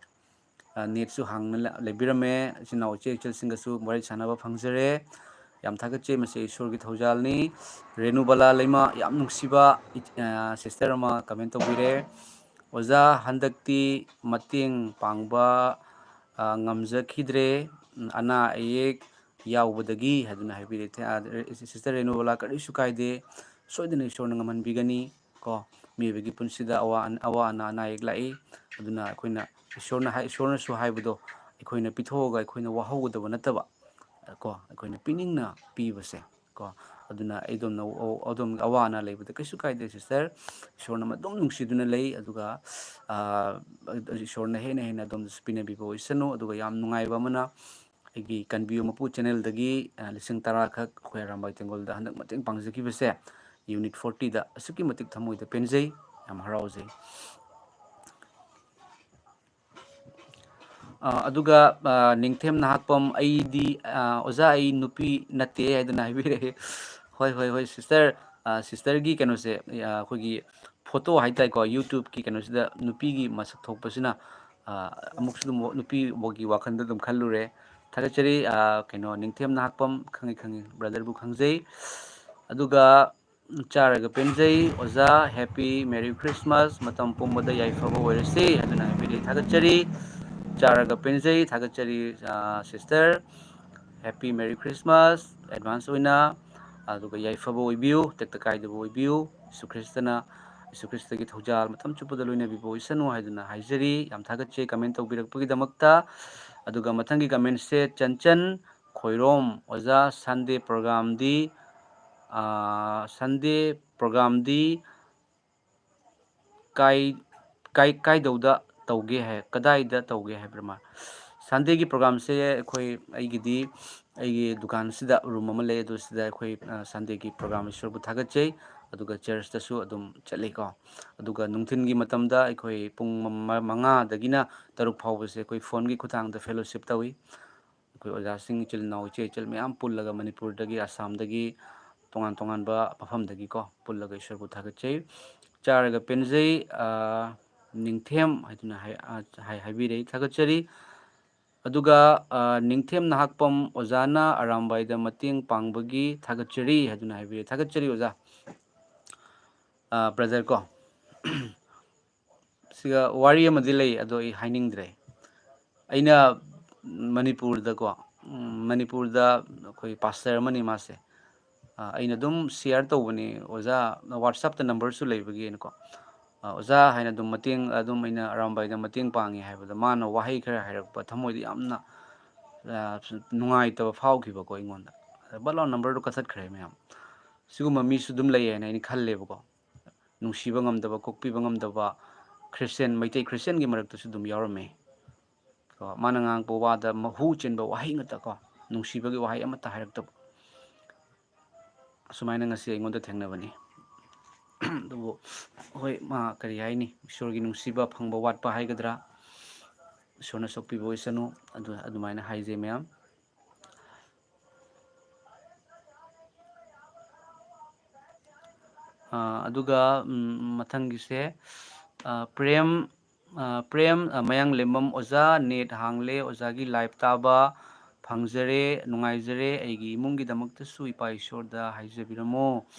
ꯑ, netꯁꯨ ꯍꯥꯡꯅ ꯂ-, ꯂꯩꯕꯤꯔꯝꯃꯦ꯫ ꯏꯆꯤꯟ ꯏꯅꯥꯎ ꯏꯆꯦ ꯏꯆꯜꯁꯤꯡꯒꯁꯨ ꯋꯥꯔꯤ ꯁꯥꯟꯅꯕ ꯐꯪꯖꯔꯦ꯫ ꯌꯥꯝ ꯊꯥꯒꯠꯆꯩ, ꯃꯁꯤ ꯏꯁꯣꯔꯒꯤ ꯊꯧꯖꯥꯜꯅꯤ꯫ ꯔꯦꯅꯨꯕꯂꯥ ꯂꯩꯃ, ꯌꯥꯝ ꯅꯨꯡꯁꯤꯕ ꯏ-, ꯑ, sister ꯑꯃ comment ꯇꯧꯕꯤꯔꯦ꯫ "ꯑꯣꯖꯥ, ꯍꯟꯗꯛꯇꯤ ꯃꯇꯦꯡ ꯄꯥꯡꯕ, ꯑ, ꯉꯝꯖꯈꯤꯗ꯭ꯔꯦ, ꯎꯝ, ꯑꯅꯥ ꯑꯌꯦꯛ ꯌꯥꯎꯕꯗꯒꯤ" ꯍꯥꯏꯗꯨꯅ ꯍꯥꯏꯕꯤꯔꯦ꯫ ꯊꯦ-, ꯑ, ꯔꯦ-, sister ꯔꯦꯅꯨꯕꯂꯥ, ꯀꯔꯤꯁꯨ ꯀꯥꯏꯗꯦ, ꯁꯣꯏꯗꯅ ꯏꯁꯣꯔꯅ ꯉꯝꯍꯟꯕꯤꯒꯅꯤ ꯀꯣ꯫ ꯃꯤꯑꯣꯏꯕꯒꯤ ꯄꯨꯟꯁꯤꯗ ꯑꯋꯥ ꯑꯟ-, ꯑꯋꯥ ꯑꯅꯥ, ꯑꯅꯥ ꯑꯌꯦꯛ ꯂꯥꯛꯏ, ꯑꯗꯨꯅ ꯑꯩꯈꯣꯏꯅ ꯏꯁꯣꯔꯅ ꯍꯥꯏ, ꯏꯁꯣꯔꯅꯁꯨ ꯍꯥꯏꯕꯗꯣ ꯑꯩꯈꯣꯏꯅ ꯄꯤꯊꯣꯛꯑꯒ ꯑꯩꯈꯣꯏꯅ ꯋꯥꯍꯧꯒꯗꯕ ꯅꯠꯇꯕ, ꯀꯣ, ꯑꯩꯈꯣꯏꯅ ꯄꯤꯅꯤꯡꯅ ꯄꯤꯕꯁꯦ, ꯀꯣ꯫ ꯑꯗꯨꯅ ꯑꯩ ꯑꯗꯣꯝꯅ, ꯑꯗꯣꯝꯒꯤ ꯑꯋꯥ ꯑꯅꯥ ꯂꯩꯕꯗ ꯀꯩꯁꯨ ꯀꯥꯏꯗꯦ, ꯁꯤꯁꯇꯔ꯫ ꯏꯁꯣꯔꯅ ꯑꯗꯨꯝ ꯅꯨꯡꯁꯤꯗꯨꯅ ꯂꯩ꯫ ꯑꯗꯨꯒ, ꯑ, ꯏꯁꯣꯔꯅ ꯍꯦꯟꯅ ꯍꯦꯟꯅ ꯑꯗꯣꯝꯗꯁꯨ ꯄꯤꯅꯕꯤꯕ ꯑꯣꯏꯁꯅꯨ꯫ ꯑꯗꯨꯒ ꯌꯥꯝ ꯅꯨꯡꯉꯥꯏꯕ ꯑꯃꯅ, ꯑꯩꯒꯤ ꯀꯟꯕꯤꯌꯨ ꯃꯄꯨ ꯆꯦꯅꯦꯜꯗꯒꯤ, ꯑ, ꯂꯤꯁꯤꯡ ꯇꯔꯥ ꯈꯛ ꯑꯩꯈꯣꯏ ꯑꯔꯥꯝꯕꯥꯏ ꯇꯦꯡꯒꯣꯜꯗ ꯍꯟꯗꯛ ꯃꯇꯦꯡ ꯄꯥꯡꯖꯈꯤꯕꯁꯦ, ꯌꯨꯅꯤꯠ ꯐꯣꯔꯇꯤꯗ ꯑꯁꯨꯛꯀꯤ ꯃꯇꯤꯛ ꯊꯃꯣꯏꯗ ꯄꯦꯟꯖꯩ꯫ ꯌꯥꯝ ꯍꯔꯥꯎꯖꯩ꯫ ꯑ, ꯑꯗꯨꯒ, ꯑ, ꯅꯤꯡꯊꯦꯝ ꯅꯍꯥꯛꯄꯝ, "ꯑꯩꯗꯤ, ꯑ, ꯑꯣꯖꯥ, ꯑꯩ ꯅꯨꯄꯤ ꯅꯠꯇꯦ" ꯍꯥꯏꯗꯅ ꯍꯥꯏꯕꯤꯔꯛꯑꯦ꯫ ꯍꯣꯏ, ꯍꯣꯏ, ꯍꯣꯏ, ꯁꯤꯁꯇꯔ, ꯑ, ꯁꯤꯁꯇꯔꯒꯤ ꯀꯩꯅꯣꯁꯦ, ꯑ, ꯑꯩꯈꯣꯏꯒꯤ ꯐꯣꯇꯣ ꯍꯥꯏꯇꯥꯔꯦꯀꯣ, YouTubeꯀꯤ ꯀꯩꯅꯣꯁꯤꯗ ꯅꯨꯄꯤꯒꯤ ꯃꯁꯛ ꯊꯣꯛꯄꯁꯤꯅ, ꯑ, ꯑꯃꯨꯛꯁꯨ ꯑꯗꯨꯝ ꯅꯨꯄꯤꯒꯤ ꯋꯥꯈꯜꯗ ꯑꯗꯨꯝ ꯈꯜꯂꯨꯔꯦ꯫ ꯊꯥꯒꯠꯆꯔꯤ, ꯑ, ꯀꯩꯅꯣ, ꯅꯤꯡꯊꯦꯝ ꯅꯍꯥꯛꯄꯝ, ꯈꯪꯉꯤ, ꯈꯪꯉꯤ, ꯕ꯭ꯔꯗꯔꯕꯨ ꯈꯪꯖꯩ꯫ ꯑꯗꯨꯒ ꯆꯥꯔꯒ ꯄꯦꯟꯖꯩ ꯑꯣꯖꯥ, Happy Merry Christmas, ꯃꯇꯝ ꯄꯨꯝꯕꯗ ꯌꯥꯏꯐꯕ ꯑꯣꯏꯔꯁꯤ ꯍꯥꯏꯗꯨꯅ ꯍꯥꯏꯕꯤꯔꯤ, ꯊꯥꯒꯠꯆꯔꯤ꯫ ꯆꯥꯔꯒ ꯄꯦꯟꯖꯩ, ꯊꯥꯒꯠꯆꯔꯤ, ꯑ, sister. Happy Merry Christmas advance ꯑꯣꯏꯅ꯫ ꯑꯗꯨꯒ ꯌꯥꯏꯐꯕ ꯑꯣꯏꯕꯤꯌꯨ, ꯇꯦꯛꯇ ꯀꯥꯏꯗꯕ ꯑꯣꯏꯕꯤꯌꯨ꯫ ꯌꯤꯁꯨ ꯈ꯭ꯔꯤꯁꯇꯅ, ꯌꯤꯁꯨ ꯈ꯭ꯔꯤꯁꯇꯒꯤ ꯊꯧꯖꯥꯜ ꯃꯇꯝ ꯆꯨꯞꯄꯗ ꯂꯣꯏꯅꯕꯤꯕ ꯑꯣꯏꯁꯅꯨ ꯍꯥꯏꯗꯨꯅ ꯍꯥꯏꯖꯔꯤ꯫ ꯌꯥꯝ ꯊꯥꯒꯠꯆꯩ ꯀꯃꯦꯟ ꯇꯧꯕꯤꯔꯛꯄꯒꯤꯗꯃꯛꯇ꯫ ꯑꯗꯨꯒ ꯃꯊꯪꯒꯤ ꯀꯃꯦꯟꯁꯦ ꯆꯟꯆꯟ ꯈꯣꯏꯔꯣꯝ, "ꯑꯣꯖꯥ, ꯁꯟꯗꯦ ꯄ꯭ꯔꯣꯒꯥꯝꯗꯤ, ꯑꯥ, ꯁꯟꯗꯦ ꯄ꯭ꯔꯣꯒꯥꯝꯗꯤ ꯀꯥꯏ-, ꯀꯥꯏ-, ꯀꯥꯏꯗꯧꯗ ꯇꯧꯒꯦ?" ꯍꯥꯏ, "ꯀꯗꯥꯏꯗ ꯇꯧꯒꯦ?" ꯍꯥꯏꯕ꯭ꯔꯥ ꯃꯥ꯫ ꯁꯟꯗꯦꯒꯤ ꯄ꯭ꯔꯣꯒꯥꯝꯁꯦ ꯑꯩꯈꯣꯏ, ꯑꯩꯒꯤꯗꯤ ꯑꯩꯒꯤ ꯗꯨꯀꯥꯟꯁꯤꯗ, ꯔꯨꯝ ꯑꯃ ꯂꯩ, ꯑꯗꯨ ꯁꯤꯗ ꯑꯩꯈꯣꯏ, ꯑ, ꯁꯟꯗꯦꯒꯤ ꯄ꯭ꯔꯣꯒꯥꯝ ꯏꯁꯣꯔꯕꯨ ꯊꯥꯒꯠꯆꯩ꯫ ꯑꯗꯨꯒ ꯆꯔꯆꯇꯁꯨ ꯑꯗꯨꯝ ꯆꯠꯂꯤꯀꯣ꯫ ꯑꯗꯨꯒ ꯅꯨꯡꯊꯤꯜꯒꯤ ꯃꯇꯝꯗ ꯑꯩꯈꯣꯏ ꯄꯨꯡ ꯃ-, ꯃ-, ꯃꯉꯥꯗꯒꯤꯅ ꯇꯔꯨꯛ ꯐꯥꯎꯕꯁꯦ ꯑꯩꯈꯣꯏ ꯐꯣꯟꯒꯤ ꯈꯨꯠꯊꯥꯡꯗ ꯐꯦꯂꯣꯁꯤꯞ ꯇꯧꯏ꯫ ꯑꯩꯈꯣꯏ ꯑꯣꯖꯥꯁꯤꯡ, ꯏꯆꯤꯜ ꯏꯅꯥꯎ, ꯏꯆꯦ ꯏꯆꯜ ꯃꯌꯥꯝ ꯄꯨꯜꯂꯒ ꯃꯅꯤꯄꯨꯔꯗꯒꯤ, ꯑꯁꯥꯝꯗꯒꯤ, ꯇꯣꯉꯥꯟ ꯇꯣꯉꯥꯟꯕ ꯃꯐꯝꯗꯒꯤꯀꯣ ꯄꯨꯜꯂꯒ ꯏꯁꯣꯔꯕꯨ ꯊꯥꯒꯠꯆꯩ꯫ ꯆꯥꯔꯒ ꯄꯦꯟꯖꯩ, ꯑ, ꯅꯤꯡꯊꯦꯝ ꯍꯥꯏꯗꯨꯅ ꯍꯥꯏ-, ꯑ, ꯍꯥꯏ-, ꯍꯥꯏꯕꯤꯔꯦ, ꯊꯥꯒꯠꯆꯔꯤ꯫ ꯑꯗꯨꯒ, ꯑ, ꯅꯤꯡꯊꯦꯝ ꯅꯍꯥꯛꯄꯝ ꯑꯣꯖꯥꯅ ꯑꯔꯥꯝꯕꯥꯏꯗ ꯃꯇꯦꯡ ꯄꯥꯡꯕꯒꯤ ꯊꯥꯒꯠꯆꯔꯤ ꯍꯥꯏꯗꯨꯅ ꯍꯥꯏꯕꯤꯔꯦ꯫ ꯊꯥꯒꯠꯆꯔꯤ ꯑꯣꯖꯥ꯫ ꯑ, ꯕ꯭ꯔꯗꯔ ꯀꯣ꯫ ꯁꯤꯒ ꯋꯥꯔꯤ ꯑꯃꯗꯤ ꯂꯩ, ꯑꯗꯣ ꯑꯩ ꯍꯥꯏꯅꯤꯡꯗ꯭ꯔꯦ꯫ ꯑꯩꯅ ꯃꯅꯤꯄꯨꯔꯗꯀꯣ, ꯎꯝ, ꯃꯅꯤꯄꯨꯔꯗ ꯑꯩꯈꯣꯏ ꯄꯥꯁꯇꯔ ꯑꯃꯅꯤ ꯃꯥꯁꯦ꯫ ꯑ, ꯑꯩꯅ ꯑꯗꯨꯝ ꯁꯤꯌꯥꯔ ꯇꯧꯕꯅꯤ, ꯑꯣꯖꯥ, WhatsAppꯇ ꯅꯝꯕꯔꯁꯨ ꯂꯩꯕꯒꯤꯅꯀꯣ꯫ ꯑ, ꯑꯣꯖꯥ ꯍꯥꯏꯅ ꯑꯗꯨꯝ ꯃꯇꯦꯡ, ꯑꯗꯨꯝ ꯑꯩꯅ ꯑꯔꯥꯝꯕꯥꯏꯗ ꯃꯇꯦꯡ ꯄꯥꯡꯉꯤ ꯍꯥꯏꯕꯗ ꯃꯥꯅ ꯋꯥꯍꯩ ꯈꯔ ꯍꯥꯏꯔꯛꯄ ꯊꯃꯣꯏꯗ ꯌꯥꯝꯅ, ꯑ, ꯅꯨꯡꯉꯥꯏꯇꯕ ꯐꯥꯎꯈꯤꯕꯀꯣ ꯑꯩꯉꯣꯟꯗ꯫ ꯑꯗ ꯕꯠ ꯂꯥꯎ ꯅꯝꯕꯔꯗꯨ ꯀꯛꯊꯠꯈ꯭ꯔꯦ ꯃꯌꯥꯝ꯫ ꯁꯤꯒꯨꯝꯕ ꯃꯤꯁꯨ ꯑꯗꯨꯝ ꯂꯩ ꯍꯥꯏꯅ ꯑꯩꯅ ꯈꯜꯂꯦꯕꯀꯣ꯫ ꯅꯨꯡꯁꯤꯕ ꯉꯝꯗꯕ, ꯀꯣꯛꯄꯤꯕ ꯉꯝꯗꯕ ꯈ꯭ꯔꯤꯁꯇꯤꯌꯥꯟ, ꯃꯩꯇꯩ ꯈ꯭ꯔꯤꯁꯇꯤꯌꯥꯟꯒꯤ ꯃꯔꯛꯇꯁꯨ ꯑꯗꯨꯝ ꯌꯥꯎꯔꯝꯃꯦ꯫ ꯀꯣ, ꯃꯥꯅ ꯉꯥꯡꯉꯛꯄ ꯋꯥꯗ ꯃꯍꯨ ꯆꯦꯟꯕ ꯋꯥꯍꯩ ꯉꯥꯛꯇ ꯀꯣ, ꯅꯨꯡꯁꯤꯕꯒꯤ ꯋꯥꯍꯩ ꯑꯃꯠꯇ ꯍꯥꯏꯔꯛꯇꯕ꯫ ꯑꯁꯨꯃꯥꯏꯅ ꯉꯁꯤ ꯑꯩꯉꯣꯟꯗ ꯊꯦꯡꯅꯕꯅꯤ꯫ ꯑꯗꯨꯕꯨ ꯍꯣꯏ, ꯃꯥ ꯀꯔꯤ ꯍꯥꯏꯅꯤ, ꯏꯁꯣꯔꯒꯤ ꯅꯨꯡꯁꯤꯕ ꯐꯪꯕ ꯋꯥꯠꯄ ꯍꯥꯏꯒꯗ꯭ꯔꯥ, ꯏꯁꯣꯔꯅ ꯁꯣꯛꯄꯤꯕ ꯑꯣꯏꯁꯅꯨ꯫ ꯑꯗꯨ, ꯑꯗꯨꯃꯥꯏꯅ ꯍꯥꯏꯖꯩ ꯃꯌꯥꯝ꯫ ꯑ, ꯑꯗꯨꯒ, ꯎꯝ, ꯃꯊꯪꯒꯤꯁꯦ, ꯑ, ꯄ꯭ꯔꯦꯝ, ꯑ, ꯄ꯭ꯔꯦꯝ, ꯑ, ꯃꯌꯥꯡꯂꯦꯝꯕꯝ ꯑꯣꯖꯥ, ꯅꯦꯠ ꯍꯥꯡꯂꯦ, ꯑꯣꯖꯥꯒꯤ ꯂꯥꯏꯚ ꯇꯥꯕ ꯐꯪꯖꯔꯦ, ꯅꯨꯡꯉꯥꯏꯖꯔꯦ꯫ ꯑꯩꯒꯤ ꯏꯃꯨꯡꯒꯤꯗꯃꯛꯇꯁꯨ ꯏꯄꯥ ꯏꯁꯣꯔꯗ ꯍꯥꯏꯖꯕꯤꯔꯝꯃꯣ꯫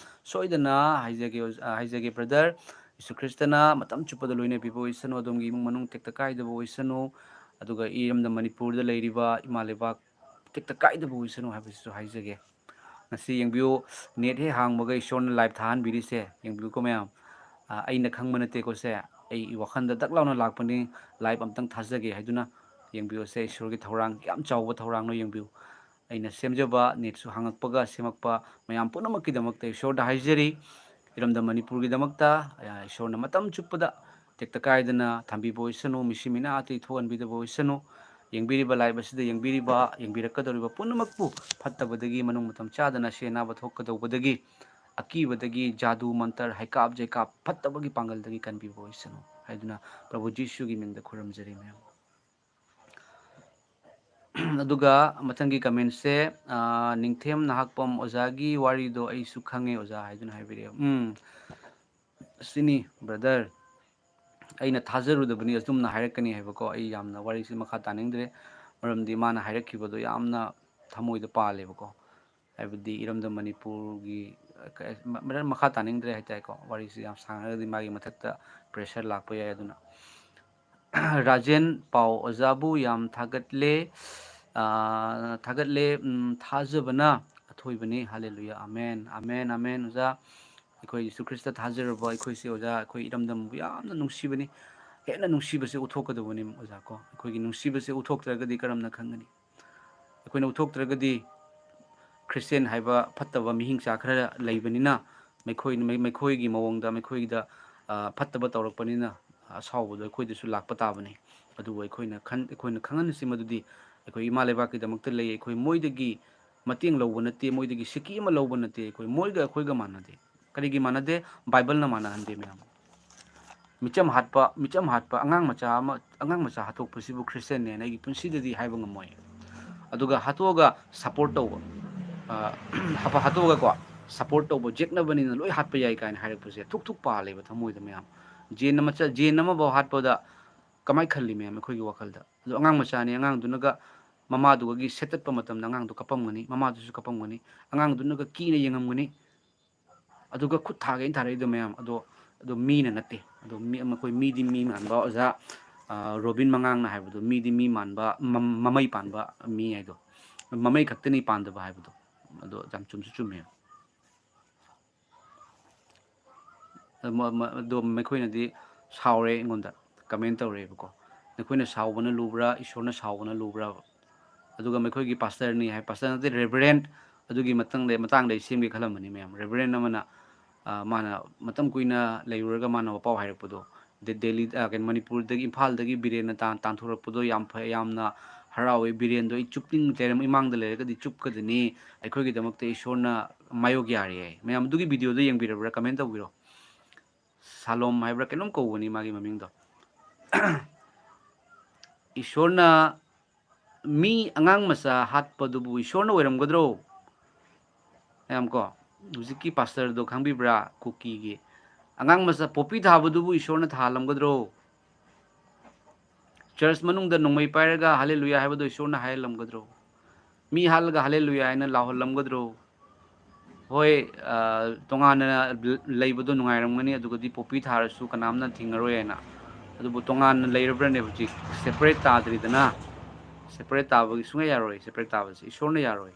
ꯁꯣꯏꯗꯅ ꯍꯥꯏꯖꯒꯦ ꯑꯣꯖꯥ, ꯍꯥꯏꯖꯒꯦ ꯕ꯭ꯔꯗꯔ꯫ ꯌꯦꯁꯨ ꯈ꯭ꯔꯤꯁꯇꯅ ꯃꯇꯝ ꯆꯨꯞꯄꯗ ꯂꯣꯏꯅꯕꯤꯕ ꯑꯣꯏꯁꯅꯨ, ꯑꯗꯣꯝꯒꯤ ꯏꯃꯨꯡ ꯃꯅꯨꯡ ꯇꯦꯛꯇ ꯀꯥꯏꯗꯕ ꯑꯣꯏꯁꯅꯨ, ꯑꯗꯨꯒ ꯏꯔꯝꯗꯝ ꯃꯅꯤꯄꯨꯔꯗ ꯂꯩꯔꯤꯕ ꯏꯃꯥ ꯂꯩꯕꯥꯛ ꯇꯦꯛꯇ ꯀꯥꯏꯗꯕ ꯑꯣꯏꯁꯅꯨ ꯍꯥꯏꯕꯁꯤꯁꯨ ꯍꯥꯏꯖꯒꯦ꯫ ꯉꯁꯤ ꯌꯦꯡꯕꯤꯌꯨ, ꯅꯦꯠ ꯍꯦꯛ ꯍꯥꯡꯕꯒ ꯏꯁꯣꯔꯅ ꯂꯥꯏꯚ ꯊꯥꯍꯟꯕꯤꯔꯤꯁꯦ ꯌꯦꯡꯕꯤꯌꯨꯀꯣ ꯃꯌꯥꯝ꯫ ꯑ, ꯑꯩꯅ ꯈꯪꯕ ꯅꯠꯇꯦꯀꯣ ꯁꯦ, ꯑꯩ ꯋꯥꯈꯜꯗ ꯗꯛ ꯂꯥꯎꯅ ꯂꯥꯛꯄꯅꯤ, ꯂꯥꯏꯚ ꯑꯝꯇꯪ ꯊꯥꯖꯒꯦ ꯍꯥꯏꯗꯨꯅ꯫ ꯌꯦꯡꯕꯤꯌꯨꯁꯦ, ꯏꯁꯣꯔꯒꯤ ꯊꯧꯔꯥꯡ, ꯌꯥꯝ ꯆꯥꯎꯕ ꯊꯧꯔꯥꯡꯅꯣ ꯌꯦꯡꯕꯤꯌꯨ꯫ ꯑꯩꯅ ꯁꯦꯝꯖꯕ ꯅꯦꯠꯁꯨ ꯍꯥꯡꯉꯛꯄꯒ ꯁꯦꯝꯃꯛꯄ ꯃꯌꯥꯝ ꯄꯨꯝꯅꯃꯛꯀꯤꯗꯃꯛꯇ ꯏꯁꯣꯔꯗ ꯍꯥꯏꯖꯔꯤ꯫ ꯏꯔꯝꯗꯝ ꯃꯅꯤꯄꯨꯔꯒꯤꯗꯃꯛꯇ, ꯑ, ꯏꯁꯣꯔꯅ ꯃꯇꯝ ꯆꯨꯞꯄꯗ ꯇꯦꯛꯇ ꯀꯥꯏꯗꯅ ꯊꯝꯕꯤꯕ ꯑꯣꯏꯁꯅꯨ, ꯃꯤꯁꯤ ꯃꯤꯅꯥ ꯑꯇꯩ ꯊꯣꯛꯍꯟꯕꯤꯗꯕ ꯑꯣꯏꯁꯅꯨ꯫ ꯌꯦꯡꯕꯤꯔꯤꯕ ꯂꯥꯏꯚ ꯑꯁꯤꯗ ꯌꯦꯡꯕꯤꯔꯤꯕ, ꯌꯦꯡꯕꯤꯔꯛꯀꯗꯧꯔꯤꯕ ꯄꯨꯝꯅꯃꯛꯄꯨ ꯐꯠꯇꯕꯗꯒꯤ ꯃꯅꯨꯡ ꯃꯇꯝ ꯆꯥꯗꯅ ꯑꯁꯤ ꯑꯅꯥꯕ ꯊꯣꯛꯀꯗꯧꯕꯗꯒꯤ, ꯑꯀꯤꯕꯗꯒꯤ, ꯖꯥꯗꯨ ꯃꯟꯇꯔ, ꯍꯩꯀꯥꯞ ꯖꯩꯀꯥꯞ ꯐꯠꯇꯕꯒꯤ ꯄꯥꯡꯒꯜꯗꯒꯤ ꯀꯟꯕꯤꯕ ꯑꯣꯏꯁꯅꯨ ꯍꯥꯏꯗꯨꯅ ꯄ꯭ꯔꯚꯨ ꯖꯤꯁꯨꯒꯤ ꯃꯤꯡꯗ ꯈꯨꯔꯨꯝꯖꯔꯤ ꯃꯌꯥꯝ꯫ ꯑꯗꯨꯒ ꯃꯊꯪꯒꯤ ꯀꯃꯦꯟꯁꯦ, ꯑ, ꯅꯤꯡꯊꯦꯝ ꯅꯍꯥꯛꯄꯝ ꯑꯣꯖꯥꯒꯤ ꯋꯥꯔꯤꯗꯣ ꯑꯩꯁꯨ ꯈꯪꯉꯦ ꯑꯣꯖꯥ ꯍꯥꯏꯗꯨꯅ ꯍꯥꯏꯕꯤꯔꯛꯑꯦ꯫ ꯎꯝ, ꯁꯤꯅꯤ ꯕ꯭ꯔꯗꯔ, ꯑꯩꯅ ꯊꯥꯖꯔꯨꯗꯕꯅꯤ ꯑꯗꯨꯝꯅ ꯍꯥꯏꯔꯛꯀꯅꯤ ꯍꯥꯏꯕꯀꯣ꯫ ꯑꯩ ꯌꯥꯝꯅ ꯋꯥꯔꯤꯁꯤ ꯃꯈꯥ ꯇꯥꯅꯤꯡꯗ꯭ꯔꯦ, ꯃꯔꯝꯗꯤ ꯃꯥꯅ ꯍꯥꯏꯔꯛꯈꯤꯕꯗꯣ ꯌꯥꯝꯅ ꯊꯃꯣꯏꯗ ꯄꯥꯜꯂꯦꯕꯀꯣ꯫ ꯍꯥꯏꯕꯗꯤ ꯏꯔꯝꯗꯝ ꯃꯅꯤꯄꯨꯔꯒꯤ, ꯑ, ꯀ-, ꯃ-, ꯃꯔꯝ ꯃꯈꯥ ꯇꯥꯅꯤꯡꯗ꯭ꯔꯦ ꯍꯥꯏꯇꯥꯔꯦꯀꯣ꯫ ꯋꯥꯔꯤꯁꯤ ꯌꯥꯝ ꯁꯥꯡꯉꯒꯗꯤ ꯃꯥꯒꯤ ꯃꯊꯛꯇ ꯄ꯭ꯔꯦꯁꯔ ꯂꯥꯛꯄ ꯌꯥꯏ꯫ ꯑꯗꯨꯅ ꯔꯥꯖꯦꯟ ꯄꯥꯎ ꯑꯣꯖꯥꯕꯨ ꯌꯥꯝ ꯊꯥꯒꯠꯂꯦ, ꯑ, ꯊꯥꯒꯠꯂꯦ, ꯎꯝ, ꯊꯥꯖꯕꯅ ꯑꯊꯣꯏꯕꯅꯤ꯫ ꯍꯥꯂꯦꯂꯨꯌꯥ, ꯑꯃꯦꯟ, ꯑꯃꯦꯟ, ꯑꯃꯦꯟ꯫ ꯑꯣꯖꯥ, ꯑꯩꯈꯣꯏ ꯖꯤꯁꯨ ꯈ꯭ꯔꯤꯁꯇ ꯊꯥꯖꯔꯕ ꯑꯩꯈꯣꯏꯁꯦ, ꯑꯣꯖꯥ, ꯑꯩꯈꯣꯏ ꯏꯔꯝꯗꯝꯕꯨ ꯌꯥꯝꯅ ꯅꯨꯡꯁꯤꯕꯅꯤ꯫ ꯍꯦꯟꯅ ꯅꯨꯡꯁꯤꯕꯁꯦ ꯎꯠꯊꯣꯛꯀꯗꯧꯕꯅꯤ, ꯑꯣꯖꯥ, ꯀꯣ꯫ ꯑꯩꯈꯣꯏꯒꯤ ꯅꯨꯡꯁꯤꯕꯁꯦ ꯎꯠꯊꯣꯛꯇ꯭ꯔꯒꯗꯤ ꯀꯔꯝꯅ ꯈꯪꯒꯅꯤ? ꯑꯩꯈꯣꯏꯅ ꯎꯠꯊꯣꯛꯇ꯭ꯔꯒꯗꯤ ꯈ꯭ꯔꯤꯁꯇꯤꯌꯥꯟ ꯍꯥꯏꯕ ꯐꯠꯇꯕ ꯃꯤꯍꯤꯡꯆꯥ ꯈꯔ ꯂꯩꯕꯅꯤꯅ, ꯃꯈꯣꯏ-, ꯃꯈꯣꯏꯒꯤ ꯃꯑꯣꯡꯗ, ꯃꯈꯣꯏꯒꯤꯗ, ꯑ, ꯐꯠꯇꯕ ꯇꯧꯔꯛꯄꯅꯤꯅ, ꯑꯁꯥꯎꯕꯗꯣ ꯑꯩꯈꯣꯏꯗꯁꯨ ꯂꯥꯛꯄ ꯇꯥꯕꯅꯤ꯫ ꯑꯗꯨꯕꯨ ꯑꯩꯈꯣꯏꯅ ꯈꯟ-, ꯑꯩꯈꯣꯏꯅ ꯈꯪꯍꯟꯁꯤ ꯃꯗꯨꯗꯤ ꯑꯩꯈꯣꯏ ꯏꯃꯥ ꯂꯩꯕꯥꯛꯀꯤꯗꯃꯛꯇ ꯂꯩ꯫ ꯑꯩꯈꯣꯏ ꯃꯣꯏꯗꯒꯤ ꯃꯇꯦꯡ ꯂꯧꯕ ꯅꯠꯇꯦ, ꯃꯣꯏꯗꯒꯤ ꯁꯤꯀꯤ ꯑꯃ ꯂꯧꯕ ꯅꯠꯇꯦ꯫ ꯑꯩꯈꯣꯏ ꯃꯣꯏꯒ ꯑꯩꯈꯣꯏꯒ ꯃꯥꯟꯅꯗꯦ꯫ ꯀꯔꯤꯒꯤ ꯃꯥꯟꯅꯗꯦ? ꯕꯥꯏꯕꯜꯅ ꯃꯥꯟꯅꯍꯟꯗꯦ, ꯃꯌꯥꯝ꯫ ꯃꯤꯆꯝ ꯍꯥꯠꯄ, ꯃꯤꯆꯝ ꯍꯥꯠꯄ, ꯑꯉꯥꯡ ꯃꯆꯥ ꯑꯃ, ꯑꯉꯥꯡ ꯃꯆꯥ ꯍꯥꯠꯇꯣꯛꯄꯁꯤꯕꯨ ꯈ꯭ꯔꯤꯁꯇꯤꯌꯥꯟꯅꯦꯅ ꯑꯩꯒꯤ ꯄꯨꯟꯁꯤꯗꯗꯤ ꯍꯥꯏꯕ ꯉꯝꯃꯣꯏ꯫ ꯑꯗꯨꯒ ꯍꯥꯠꯇꯣꯛꯑꯒ ꯁꯞꯄꯣꯔꯠ ꯇꯧꯕ, ꯑ, ꯍꯥꯠꯄ-, ꯍꯥꯠꯇꯣꯛꯑꯒꯀꯣ, ꯁꯞꯄꯣꯔꯠ ꯇꯧꯕ, ꯌꯦꯛꯅꯕꯅꯤꯅ ꯂꯣꯏ ꯍꯥꯠꯄ ꯌꯥꯏ ꯀꯥꯏꯅ ꯍꯥꯏꯔꯛꯄꯁꯦ ꯊꯨꯛ ꯊꯨꯛ ꯄꯥꯜꯂꯦꯕ ꯊꯃꯣꯏꯗ, ꯃꯌꯥꯝ꯫ ꯖꯦꯟ ꯑꯃ ꯆ-, ꯖꯦꯟ ꯑꯃꯐꯥꯎ ꯍꯥꯠꯄꯗ ꯀꯃꯥꯏ ꯈꯜꯂꯤ, ꯃꯌꯥꯝ, ꯑꯩꯈꯣꯏꯒꯤ ꯋꯥꯈꯜꯗ? ꯑꯗꯣ ꯑꯉꯥꯡ ꯃꯆꯥꯅꯤ, ꯑꯉꯥꯡꯗꯨꯅꯒ ꯃꯃꯥꯗꯨꯒꯒꯤ ꯁꯦꯠꯇꯠꯄ ꯃꯇꯝꯗ ꯑꯉꯥꯡꯗꯣ ꯀꯞꯄꯝꯒꯅꯤ, ꯃꯃꯥꯗꯨꯁꯨ ꯀꯞꯄꯝꯒꯅꯤ, ꯑꯉꯥꯡꯗꯨꯅꯒ ꯀꯤꯅ ꯌꯦꯡꯉꯝꯒꯅꯤ꯫ ꯑꯗꯨꯒ ꯈꯨꯠ ꯊꯥꯒꯦꯅ ꯊꯥꯔꯛꯏꯗꯣ, ꯃꯌꯥꯝ, ꯑꯗꯣ, ꯑꯗꯣ ꯃꯤꯅ ꯅꯠꯇꯦ꯫ ꯑꯗꯣ ꯃꯤ, ꯃꯈꯣꯏ ꯃꯤꯗꯤ ꯃꯤ ꯃꯥꯟꯕ, ꯑꯣꯖꯥ, ꯑ, ꯔꯣꯕꯤꯟ ꯃꯉꯥꯡꯅ ꯍꯥꯏꯕꯗꯣ, ꯃꯤꯗꯤ ꯃꯤ ꯃꯥꯟꯕ, ꯃ-, ꯃꯃꯩ ꯄꯥꯟꯕ ꯃꯤ ꯍꯥꯏꯗꯣ, ꯃꯃꯩ ꯈꯛꯇꯅꯤ ꯄꯥꯟꯗꯕ ꯍꯥꯏꯕꯗꯣ꯫ ꯑꯗꯣ ꯌꯥꯝ ꯆꯨꯝꯁꯨ ꯆꯨꯝꯃꯦ꯫ ꯑꯗꯣ ꯃ-, ꯃ-, ꯑꯗꯣ ꯃꯈꯣꯏꯅꯗꯤ ꯁꯥꯎꯔꯦ ꯑꯩꯉꯣꯟꯗ, ꯀꯃꯦꯟ ꯇꯧꯔꯛꯑꯦꯕꯀꯣ꯫ "ꯅꯈꯣꯏꯅ ꯁꯥꯎꯕꯅ ꯂꯨꯕ꯭ꯔꯥ, ꯏꯁꯣꯔꯅ ꯁꯥꯎꯕꯅ ꯂꯨꯕ꯭ꯔꯥ?" ꯑꯗꯨꯒ ꯃꯈꯣꯏꯒꯤ ꯄꯥꯁꯇꯔꯅꯤ ꯍꯥꯏ, ꯄꯥꯁꯇꯔ ꯅꯠꯇꯦ, ꯔꯦꯚꯔꯦꯟ, ꯑꯗꯨꯒꯤ ꯃꯇꯥꯡꯗ, ꯃꯇꯥꯡꯗ ꯑꯩ ꯁꯦꯝꯒꯦ ꯈꯜꯂꯝꯕꯅꯤ, ꯃꯌꯥꯝ꯫ ꯔꯦꯚꯔꯦꯟ ꯑꯃꯅ, ꯑ, ꯃꯥꯅ ꯃꯇꯝ ꯀꯨꯏꯅ ꯂꯩꯔꯨꯔꯒ ꯃꯥꯅ ꯋꯥꯄꯥꯎ ꯍꯥꯏꯔꯛꯄꯗꯣ, ꯗꯦ-, ꯗꯦꯜꯂꯤ, ꯑ, ꯀꯩꯅꯣ, ꯃꯅꯤꯄꯨꯔꯗꯒꯤ, ꯏꯝꯐꯥꯜꯗꯒꯤ ꯕꯤꯔꯦꯟꯅ ꯇꯥꯟ-, ꯇꯥꯟꯊꯣꯔꯛꯄꯗꯣ ꯌꯥꯝ ꯐꯩ, ꯌꯥꯝꯅ ꯍꯔꯥꯎꯋꯦ꯫ ꯕꯤꯔꯦꯟꯗꯣ ꯑꯩ ꯆꯨꯞꯅꯤꯡ ꯂꯩꯔꯝ-, ꯏꯃꯥꯡꯗ ꯂꯩꯔꯒꯗꯤ ꯆꯨꯞꯀꯗꯅꯤ꯫ ꯑꯩꯈꯣꯏꯒꯤꯗꯃꯛꯇ ꯏꯁꯣꯔꯅ ꯃꯥꯌꯣꯛ ꯌꯥꯔꯦ ꯍꯥꯏ꯫ ꯃꯌꯥꯝ ꯑꯗꯨꯒꯤ ꯚꯤꯗꯤꯑꯣꯗꯣ ꯌꯦꯡꯕꯤꯔꯕ꯭ꯔꯥ? ꯀꯃꯦꯟ ꯇꯧꯕꯤꯔꯣ꯫ ꯁꯥꯂꯣꯝ ꯍꯥꯏꯕ꯭ꯔꯥ ꯀꯩꯅꯣꯝ ꯀꯧꯕꯅꯤ ꯃꯥꯒꯤ ꯃꯃꯤꯡꯗꯣ꯫ ꯏꯁꯣꯔꯅ ꯃꯤ, ꯑꯉꯥꯡ ꯃꯆꯥ ꯍꯥꯠꯄꯗꯨꯕꯨ ꯏꯁꯣꯔꯅ ꯑꯣꯏꯔꯝꯒꯗ꯭ꯔꯣ? ꯃꯌꯥꯝ ꯀꯣ, ꯍꯧꯖꯤꯛꯀꯤ ꯄꯥꯁꯇꯔꯗꯣ ꯈꯪꯕꯤꯕ꯭ꯔꯥ? ꯀꯨꯀꯤꯒꯤ ꯑꯉꯥꯡ ꯃꯆꯥ ꯄꯣꯄꯤ ꯊꯥꯕꯗꯨꯕꯨ ꯏꯁꯣꯔꯅ ꯊꯥꯍꯜꯂꯝꯒꯗ꯭ꯔꯣ? ꯆꯔꯆ ꯃꯅꯨꯡꯗ ꯅꯣꯡꯃꯩ ꯄꯥꯏꯔꯒ ꯍꯜꯂꯦꯂꯨꯌꯥ ꯍꯥꯏꯕꯗꯣ ꯏꯁꯣꯔꯅ ꯍꯥꯏꯍꯜꯂꯝꯒꯗ꯭ꯔꯣ? ꯃꯤ ꯍꯥꯠꯂꯒ ꯍꯜꯂꯦꯂꯨꯌꯥ ꯍꯥꯏꯅ ꯂꯥꯎꯍꯜꯂꯝꯒꯗ꯭ꯔꯣ? ꯍꯣꯏ, ꯑ, ꯇꯣꯉꯥꯟꯅ ꯂꯩꯕꯗꯣ ꯅꯨꯡꯉꯥꯏꯔꯝꯒꯅꯤ, ꯑꯗꯨꯒꯗꯤ ꯄꯣꯄꯤ ꯊꯥꯔꯁꯨ ꯀꯅꯥꯝꯅ ꯊꯤꯡꯉꯔꯣꯏ ꯍꯥꯏꯅ꯫ ꯑꯗꯨꯕꯨ ꯇꯣꯉꯥꯟꯅ ꯂꯩꯔꯕ꯭ꯔꯅꯦ ꯍꯧꯖꯤꯛ? ꯁꯦꯄꯔꯦꯠ ꯇꯥꯗ꯭ꯔꯤꯗꯅ꯫ ꯁꯦꯄꯔꯦꯠ ꯇꯥꯕꯒꯤ ꯁꯨꯡꯌꯥ ꯌꯥꯔꯣꯏ, ꯁꯦꯄꯔꯦꯠ ꯇꯥꯕꯁꯦ ꯏꯁꯣꯔꯅ ꯌꯥꯔꯣꯏ꯫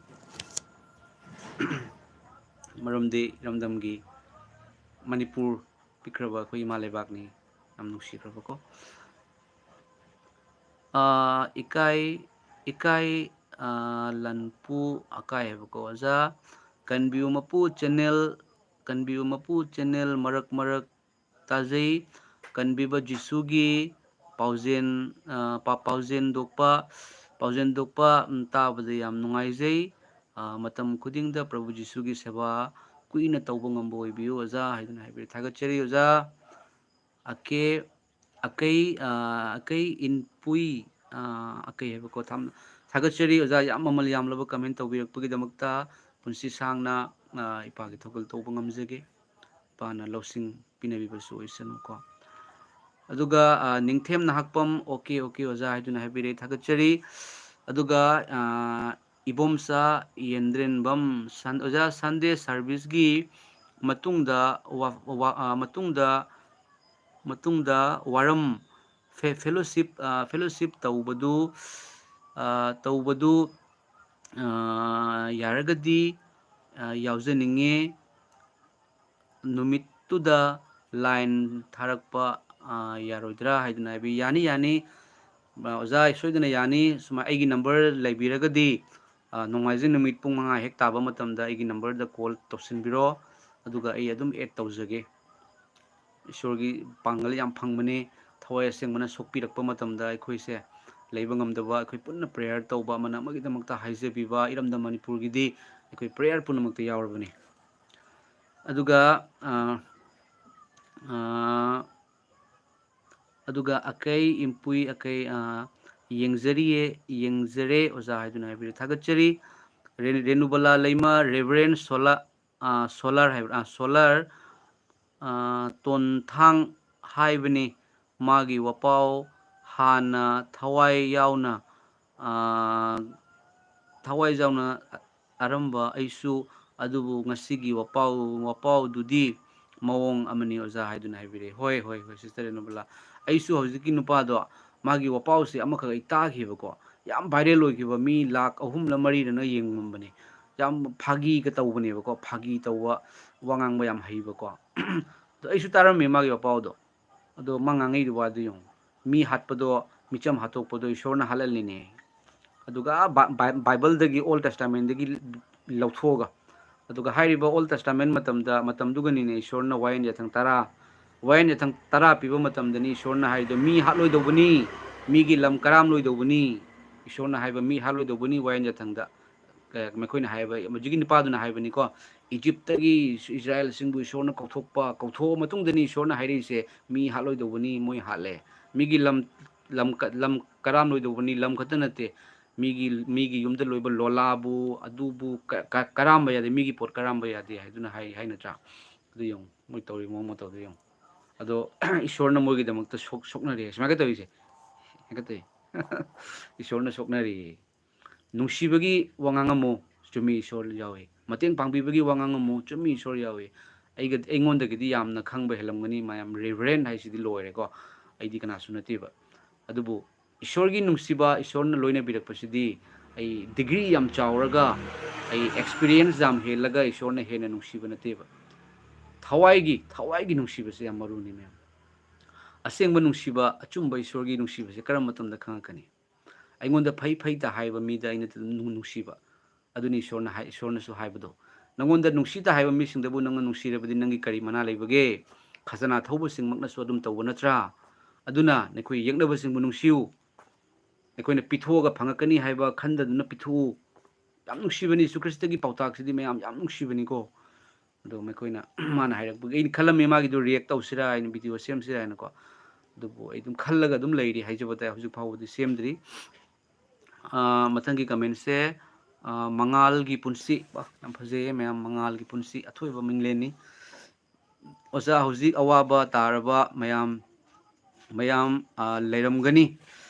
ꯃꯔꯝꯗꯤ ꯏꯔꯝꯗꯝꯒꯤ ꯃꯅꯤꯄꯨꯔ ꯄꯤꯛꯈ꯭ꯔꯕ ꯑꯩꯈꯣꯏ ꯏꯃꯥ ꯂꯩꯕꯥꯛꯅꯤ꯫ ꯌꯥꯝ ꯅꯨꯡꯁꯤꯈ꯭ꯔꯕꯀꯣ꯫ ꯑꯥ, ꯏꯀꯥꯏ, ꯏꯀꯥꯏ, ꯑꯥ, ꯂꯟꯄꯨ ꯑꯀꯥꯏ ꯍꯥꯏꯕꯀꯣ꯫ ꯑꯣꯖꯥ, ꯀꯟꯕꯤꯌꯨ ꯃꯄꯨ ꯆꯦꯅꯦꯜ, ꯀꯟꯕꯤꯌꯨ ꯃꯄꯨ ꯆꯦꯅꯦꯜ ꯃꯔꯛ ꯃꯔꯛ ꯇꯥꯖꯩ꯫ ꯀꯟꯕꯤꯕ ꯖꯤꯁꯨꯒꯤ ꯄꯥꯎꯖꯦꯜ, ꯑꯥ, ꯄꯥ-, ꯄꯥꯎꯖꯦꯜꯗꯣꯛꯄ, ꯄꯥꯎꯖꯦꯜꯗꯣꯛꯄ, ꯎꯝ, ꯇꯥꯕꯗ ꯌꯥꯝ ꯅꯨꯡꯉꯥꯏꯖꯩ꯫ ꯑꯥ, ꯃꯇꯝ ꯈꯨꯗꯤꯡꯗ ꯄ꯭ꯔꯚꯨ ꯖꯤꯁꯨꯒꯤ ꯁꯦꯕꯥ ꯀꯨꯏꯅ ꯇꯧꯕ ꯉꯝꯕ ꯑꯣꯏꯕꯤꯌꯨ, ꯑꯣꯖꯥ, ꯍꯥꯏꯗꯨꯅ ꯍꯥꯏꯕꯤꯔꯦ꯫ ꯊꯥꯒꯠꯆꯔꯤ, ꯑꯣꯖꯥ꯫ ꯑꯀꯦ, ꯑꯀꯩ, ꯑꯥ, ꯑꯀꯩ ꯏꯟꯄꯨꯏ, ꯑꯥ, ꯑꯀꯩ ꯍꯥꯏꯕꯀꯣ꯫ ꯊꯝ-, ꯊꯥꯒꯠꯆꯔꯤ, ꯑꯣꯖꯥ, ꯌꯥꯝ ꯃꯃꯜ ꯌꯥꯝꯂꯕ comment ꯇꯧꯕꯤꯔꯛꯄꯒꯤꯗꯃꯛꯇ꯫ ꯄꯨꯟꯁꯤ ꯁꯥꯡꯅ, ꯑꯥ, ꯏꯄꯥꯒꯤ ꯊꯧꯒꯜ ꯇꯧꯕ ꯉꯝꯖꯒꯦ꯫ ꯏꯄꯥꯅ ꯂꯧꯁꯤꯡ ꯄꯤꯅꯕꯤꯕꯁꯨ ꯑꯣꯏꯁꯅꯨꯀꯣ꯫ ꯑꯗꯨꯒ, ꯑꯥ, ꯅꯤꯡꯊꯦꯝ ꯅꯍꯥꯛꯄꯝ, "ꯑꯣꯀꯦ, ꯑꯣꯀꯦ, ꯑꯣꯖꯥ" ꯍꯥꯏꯗꯨꯅ ꯍꯥꯏꯕꯤꯔꯦ, ꯊꯥꯒꯠꯆꯔꯤ꯫ ꯑꯗꯨꯒ, ꯑꯥ, ꯏꯕꯣꯝꯆꯥ ꯌꯦꯟꯗ꯭ꯔꯦꯟꯕꯝ, ꯁꯟ-, ꯑꯣꯖꯥ, Sunday service ꯀꯤ ꯃꯇꯨꯡꯗ ꯋꯥ-, ꯋꯥ-, ꯑꯥ, ꯃꯇꯨꯡꯗ, ꯃꯇꯨꯡꯗ ꯋꯥꯔꯝ ꯐꯦ-, fellowship, ꯑꯥ, fellowship ꯇꯧꯕꯗꯨ, ꯑꯥ, ꯇꯧꯕꯗꯨ, ꯑꯥ, ꯌꯥꯔꯒꯗꯤ, ꯑꯥ, ꯌꯥꯎꯖꯅꯤꯡꯉꯦ꯫ ꯅꯨꯃꯤꯠꯇꯨꯗ line ꯊꯥꯔꯛꯄ, ꯑꯥ, ꯌꯥꯔꯣꯏꯗ꯭ꯔꯥ ꯍꯥꯏꯗꯨꯅ ꯍꯥꯏꯕꯤ꯫ ꯌꯥꯅꯤ, ꯌꯥꯅꯤ꯫ ꯑꯣꯖꯥ, ꯁꯣꯏꯗꯅ ꯌꯥꯅꯤ꯫ ꯁꯨꯃꯥꯏ, ꯑꯩꯒꯤ number ꯂꯩꯕꯤꯔꯒꯗꯤ, ꯑꯥ, ꯅꯣꯡꯃꯥꯏꯖꯤꯡ ꯅꯨꯃꯤꯠ ꯄꯨꯡ ꯃꯉꯥ ꯍꯦꯛ ꯇꯥꯕ ꯃꯇꯝꯗ ꯑꯩꯒꯤ number ꯗ call ꯇꯧꯁꯤꯟꯕꯤꯔꯣ, ꯑꯗꯨꯒ ꯑꯩ ꯑꯗꯨꯝ add ꯇꯧꯖꯒꯦ꯫ ꯏꯁꯣꯔꯒꯤ ꯄꯥꯡꯒꯜ ꯌꯥꯝ ꯐꯪꯕꯅꯤ꯫ ꯊꯋꯥꯏ ꯑꯁꯦꯡꯕꯅ ꯁꯣꯛꯄꯤꯔꯛꯄ ꯃꯇꯝꯗ ꯑꯩꯈꯣꯏꯁꯦ ꯂꯩꯕ ꯉꯝꯗꯕ, ꯑꯩꯈꯣꯏ ꯄꯨꯟꯅ prayer ꯇꯧꯕ, ꯑꯃꯅ ꯑꯃꯒꯤꯗꯃꯛꯇ ꯍꯥꯏꯖꯕꯤꯕ, ꯏꯔꯝꯗꯝ ꯃꯅꯤꯄꯨꯔꯒꯤꯗꯤ ꯑꯩꯈꯣꯏ prayer ꯄꯨꯝꯅꯃꯛꯇ ꯌꯥꯎꯔꯕꯅꯤ꯫ ꯑꯗꯨꯒ, ꯑꯥ, ꯑꯥ, ꯑꯗꯨꯒ ꯑꯀꯩ ꯏꯝꯄꯨꯏ ꯑꯀꯩ, ꯑꯥ, "ꯌꯦꯡꯖꯔꯤꯌꯦ, ꯌꯦꯡꯖꯔꯦ ꯑꯣꯖꯥ" ꯍꯥꯏꯗꯨꯅ ꯍꯥꯏꯕꯤꯔꯦ, ꯊꯥꯒꯠꯆꯔꯤ꯫ ꯔꯦ-, ꯔꯦꯅꯨꯕꯂꯥ ꯂꯩꯃ, Reverend ꯁꯣꯂꯥ-, ꯑꯥ, ꯁꯣꯂꯥꯔ ꯍꯥꯏꯕ꯭ꯔꯥ? ꯑꯥ, ꯁꯣꯂꯥꯔ, ꯑꯥ, ꯇꯣꯟꯊꯥꯡ ꯍꯥꯏꯕꯅꯤ꯫ ꯃꯥꯒꯤ ꯋꯥꯄꯥꯎ ꯍꯥꯟꯅ ꯊꯋꯥꯏ ꯌꯥꯎꯅ, ꯑꯥ, ꯊꯋꯥꯏ ꯌꯥꯎꯅ ꯑꯔꯝꯕ ꯑꯩꯁꯨ, ꯑꯗꯨꯕꯨ ꯉꯁꯤꯒꯤ ꯋꯥꯄꯥꯎ, ꯋꯥꯄꯥꯎꯗꯨꯗꯤ ꯃꯑꯣꯡ ꯑꯃꯅꯤ ꯑꯣꯖꯥ ꯍꯥꯏꯗꯨꯅ ꯍꯥꯏꯕꯤꯔꯛꯑꯦ꯫ ꯍꯣꯏ, ꯍꯣꯏ, ꯍꯣꯏ, sister ꯔꯦꯅꯨꯕꯂꯥ, ꯑꯩꯁꯨ ꯍꯧꯖꯤꯛꯀꯤ ꯅꯨꯄꯥꯗꯣ ꯃꯥꯒꯤ ꯋꯥꯄꯥꯎꯁꯦ ꯑꯃꯈꯛ ꯑꯩ ꯇꯥꯈꯤꯕꯀꯣ, ꯌꯥꯝ viral ꯑꯣꯏꯈꯤꯕ, ꯃꯤ ꯂꯥꯈ ꯑꯍꯨꯝꯂ ꯃꯔꯤꯔꯅ ꯌꯦꯡꯉꯝꯕꯅꯤ꯫ ꯌꯥꯝ ꯐꯥꯒꯤꯒ ꯇꯧꯕꯅꯦꯕꯀꯣ, ꯐꯥꯒꯤ ꯇꯧꯕ, ꯋꯥ ꯉꯥꯡꯕ ꯌꯥꯝ ꯍꯩꯕꯀꯣ꯫ ꯑꯗꯣ ꯑꯩꯁꯨ ꯇꯥꯔꯝꯃꯦ ꯃꯥꯒꯤ ꯋꯥꯄꯥꯎꯗꯣ꯫ ꯑꯗꯣ ꯃꯥ ꯉꯥꯡꯉꯛꯏꯗꯣ ꯋꯥꯗꯣ ꯌꯦꯡꯉꯣ, ꯃꯤ ꯍꯥꯠꯄꯗꯣ, ꯃꯤꯆꯝ ꯍꯥꯠꯇꯣꯛꯄꯗꯣ ꯏꯁꯣꯔꯅ ꯍꯥꯠꯍꯜꯂꯤꯅꯦ꯫ ꯑꯗꯨꯒ ꯕꯥꯏꯕꯜꯗꯒꯤ, ꯑꯣꯜ ꯇꯦꯁꯇꯥꯃꯦꯟꯗꯒꯤ ꯂꯧꯊꯣꯛꯑꯒ, ꯑꯗꯨꯒ ꯍꯥꯏꯔꯤꯕ ꯑꯣꯜ ꯇꯦꯁꯇꯥꯃꯦꯟ ꯃꯇꯝꯗ, ꯃꯇꯝꯗꯨꯒꯅꯤꯅꯦ ꯏꯁꯣꯔꯅ ꯋꯥꯌꯦꯟ ꯌꯥꯊꯪ ꯇꯔꯥ, ꯋꯥꯌꯦꯟ ꯌꯥꯊꯪ ꯇꯔꯥ ꯄꯤꯕ ꯃꯇꯝꯗꯅꯤ ꯏꯁꯣꯔꯅ ꯍꯥꯏꯔꯤꯗꯣ, ꯃꯤ ꯍꯥꯠꯂꯣꯏꯗꯧꯕꯅꯤ, ꯃꯤꯒꯤ ꯂꯝ ꯀꯔꯥꯝꯂꯣꯏꯗꯧꯕꯅꯤ꯫ ꯏꯁꯣꯔꯅ ꯍꯥꯏꯕ ꯃꯤ ꯍꯥꯠꯂꯣꯏꯗꯧꯕꯅꯤ ꯋꯥꯌꯦꯟ ꯌꯥꯊꯪꯗ꯫ ꯃꯈꯣꯏꯅ ꯍꯥꯏꯕ, ꯍꯧꯖꯤꯛꯀꯤ ꯅꯨꯄꯥꯗꯨꯅ ꯍꯥꯏꯕꯅꯤꯀꯣ, ꯏꯖꯤꯞꯇꯒꯤ ꯏꯁ-, ꯏꯁꯔꯥꯌꯦꯜꯁꯤꯡꯕꯨ ꯏꯁꯣꯔꯅ ꯀꯧꯊꯣꯛꯄ, ꯀꯧꯊꯣꯛꯑ ꯃꯇꯨꯡꯗꯅꯤ ꯏꯁꯣꯔꯅ ꯍꯥꯏꯔꯛꯏꯁꯦ, ꯃꯤ ꯍꯥꯠꯂꯣꯏꯗꯧꯕꯅꯤ, ꯃꯣꯏ ꯍꯥꯠꯂꯦ꯫ ꯃꯤꯒꯤ ꯂꯝ, ꯂꯝ ꯀ-, ꯂꯝ ꯀꯔꯥꯝꯂꯣꯏꯗꯧꯕꯅꯤ, ꯂꯝ ꯈꯛꯇ ꯅꯠꯇꯦ, ꯃꯤꯒꯤ, ꯃꯤꯒꯤ ꯌꯨꯝꯗ ꯂꯣꯏꯕ ꯂꯣꯂꯥꯕꯨ, ꯑꯗꯨꯕꯨ ꯀ-, ꯀ-, ꯀꯔꯥꯝꯕ ꯌꯥꯗꯦ, ꯃꯤꯒꯤ ꯄꯣꯠ ꯀꯔꯥꯝꯕ ꯌꯥꯗꯦ ꯍꯥꯏꯗꯨꯅ ꯍꯥꯏ, ꯍꯥꯏ ꯅꯠꯇ꯭ꯔꯥ? ꯑꯗꯨ ꯌꯦꯡꯉꯨ, ꯃꯣꯏ ꯇꯧꯔꯤ ꯃꯑꯣꯡ ꯃꯇꯧꯗꯣ ꯌꯦꯡꯉꯨ꯫ ꯑꯗꯣ ꯏꯁꯣꯔꯅ ꯃꯣꯏꯒꯤꯗꯃꯛꯇ ꯁꯣꯛ-, ꯁꯣꯛꯅꯔꯦ, ꯁꯨꯃꯥꯏꯅ ꯇꯧꯔꯤꯁꯦ, ꯍꯦꯛꯇ ꯇꯧꯏ꯫ ꯏꯁꯣꯔꯅ ꯁꯣꯛꯅꯔꯤ꯫ ꯅꯨꯡꯁꯤꯕꯒꯤ ꯋꯥ ꯉꯥꯡꯉꯝꯃꯨ, ꯆꯨꯝꯃꯤ, ꯏꯁꯣꯔ ꯌꯥꯎꯏ꯫ ꯃꯇꯦꯡ ꯄꯥꯡꯕꯤꯕꯒꯤ ꯋꯥ ꯉꯥꯡꯉꯝꯃꯨ, ꯆꯨꯝꯃꯤ, ꯏꯁꯣꯔ ꯌꯥꯎꯏ꯫ ꯑꯩꯒ-, ꯑꯩꯉꯣꯟꯗꯒꯤꯗꯤ ꯌꯥꯝꯅ ꯈꯪꯕ ꯍꯦꯜꯂꯝꯒꯅꯤ ꯃꯌꯥꯝ, ꯔꯦꯚꯔꯦꯟ ꯍꯥꯏꯁꯤꯗꯤ ꯂꯣꯏꯔꯦꯀꯣ, ꯑꯩꯗꯤ ꯀꯅꯥꯁꯨ ꯅꯠꯇꯦꯕ꯫ ꯑꯗꯨꯕꯨ ꯏꯁꯣꯔꯒꯤ ꯅꯨꯡꯁꯤꯕ, ꯏꯁꯣꯔꯅ ꯂꯣꯏꯅꯕꯤꯔꯛꯄꯁꯤꯗꯤ ꯑꯩ ꯗꯤꯒ꯭ꯔꯤ ꯌꯥꯝ ꯆꯥꯎꯔꯒ, ꯑꯩ ꯑꯦꯛꯁꯄꯤꯔꯤꯌꯦꯟꯁ ꯌꯥꯝ ꯍꯦꯜꯂꯒ ꯏꯁꯣꯔꯅ ꯍꯦꯟꯅ ꯅꯨꯡꯁꯤꯕ ꯅꯠꯇꯦꯕ꯫ ꯊꯋꯥꯏꯒꯤ, ꯊꯋꯥꯏꯒꯤ ꯅꯨꯡꯁꯤꯕꯁꯦ ꯌꯥꯝ ꯃꯔꯨꯅꯤ ꯃꯌꯥꯝ꯫ ꯑꯁꯦꯡꯕ ꯅꯨꯡꯁꯤꯕ, ꯑꯆꯨꯝꯕ ꯏꯁꯣꯔꯒꯤ ꯅꯨꯡꯁꯤꯕꯁꯦ ꯀꯔꯝꯕ ꯃꯇꯝꯗ ꯈꯪꯉꯛꯀꯅꯤ? ꯑꯩꯉꯣꯟꯗ ꯐꯩ ꯐꯩꯇ ꯍꯥꯏꯕ ꯃꯤꯗ ꯑꯩꯅ ꯑꯗꯨꯝ ꯅꯨꯡ-, ꯅꯨꯡꯁꯤꯕ꯫ ꯑꯗꯨꯅꯤ ꯏꯁꯣꯔꯅ ꯍꯥꯏ-, ꯏꯁꯣꯔꯅꯁꯨ ꯍꯥꯏꯕꯗꯣ, "ꯅꯪꯉꯣꯟꯗ ꯅꯨꯡꯁꯤꯇ ꯍꯥꯏꯕ ꯃꯤꯁꯤꯡꯗꯕꯨ ꯅꯪꯅ ꯅꯨꯡꯁꯤꯔꯕꯗꯤ ꯅꯪꯒꯤ ꯀꯔꯤ ꯃꯅꯥ ꯂꯩꯕꯒꯦ? ꯈꯖꯅꯥ ꯊꯧꯕꯁꯤꯡꯃꯛꯅꯁꯨ ꯑꯗꯨꯝ ꯇꯧꯕ ꯅꯠꯇ꯭ꯔꯥ? ꯑꯗꯨꯅ ꯅꯈꯣꯏ ꯌꯦꯛꯅꯕꯁꯤꯡꯕꯨ ꯅꯨꯡꯁꯤꯌꯨ꯫ ꯅꯈꯣꯏꯅ ꯄꯤꯊꯣꯛꯑꯒ ꯐꯪꯉꯛꯀꯅꯤ ꯍꯥꯏꯕ ꯈꯟꯗꯗꯨꯅ ꯄꯤꯊꯣꯛꯎ꯫" ꯌꯥꯝ ꯅꯨꯡꯁꯤꯕꯅꯤ ꯌꯤꯁꯨ ꯈ꯭ꯔꯤꯁꯇꯒꯤ ꯄꯥꯎꯇꯥꯛꯁꯤꯗꯤ ꯃꯌꯥꯝ, ꯌꯥꯝ ꯅꯨꯡꯁꯤꯕꯅꯤꯀꯣ꯫ ꯑꯗꯣ ꯃꯈꯣꯏꯅ ꯃꯥꯅ ꯍꯥꯏꯔꯛꯄꯒꯤ ꯑꯩꯅ ꯈꯜꯂꯝꯃꯤ ꯃꯥꯒꯤꯗꯣ ꯔꯤꯌꯦꯛ ꯇꯧꯁꯤꯔꯥ ꯍꯥꯏꯅ, ꯚꯤꯗꯤꯑꯣ ꯁꯦꯝꯁꯤꯔꯥ ꯍꯥꯏꯅꯀꯣ꯫ ꯑꯗꯨꯕꯨ ꯑꯩ ꯑꯗꯨꯝ ꯈꯜꯂꯒ ꯑꯗꯨꯝ ꯂꯩꯔꯤ, ꯍꯥꯏꯖꯕ ꯇꯥꯏ, ꯍꯧꯖꯤꯛ ꯐꯥꯎꯕꯗꯤ ꯁꯦꯝꯗ꯭ꯔꯤ꯫ ꯑꯥ, ꯃꯊꯪꯒꯤ ꯀꯃꯦꯟꯁꯦ, ꯑꯥ, ꯃꯉꯥꯜꯒꯤ ꯄꯨꯟꯁꯤ꯫ ꯋꯥ, ꯌꯥꯝ ꯐꯖꯩꯌꯦ ꯃꯌꯥꯝ, ꯃꯉꯥꯜꯒꯤ ꯄꯨꯟꯁꯤ ꯑꯊꯣꯏꯕ ꯃꯤꯡꯂꯦꯟꯅꯤ꯫ ꯑꯣꯖꯥ, ꯍꯧꯖꯤꯛ ꯑꯋꯥꯕ ꯇꯥꯔꯕ ꯃꯌꯥꯝ, ꯃꯌꯥꯝ, ꯑꯥ, ꯂꯩꯔꯝꯒꯅꯤ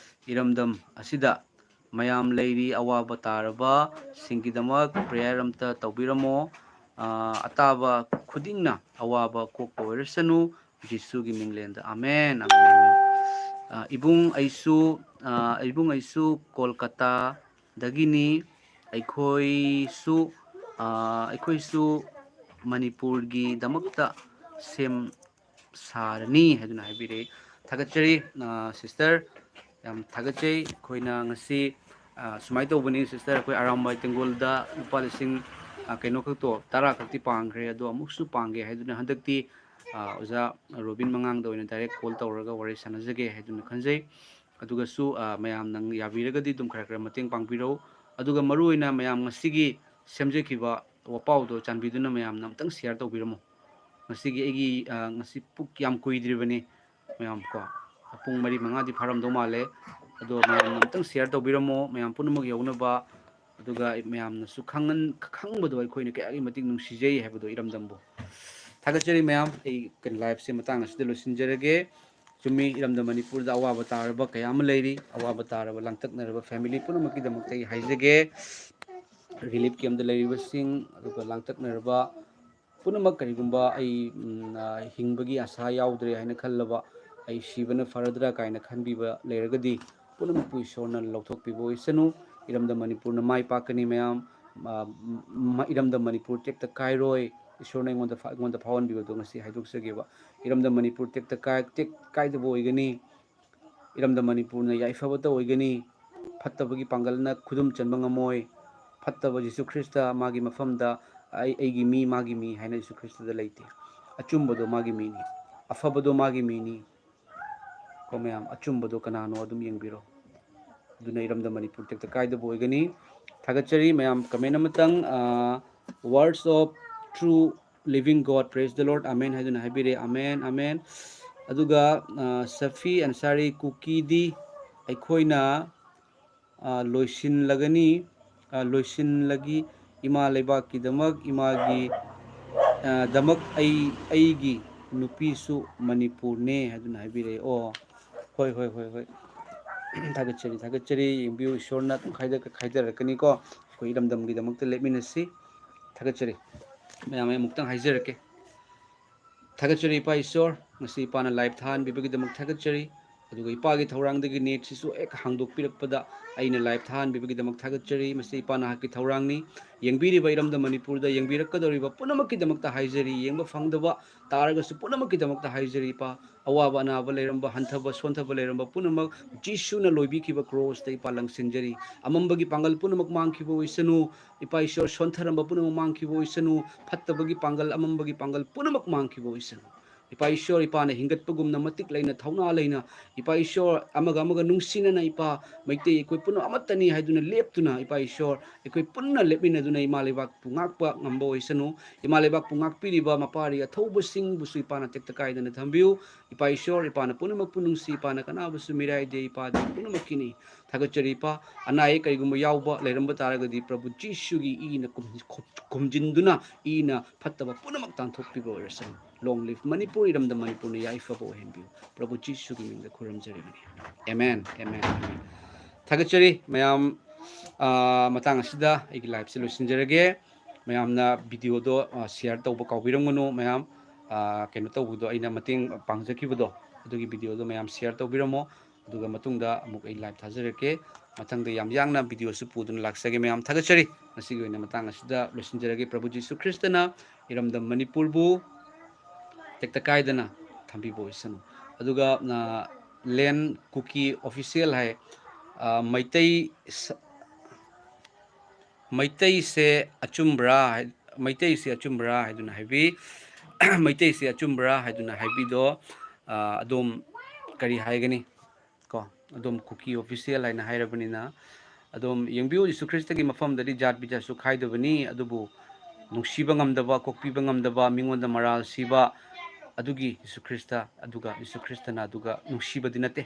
ꯏꯔꯝꯗꯝ ꯑꯁꯤꯗ꯫ ꯃꯌꯥꯝ ꯂꯩꯔꯤ, ꯑꯋꯥꯕ ꯇꯥꯔꯕꯁꯤꯡꯒꯤꯗꯃꯛ ꯄ꯭ꯔꯦꯌꯔ ꯑꯝꯇ ꯇꯧꯕꯤꯔꯝꯃꯣ꯫ ꯑꯥ, ꯑꯇꯥꯕ ꯈꯨꯗꯤꯡꯅ ꯑꯋꯥꯕ ꯀꯣꯛꯄ ꯑꯣꯏꯔꯁꯅꯨ, ꯖꯤꯁꯨꯒꯤ ꯃꯤꯡꯂꯦꯟꯗ꯫ Amen, amen, amen. ꯑꯥ, ꯏꯕꯨꯡ ꯑꯩꯁꯨ, ꯑꯥ, ꯏꯕꯨꯡ ꯑꯩꯁꯨ ꯀꯣꯜꯀꯇꯥꯗꯒꯤꯅꯤ꯫ ꯑꯩꯈꯣꯏꯁꯨ ꯑꯩꯈꯣꯏꯁꯨ ꯃꯅꯤꯄꯨꯔꯒꯤꯗꯃꯛꯇ ꯁꯦꯝ ꯁꯥꯔꯅꯤ ꯍꯥꯏꯗꯨꯅ ꯍꯥꯏꯕꯤꯔꯛꯏ꯫ ꯊꯥꯒꯠꯆꯔꯤ ꯁꯤꯁꯇꯔ, ꯌꯥꯝ ꯊꯥꯒꯠꯆꯩ꯫ ꯑꯩꯈꯣꯏꯅ ꯉꯁꯤ ꯁꯨꯃꯥꯏꯅ ꯇꯧꯕꯅꯤ ꯁꯤꯁꯇꯔ, ꯑꯩꯈꯣꯏ ꯑꯔꯥꯝꯕꯥꯏ ꯇꯦꯡꯒꯣꯜꯗ ꯂꯨꯄꯥ ꯂꯤꯁꯤꯡ ꯀꯩꯅꯣ ꯈꯛꯇꯣ ꯇꯔꯥ ꯈꯛꯇꯤ ꯄꯥꯡꯈ꯭ꯔꯦ, ꯑꯗꯣ ꯑꯃꯨꯛꯁꯨ ꯄꯥꯡꯒꯦ ꯍꯥꯏꯗꯨꯅ ꯍꯟꯗꯛꯇꯤ ꯑꯣꯖꯥ ꯔꯣꯕꯤꯟ ꯃꯉꯥꯡꯗ ꯑꯣꯏꯅ ꯗꯥꯏꯔꯦꯛ ꯀꯣꯜ ꯇꯧꯔꯒ ꯋꯥꯔꯤ ꯁꯥꯟꯅꯖꯒꯦ ꯍꯥꯏꯗꯨꯅ ꯈꯟꯖꯩ꯫ ꯑꯗꯨꯒꯁꯨ ꯃꯌꯥꯝꯅ ꯌꯥꯕꯤꯔꯒꯗꯤ ꯑꯗꯨꯝ ꯈꯔ ꯈꯔ ꯃꯇꯦꯡ ꯄꯥꯡꯕꯤꯔꯧ꯫ ꯑꯗꯨꯒ ꯃꯔꯨꯑꯣꯏꯅ ꯃꯌꯥꯝ ꯉꯁꯤꯒꯤ ꯁꯦꯝꯖꯈꯤꯕ ꯋꯥꯄꯥꯎꯗꯣ ꯆꯥꯟꯕꯤꯗꯨꯅ ꯃꯌꯥꯝꯅ ꯑꯃꯨꯛꯇꯪ ꯁꯤꯌꯥꯔ ꯇꯧꯕꯤꯔꯝꯃꯨ꯫ ꯉꯁꯤꯒꯤ ꯑꯩꯒꯤ ꯉꯁꯤ ꯄꯨꯛ ꯌꯥꯝ ꯀꯨꯏꯗ꯭ꯔꯤꯕꯅꯤ ꯃꯌꯥꯝ ꯀꯣ, ꯄꯨꯡ ꯃꯔꯤ ꯃꯉꯥꯗꯤ ꯐꯥꯔꯝꯗꯧ ꯃꯥꯜꯂꯦ꯫ ꯑꯗꯣ ꯃꯌꯥꯝꯅ ꯑꯃꯨꯛꯇꯪ ꯁꯤꯌꯥꯔ ꯇꯧꯕꯤꯔꯝꯃꯣ, ꯃꯌꯥꯝ ꯄꯨꯝꯅꯃꯛ ꯌꯧꯅꯕ꯫ ꯑꯗꯨꯒ ꯃꯌꯥꯝꯅꯁꯨ ꯈꯪꯍꯟ ꯈꯪꯕꯗꯣ ꯑꯩꯈꯣꯏꯅ ꯀꯌꯥꯒꯤ ꯃꯇꯤꯛ ꯅꯨꯡꯁꯤꯖꯩ ꯍꯥꯏꯕꯗꯣ ꯏꯔꯝꯗꯝꯕꯨ꯫ ꯊꯥꯒꯠꯆꯔꯤ ꯃꯌꯥꯝ꯫ ꯑꯩ ꯀꯩꯅꯣ ꯂꯥꯏꯐꯁꯦ ꯃꯇꯥꯡ ꯑꯁꯤꯗ ꯂꯣꯏꯁꯤꯟꯖꯔꯒꯦ꯫ ꯆꯨꯝꯃꯤ, ꯏꯔꯝꯗꯝ ꯃꯅꯤꯄꯨꯔꯗ ꯑꯋꯥꯕ ꯇꯥꯔꯕ ꯀꯌꯥ ꯑꯃ ꯂꯩꯔꯤ꯫ ꯑꯋꯥꯕ ꯇꯥꯔꯕ ꯂꯥꯡꯇꯛꯅꯔꯕ ꯐꯦꯃꯤꯂꯤ ꯄꯨꯝꯅꯃꯛꯀꯤꯗꯃꯛꯇ ꯑꯩ ꯍꯥꯏꯖꯒꯦ, ꯔꯤꯂꯤꯐ ꯀꯦꯝꯞꯇ ꯂꯩꯔꯤꯕꯁꯤꯡ, ꯑꯗꯨꯒ ꯂꯥꯡꯇꯛꯅꯔꯕ ꯄꯨꯝꯅꯃꯛ, ꯀꯔꯤꯒꯨꯝꯕ ꯑꯩ ꯍꯤꯡꯕꯒꯤ ꯑꯁꯥ ꯌꯥꯎꯗ꯭ꯔꯦ ꯍꯥꯏꯅ ꯈꯜꯂꯕ, ꯑꯩ ꯁꯤꯕꯅ ꯐꯔꯗ꯭ꯔꯥ ꯀꯥꯏꯅ ꯈꯟꯕꯤꯕ ꯂꯩꯔꯒꯗꯤ, ꯄꯨꯝꯅꯃꯛꯄꯨ ꯏꯁꯣꯔꯅ ꯂꯧꯊꯣꯛꯄꯤꯕ ꯑꯣꯏꯁꯅꯨ꯫ ꯏꯔꯝꯗꯝ ꯃꯅꯤꯄꯨꯔꯅ ꯃꯥꯏ ꯄꯥꯛꯀꯅꯤ ꯃꯌꯥꯝ꯫ ꯏꯔꯝꯗꯝ ꯃꯅꯤꯄꯨꯔ ꯇꯦꯛꯇ ꯀꯥꯏꯔꯣꯏ꯫ ꯏꯁꯣꯔꯅ ꯑꯩꯉꯣꯟꯗ ꯑꯩꯉꯣꯟꯗ ꯐꯥꯎꯍꯟꯕꯤꯕꯗꯣ ꯉꯁꯤ ꯍꯥꯏꯗꯣꯛꯆꯒꯦꯕ꯫ ꯏꯔꯝꯗꯝ ꯃꯅꯤꯄꯨꯔ ꯇꯦꯛꯇ ꯀꯥꯏ ꯇꯦꯛ ꯀꯥꯏꯗꯕ ꯑꯣꯏꯒꯅꯤ꯫ ꯏꯔꯝꯗꯝ ꯃꯅꯤꯄꯨꯔꯅ ꯌꯥꯏꯐꯕꯇ ꯑꯣꯏꯒꯅꯤ꯫ ꯐꯠꯇꯕꯒꯤ ꯄꯥꯡꯒꯜꯅ ꯈꯨꯗꯨꯝ ꯆꯟꯕ ꯉꯝꯃꯣꯏ꯫ ꯐꯠꯇꯕ ꯖꯤꯁꯨ ꯈ꯭ꯔꯤꯁꯇ ꯃꯥꯒꯤ ꯃꯐꯝꯗ ꯑꯩ ꯑꯩꯒꯤ ꯃꯤ, ꯃꯥꯒꯤ ꯃꯤ ꯍꯥꯏꯅ ꯖꯤꯁꯨ ꯈ꯭ꯔꯤꯁꯇꯗ ꯂꯩꯇꯦ꯫ ꯑꯆꯨꯝꯕꯗꯣ ꯃꯥꯒꯤ ꯃꯤꯅꯤ, ꯑꯐꯕꯗꯣ ꯃꯥꯒꯤ ꯃꯤꯅꯤ꯫ ꯀꯣ ꯃꯌꯥꯝ, ꯑꯆꯨꯝꯕꯗꯣ ꯀꯅꯥꯅꯣ ꯑꯗꯨꯝ ꯌꯦꯡꯕꯤꯔꯣ꯫ ꯑꯗꯨꯅ ꯏꯔꯝꯗꯝ ꯃꯅꯤꯄꯨꯔ ꯇꯦꯛꯇ ꯀꯥꯏꯗꯕ ꯑꯣꯏꯒꯅꯤ꯫ ꯊꯥꯒꯠꯆꯔꯤ ꯃꯌꯥꯝ꯫ ꯀꯃꯦꯟ ꯑꯃꯇꯪ, Words of True Living God, Praise the Lord, Amen ꯍꯥꯏꯗꯨꯅ ꯍꯥꯏꯕꯤꯔꯦ꯫ Amen, amen. ꯑꯗꯨꯒ ꯁꯐꯤ ꯑꯟꯁꯥꯔꯤ ꯀꯨꯀꯤꯗꯤ ꯑꯩꯈꯣꯏꯅ ꯂꯣꯏꯁꯤꯜꯂꯒꯅꯤ, ꯂꯣꯏꯁꯤꯜꯂꯒꯤ ꯏꯃꯥ ꯂꯩꯕꯥꯛꯀꯤꯗꯃꯛ, ꯏꯃꯥꯒꯤ ꯗꯃꯛ ꯑꯩ ꯑꯩꯒꯤ ꯅꯨꯄꯤꯁꯨ ꯃꯅꯤꯄꯨꯔꯅꯦ ꯍꯥꯏꯗꯨꯅ ꯍꯥꯏꯕꯤꯔꯛꯑꯦ꯫ ꯑꯣ, ꯍꯣꯏ, ꯍꯣꯏ, ꯍꯣꯏ, ꯍꯣꯏ꯫ ꯊꯥꯒꯠꯆꯔꯤ, ꯊꯥꯒꯠꯆꯔꯤ꯫ ꯌꯦꯡꯕꯤꯌꯨ, ꯏꯁꯣꯔꯅ ꯑꯗꯨꯝ ꯈꯥꯏꯗ-, ꯈꯥꯏꯗꯔꯛꯀꯅꯤꯀꯣ꯫ ꯑꯩꯈꯣꯏ ꯏꯔꯝꯗꯝꯒꯤꯗꯃꯛꯇ ꯂꯦꯞꯃꯤꯟꯅꯁꯤ꯫ ꯊꯥꯒꯠꯆꯔꯤ꯫ ꯃꯌꯥꯝ ꯑꯩ ꯑꯃꯨꯛꯇꯪ ꯍꯥꯏꯖꯔꯛꯀꯦ꯫ ꯊꯥꯒꯠꯆꯔꯤ ꯏꯄꯥ ꯏꯁꯣꯔ, ꯉꯁꯤ ꯏꯄꯥꯅ ꯂꯥꯏꯚ ꯊꯥꯍꯟꯕꯤꯕꯒꯤꯗꯃꯛ ꯊꯥꯒꯠꯆꯔꯤ꯫ ꯑꯗꯨꯒ ꯏꯄꯥꯒꯤ ꯊꯧꯔꯥꯡꯗꯒꯤ ꯅꯦꯠꯁꯤꯁꯨ ꯍꯦꯛ ꯍꯥꯡꯗꯣꯛꯄꯤꯔꯛꯄꯗ ꯑꯩꯅ ꯂꯥꯏꯚ ꯊꯥꯍꯟꯕꯤꯕꯒꯤꯗꯃꯛ ꯊꯥꯒꯠꯆꯔꯤ꯫ ꯃꯁꯤ ꯏꯄꯥ ꯅꯍꯥꯛꯀꯤ ꯊꯧꯔꯥꯡꯅꯤ꯫ ꯌꯦꯡꯕꯤꯔꯤꯕ ꯏꯔꯝꯗꯝ ꯃꯅꯤꯄꯨꯔꯗ ꯌꯦꯡꯕꯤꯔꯛꯀꯗꯧꯔꯤꯕ ꯄꯨꯝꯅꯃꯛꯀꯤꯗꯃꯛꯇ ꯍꯥꯏꯖꯔꯤ, ꯌꯦꯡꯕ ꯐꯪꯗꯕ ꯇꯥꯔꯒꯁꯨ ꯄꯨꯝꯅꯃꯛꯀꯤꯗꯃꯛꯇ ꯍꯥꯏꯖꯔꯤ ꯏꯄꯥ꯫ ꯑꯋꯥꯕ ꯑꯅꯥꯕ ꯂꯩꯔꯝꯕ, ꯍꯟꯊꯕ ꯁꯣꯟꯊꯕ ꯂꯩꯔꯝꯕ ꯄꯨꯝꯅꯃꯛ ꯖꯤꯁꯨꯅ ꯂꯣꯏꯕꯤꯈꯤꯕ ꯀ꯭ꯔꯣꯁꯇ ꯏꯄꯥ ꯂꯪꯁꯤꯟꯖꯔꯤ꯫ ꯑꯃꯝꯕꯒꯤ ꯄꯥꯡꯒꯜ ꯄꯨꯝꯅꯃꯛ ꯃꯥꯡꯈꯤꯕ ꯑꯣꯏꯁꯅꯨ꯫ ꯏꯄꯥ ꯏꯁꯣꯔ, ꯁꯣꯟꯊꯔꯝꯕ ꯄꯨꯝꯅꯃꯛ ꯃꯥꯡꯈꯤꯕ ꯑꯣꯏꯁꯅꯨ꯫ ꯐꯠꯇꯕꯒꯤ ꯄꯥꯡꯒꯜ, ꯑꯃꯝꯕꯒꯤ ꯄꯥꯡꯒꯜ ꯄꯨꯝꯅꯃꯛ ꯃꯥꯡꯈꯤꯕ ꯑꯣꯏꯁꯅꯨ꯫ ꯏꯄꯥ ꯏꯁꯣꯔ, ꯏꯄꯥꯅ ꯍꯤꯡꯒꯠꯄꯒꯨꯝꯅ ꯃꯇꯤꯛ ꯂꯩꯅ, ꯊꯧꯅꯥ ꯂꯩꯅ, ꯏꯄꯥ ꯏꯁꯣꯔ, ꯑꯃꯒ ꯑꯃꯒ ꯅꯨꯡꯁꯤꯅꯅ, ꯏꯄꯥ, ꯃꯩꯇꯩ ꯑꯩꯈꯣꯏ ꯄꯨꯝꯅꯃꯛ ꯑꯃꯠꯇꯅꯤ ꯍꯥꯏꯗꯨꯅ ꯂꯦꯞꯇꯨꯅ, ꯏꯄꯥ ꯏꯁꯣꯔ, ꯑꯩꯈꯣꯏ ꯄꯨꯟꯅ ꯂꯦꯞꯃꯤꯟꯅꯗꯨꯅ ꯏꯃꯥ ꯂꯩꯕꯥꯛꯄꯨ ꯉꯥꯛꯄ ꯉꯝꯕ ꯑꯣꯏꯁꯅꯨ꯫ ꯏꯃꯥ ꯂꯩꯕꯥꯛꯄꯨ ꯉꯥꯛꯄꯤꯔꯤꯕ ꯃꯄꯥꯔꯤ ꯑꯊꯧꯕꯁꯤꯡꯕꯨꯁꯨ ꯏꯄꯥꯅ ꯇꯦꯛꯇ ꯀꯥꯏꯗꯅ ꯊꯝꯕꯤꯌꯨ꯫ ꯏꯄꯥ ꯏꯁꯣꯔ, ꯏꯄꯥꯅ ꯄꯨꯝꯅꯃꯛꯄꯨ ꯅꯨꯡꯁꯤ, ꯏꯄꯥꯅ ꯀꯅꯥꯕꯨꯁꯨ ꯃꯤꯔꯥꯏꯗꯦ, ꯏꯄꯥꯗꯤ ꯄꯨꯝꯅꯃꯛꯀꯤꯅꯤ꯫ ꯊꯥꯒꯠꯆꯔꯤ ꯏꯄꯥ꯫ ꯑꯅꯥ ꯑꯌꯦꯛ ꯀꯔꯤꯒꯨꯝꯕ ꯌꯥꯎꯕ ꯂꯩꯔꯝꯕ ꯇꯥꯔꯒꯗꯤ ꯄ꯭ꯔꯚꯨ ꯖꯤꯁꯨꯒꯤ ꯏꯅ ꯈꯨꯝ-, ꯈꯨꯝ-, ꯈꯨꯝꯖꯤꯟꯗꯨꯅ, ꯏꯅ ꯐꯠꯇꯕ ꯄꯨꯝꯅꯃꯛ ꯇꯥꯟꯊꯣꯛꯄꯤꯕ ꯑꯣꯏꯔꯁꯅꯨ꯫ Long live ꯃꯅꯤꯄꯨꯔ, ꯏꯔꯝꯗꯝ ꯃꯅꯤꯄꯨꯔꯅ ꯌꯥꯏꯐꯕ ꯑꯣꯏꯍꯟꯕꯤꯌꯨ꯫ ꯄ꯭ꯔꯚꯨ ꯖꯤꯁꯨꯒꯤ ꯃꯤꯡꯗ ꯈꯨꯔꯨꯝꯖꯔꯤꯕꯅꯤ꯫ ꯑꯦꯃꯦꯟ, ꯑꯦꯃꯦꯟ, ꯑꯦꯃꯦꯟ꯫ ꯊꯥꯒꯠꯆꯔꯤ ꯃꯌꯥꯝ꯫ ꯑꯥ, ꯃꯇꯥꯡ ꯑꯁꯤꯗ ꯑꯩꯒꯤ ꯂꯥꯏꯚꯁꯦ ꯂꯣꯏꯁꯤꯟꯖꯔꯒꯦ꯫ ꯃꯌꯥꯝꯅ ꯚꯤꯗꯤꯑꯣꯗꯣ, ꯑꯥ, ꯁꯤꯌꯥꯔ ꯇꯧꯕ ꯀꯥꯎꯕꯤꯔꯝꯒꯅꯨ ꯃꯌꯥꯝ꯫ ꯑꯥ, ꯀꯩꯅꯣ ꯇꯧꯕꯗꯣ, ꯑꯩꯅ ꯃꯇꯦꯡ ꯄꯥꯡꯖꯈꯤꯕꯗꯣ, ꯑꯗꯨꯒꯤ ꯚꯤꯗꯤꯑꯣꯗꯣ ꯃꯌꯥꯝ ꯁꯤꯌꯥꯔ ꯇꯧꯕꯤꯔꯝꯃꯣ꯫ ꯑꯗꯨꯒ ꯃꯇꯨꯡꯗ ꯑꯃꯨꯛ ꯑꯩ ꯂꯥꯏꯚ ꯊꯥꯖꯔꯛꯀꯦ꯫ ꯃꯊꯪꯗ ꯌꯥꯝ ꯌꯥꯡꯅ ꯚꯤꯗꯤꯑꯣꯁꯨ ꯄꯨꯗꯨꯅ ꯂꯥꯛꯆꯒꯦ ꯃꯌꯥꯝ꯫ ꯊꯥꯒꯠꯆꯔꯤ꯫ ꯉꯁꯤꯒꯤ ꯑꯣꯏꯅ ꯃꯇꯥꯡ ꯑꯁꯤꯗ ꯂꯣꯏꯁꯤꯟꯖꯔꯒꯦ꯫ ꯄ꯭ꯔꯚꯨ ꯖꯤꯁꯨ ꯈ꯭ꯔꯤꯁꯇꯅ ꯏꯔꯝꯗꯝ ꯃꯅꯤꯄꯨꯔꯕꯨ ꯇꯦꯛꯇ ꯀꯥꯏꯗꯅ ꯊꯝꯕꯤꯕ ꯑꯣꯏꯁꯅꯨ꯫ ꯑꯗꯨꯒ, ꯑ, ꯂꯦꯟ ꯀꯨꯀꯤ ꯑꯣꯐꯤꯁꯤꯌꯦꯜ ꯍꯥꯏ, ꯑ, ꯃꯩꯇꯩ ꯁ-, ꯃꯩꯇꯩꯁꯦ ꯑꯆꯨꯝꯕ꯭ꯔꯥ ꯍꯥꯏ-, ꯃꯩꯇꯩꯁꯦ ꯑꯆꯨꯝꯕ꯭ꯔꯥ ꯍꯥꯏꯗꯨꯅ ꯍꯥꯏꯕꯤ꯫ ꯃꯩꯇꯩꯁꯦ ꯑꯆꯨꯝꯕ꯭ꯔꯥ ꯍꯥꯏꯗꯨꯅ ꯍꯥꯏꯕꯤꯗꯣ, ꯑ, ꯑꯗꯣꯝ ꯀꯔꯤ ꯍꯥꯏꯒꯅꯤ? ꯀꯣ, ꯑꯗꯣꯝ ꯀꯨꯀꯤ ꯑꯣꯐꯤꯁꯤꯌꯦꯜ ꯍꯥꯏꯅ ꯍꯥꯏꯔꯕꯅꯤꯅ, ꯑꯗꯣꯝ ꯌꯦꯡꯕꯤꯌꯨ, ꯖꯤꯁꯨ ꯈ꯭ꯔꯤꯁꯇꯒꯤ ꯃꯐꯝꯗꯗꯤ ꯖꯥꯠ ꯕꯤꯖꯥꯠꯁꯨ ꯈꯥꯏꯗꯕꯅꯤ, ꯑꯗꯨꯕꯨ ꯅꯨꯡꯁꯤꯕ ꯉꯝꯗꯕ, ꯀꯣꯛꯄꯤꯕ ꯉꯝꯗꯕ, ꯃꯤꯉꯣꯟꯗ ꯃꯔꯥꯜ ꯁꯤꯕ, ꯑꯗꯨꯒꯤ ꯖꯤꯁꯨ ꯈ꯭ꯔꯤꯁꯇ, ꯑꯗꯨꯒ ꯖꯤꯁꯨ ꯈ꯭ꯔꯤꯁꯇꯅ ꯑꯗꯨꯒ ꯅꯨꯡꯁꯤꯕꯗꯤ ꯅꯠꯇꯦ꯫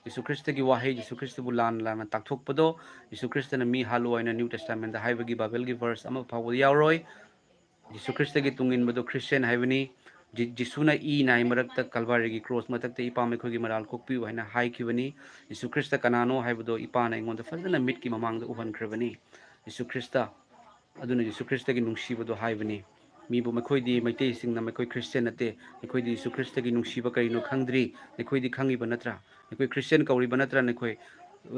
ꯖꯤꯁꯨ ꯈ꯭ꯔꯤꯁꯇꯒꯤ ꯋꯥꯍꯩ, ꯖꯤꯁꯨ ꯈ꯭ꯔꯤꯁꯇꯕꯨ ꯂꯥꯟꯅ ꯂꯥꯟꯅ ꯇꯥꯛꯊꯣꯛꯄꯗꯣ, ꯖꯤꯁꯨ ꯈ꯭ꯔꯤꯁꯇꯅ ꯃꯤ ꯍꯥꯠꯂꯨ ꯍꯥꯏꯅ ꯅ꯭ꯌꯨ ꯇꯦꯁꯇꯥꯃꯦꯟꯗ ꯍꯥꯏꯕꯒꯤ ꯕꯥꯏꯕꯜꯒꯤ ꯚꯔꯁ ꯑꯃ ꯐꯥꯎꯕꯗ ꯌꯥꯎꯔꯣꯏ꯫ ꯖꯤꯁꯨ ꯈ꯭ꯔꯤꯁꯇꯒꯤ ꯇꯨꯡ ꯏꯟꯕꯗꯣ ꯈ꯭ꯔꯤꯁꯇꯤꯌꯥꯟ ꯍꯥꯏꯕꯅꯤ꯫ ꯖꯤ-, ꯖꯤꯁꯨꯅ ꯏ ꯅꯥꯏ ꯃꯔꯛꯇ ꯀꯜꯚꯥꯔꯤꯒꯤ ꯀ꯭ꯔꯣꯁ ꯃꯊꯛꯇ, "ꯏꯄꯥ, ꯃꯈꯣꯏꯒꯤ ꯃꯔꯥꯜ ꯀꯣꯛꯄꯤꯌꯨ" ꯍꯥꯏꯅ ꯍꯥꯏꯈꯤꯕꯅꯤ꯫ ꯖꯤꯁꯨ ꯈ꯭ꯔꯤꯁꯇ ꯀꯅꯥꯅꯣ ꯍꯥꯏꯕꯗꯣ ꯏꯄꯥꯅ ꯑꯩꯉꯣꯟꯗ ꯐꯖꯅ ꯃꯤꯠꯀꯤ ꯃꯃꯥꯡꯗ ꯎꯍꯟꯈ꯭ꯔꯕꯅꯤ꯫ ꯖꯤꯁꯨ ꯈ꯭ꯔꯤꯁꯇ, ꯑꯗꯨꯅ ꯖꯤꯁꯨ ꯈ꯭ꯔꯤꯁꯇꯒꯤ ꯅꯨꯡꯁꯤꯕꯗꯣ ꯍꯥꯏꯕꯅꯤ꯫ ꯃꯤꯕꯨ, "ꯃꯈꯣꯏꯗꯤ ꯃꯩꯇꯩꯁꯤꯡꯅ, ꯃꯈꯣꯏ ꯈ꯭ꯔꯤꯁꯇꯤꯌꯥꯟ ꯅꯠꯇꯦ, ꯃꯈꯣꯏꯗꯤ ꯖꯤꯁꯨ ꯈ꯭ꯔꯤꯁꯇꯒꯤ ꯅꯨꯡꯁꯤꯕ ꯀꯔꯤꯅꯣ ꯈꯪꯗ꯭ꯔꯤ, ꯅꯈꯣꯏꯗꯤ ꯈꯪꯉꯤꯕ ꯅꯠꯇ꯭ꯔꯥ? ꯅꯈꯣꯏ ꯈ꯭ꯔꯤꯁꯇꯤꯌꯥꯟ ꯀꯧꯔꯤꯕ ꯅꯠꯇ꯭ꯔꯥ? ꯅꯈꯣꯏ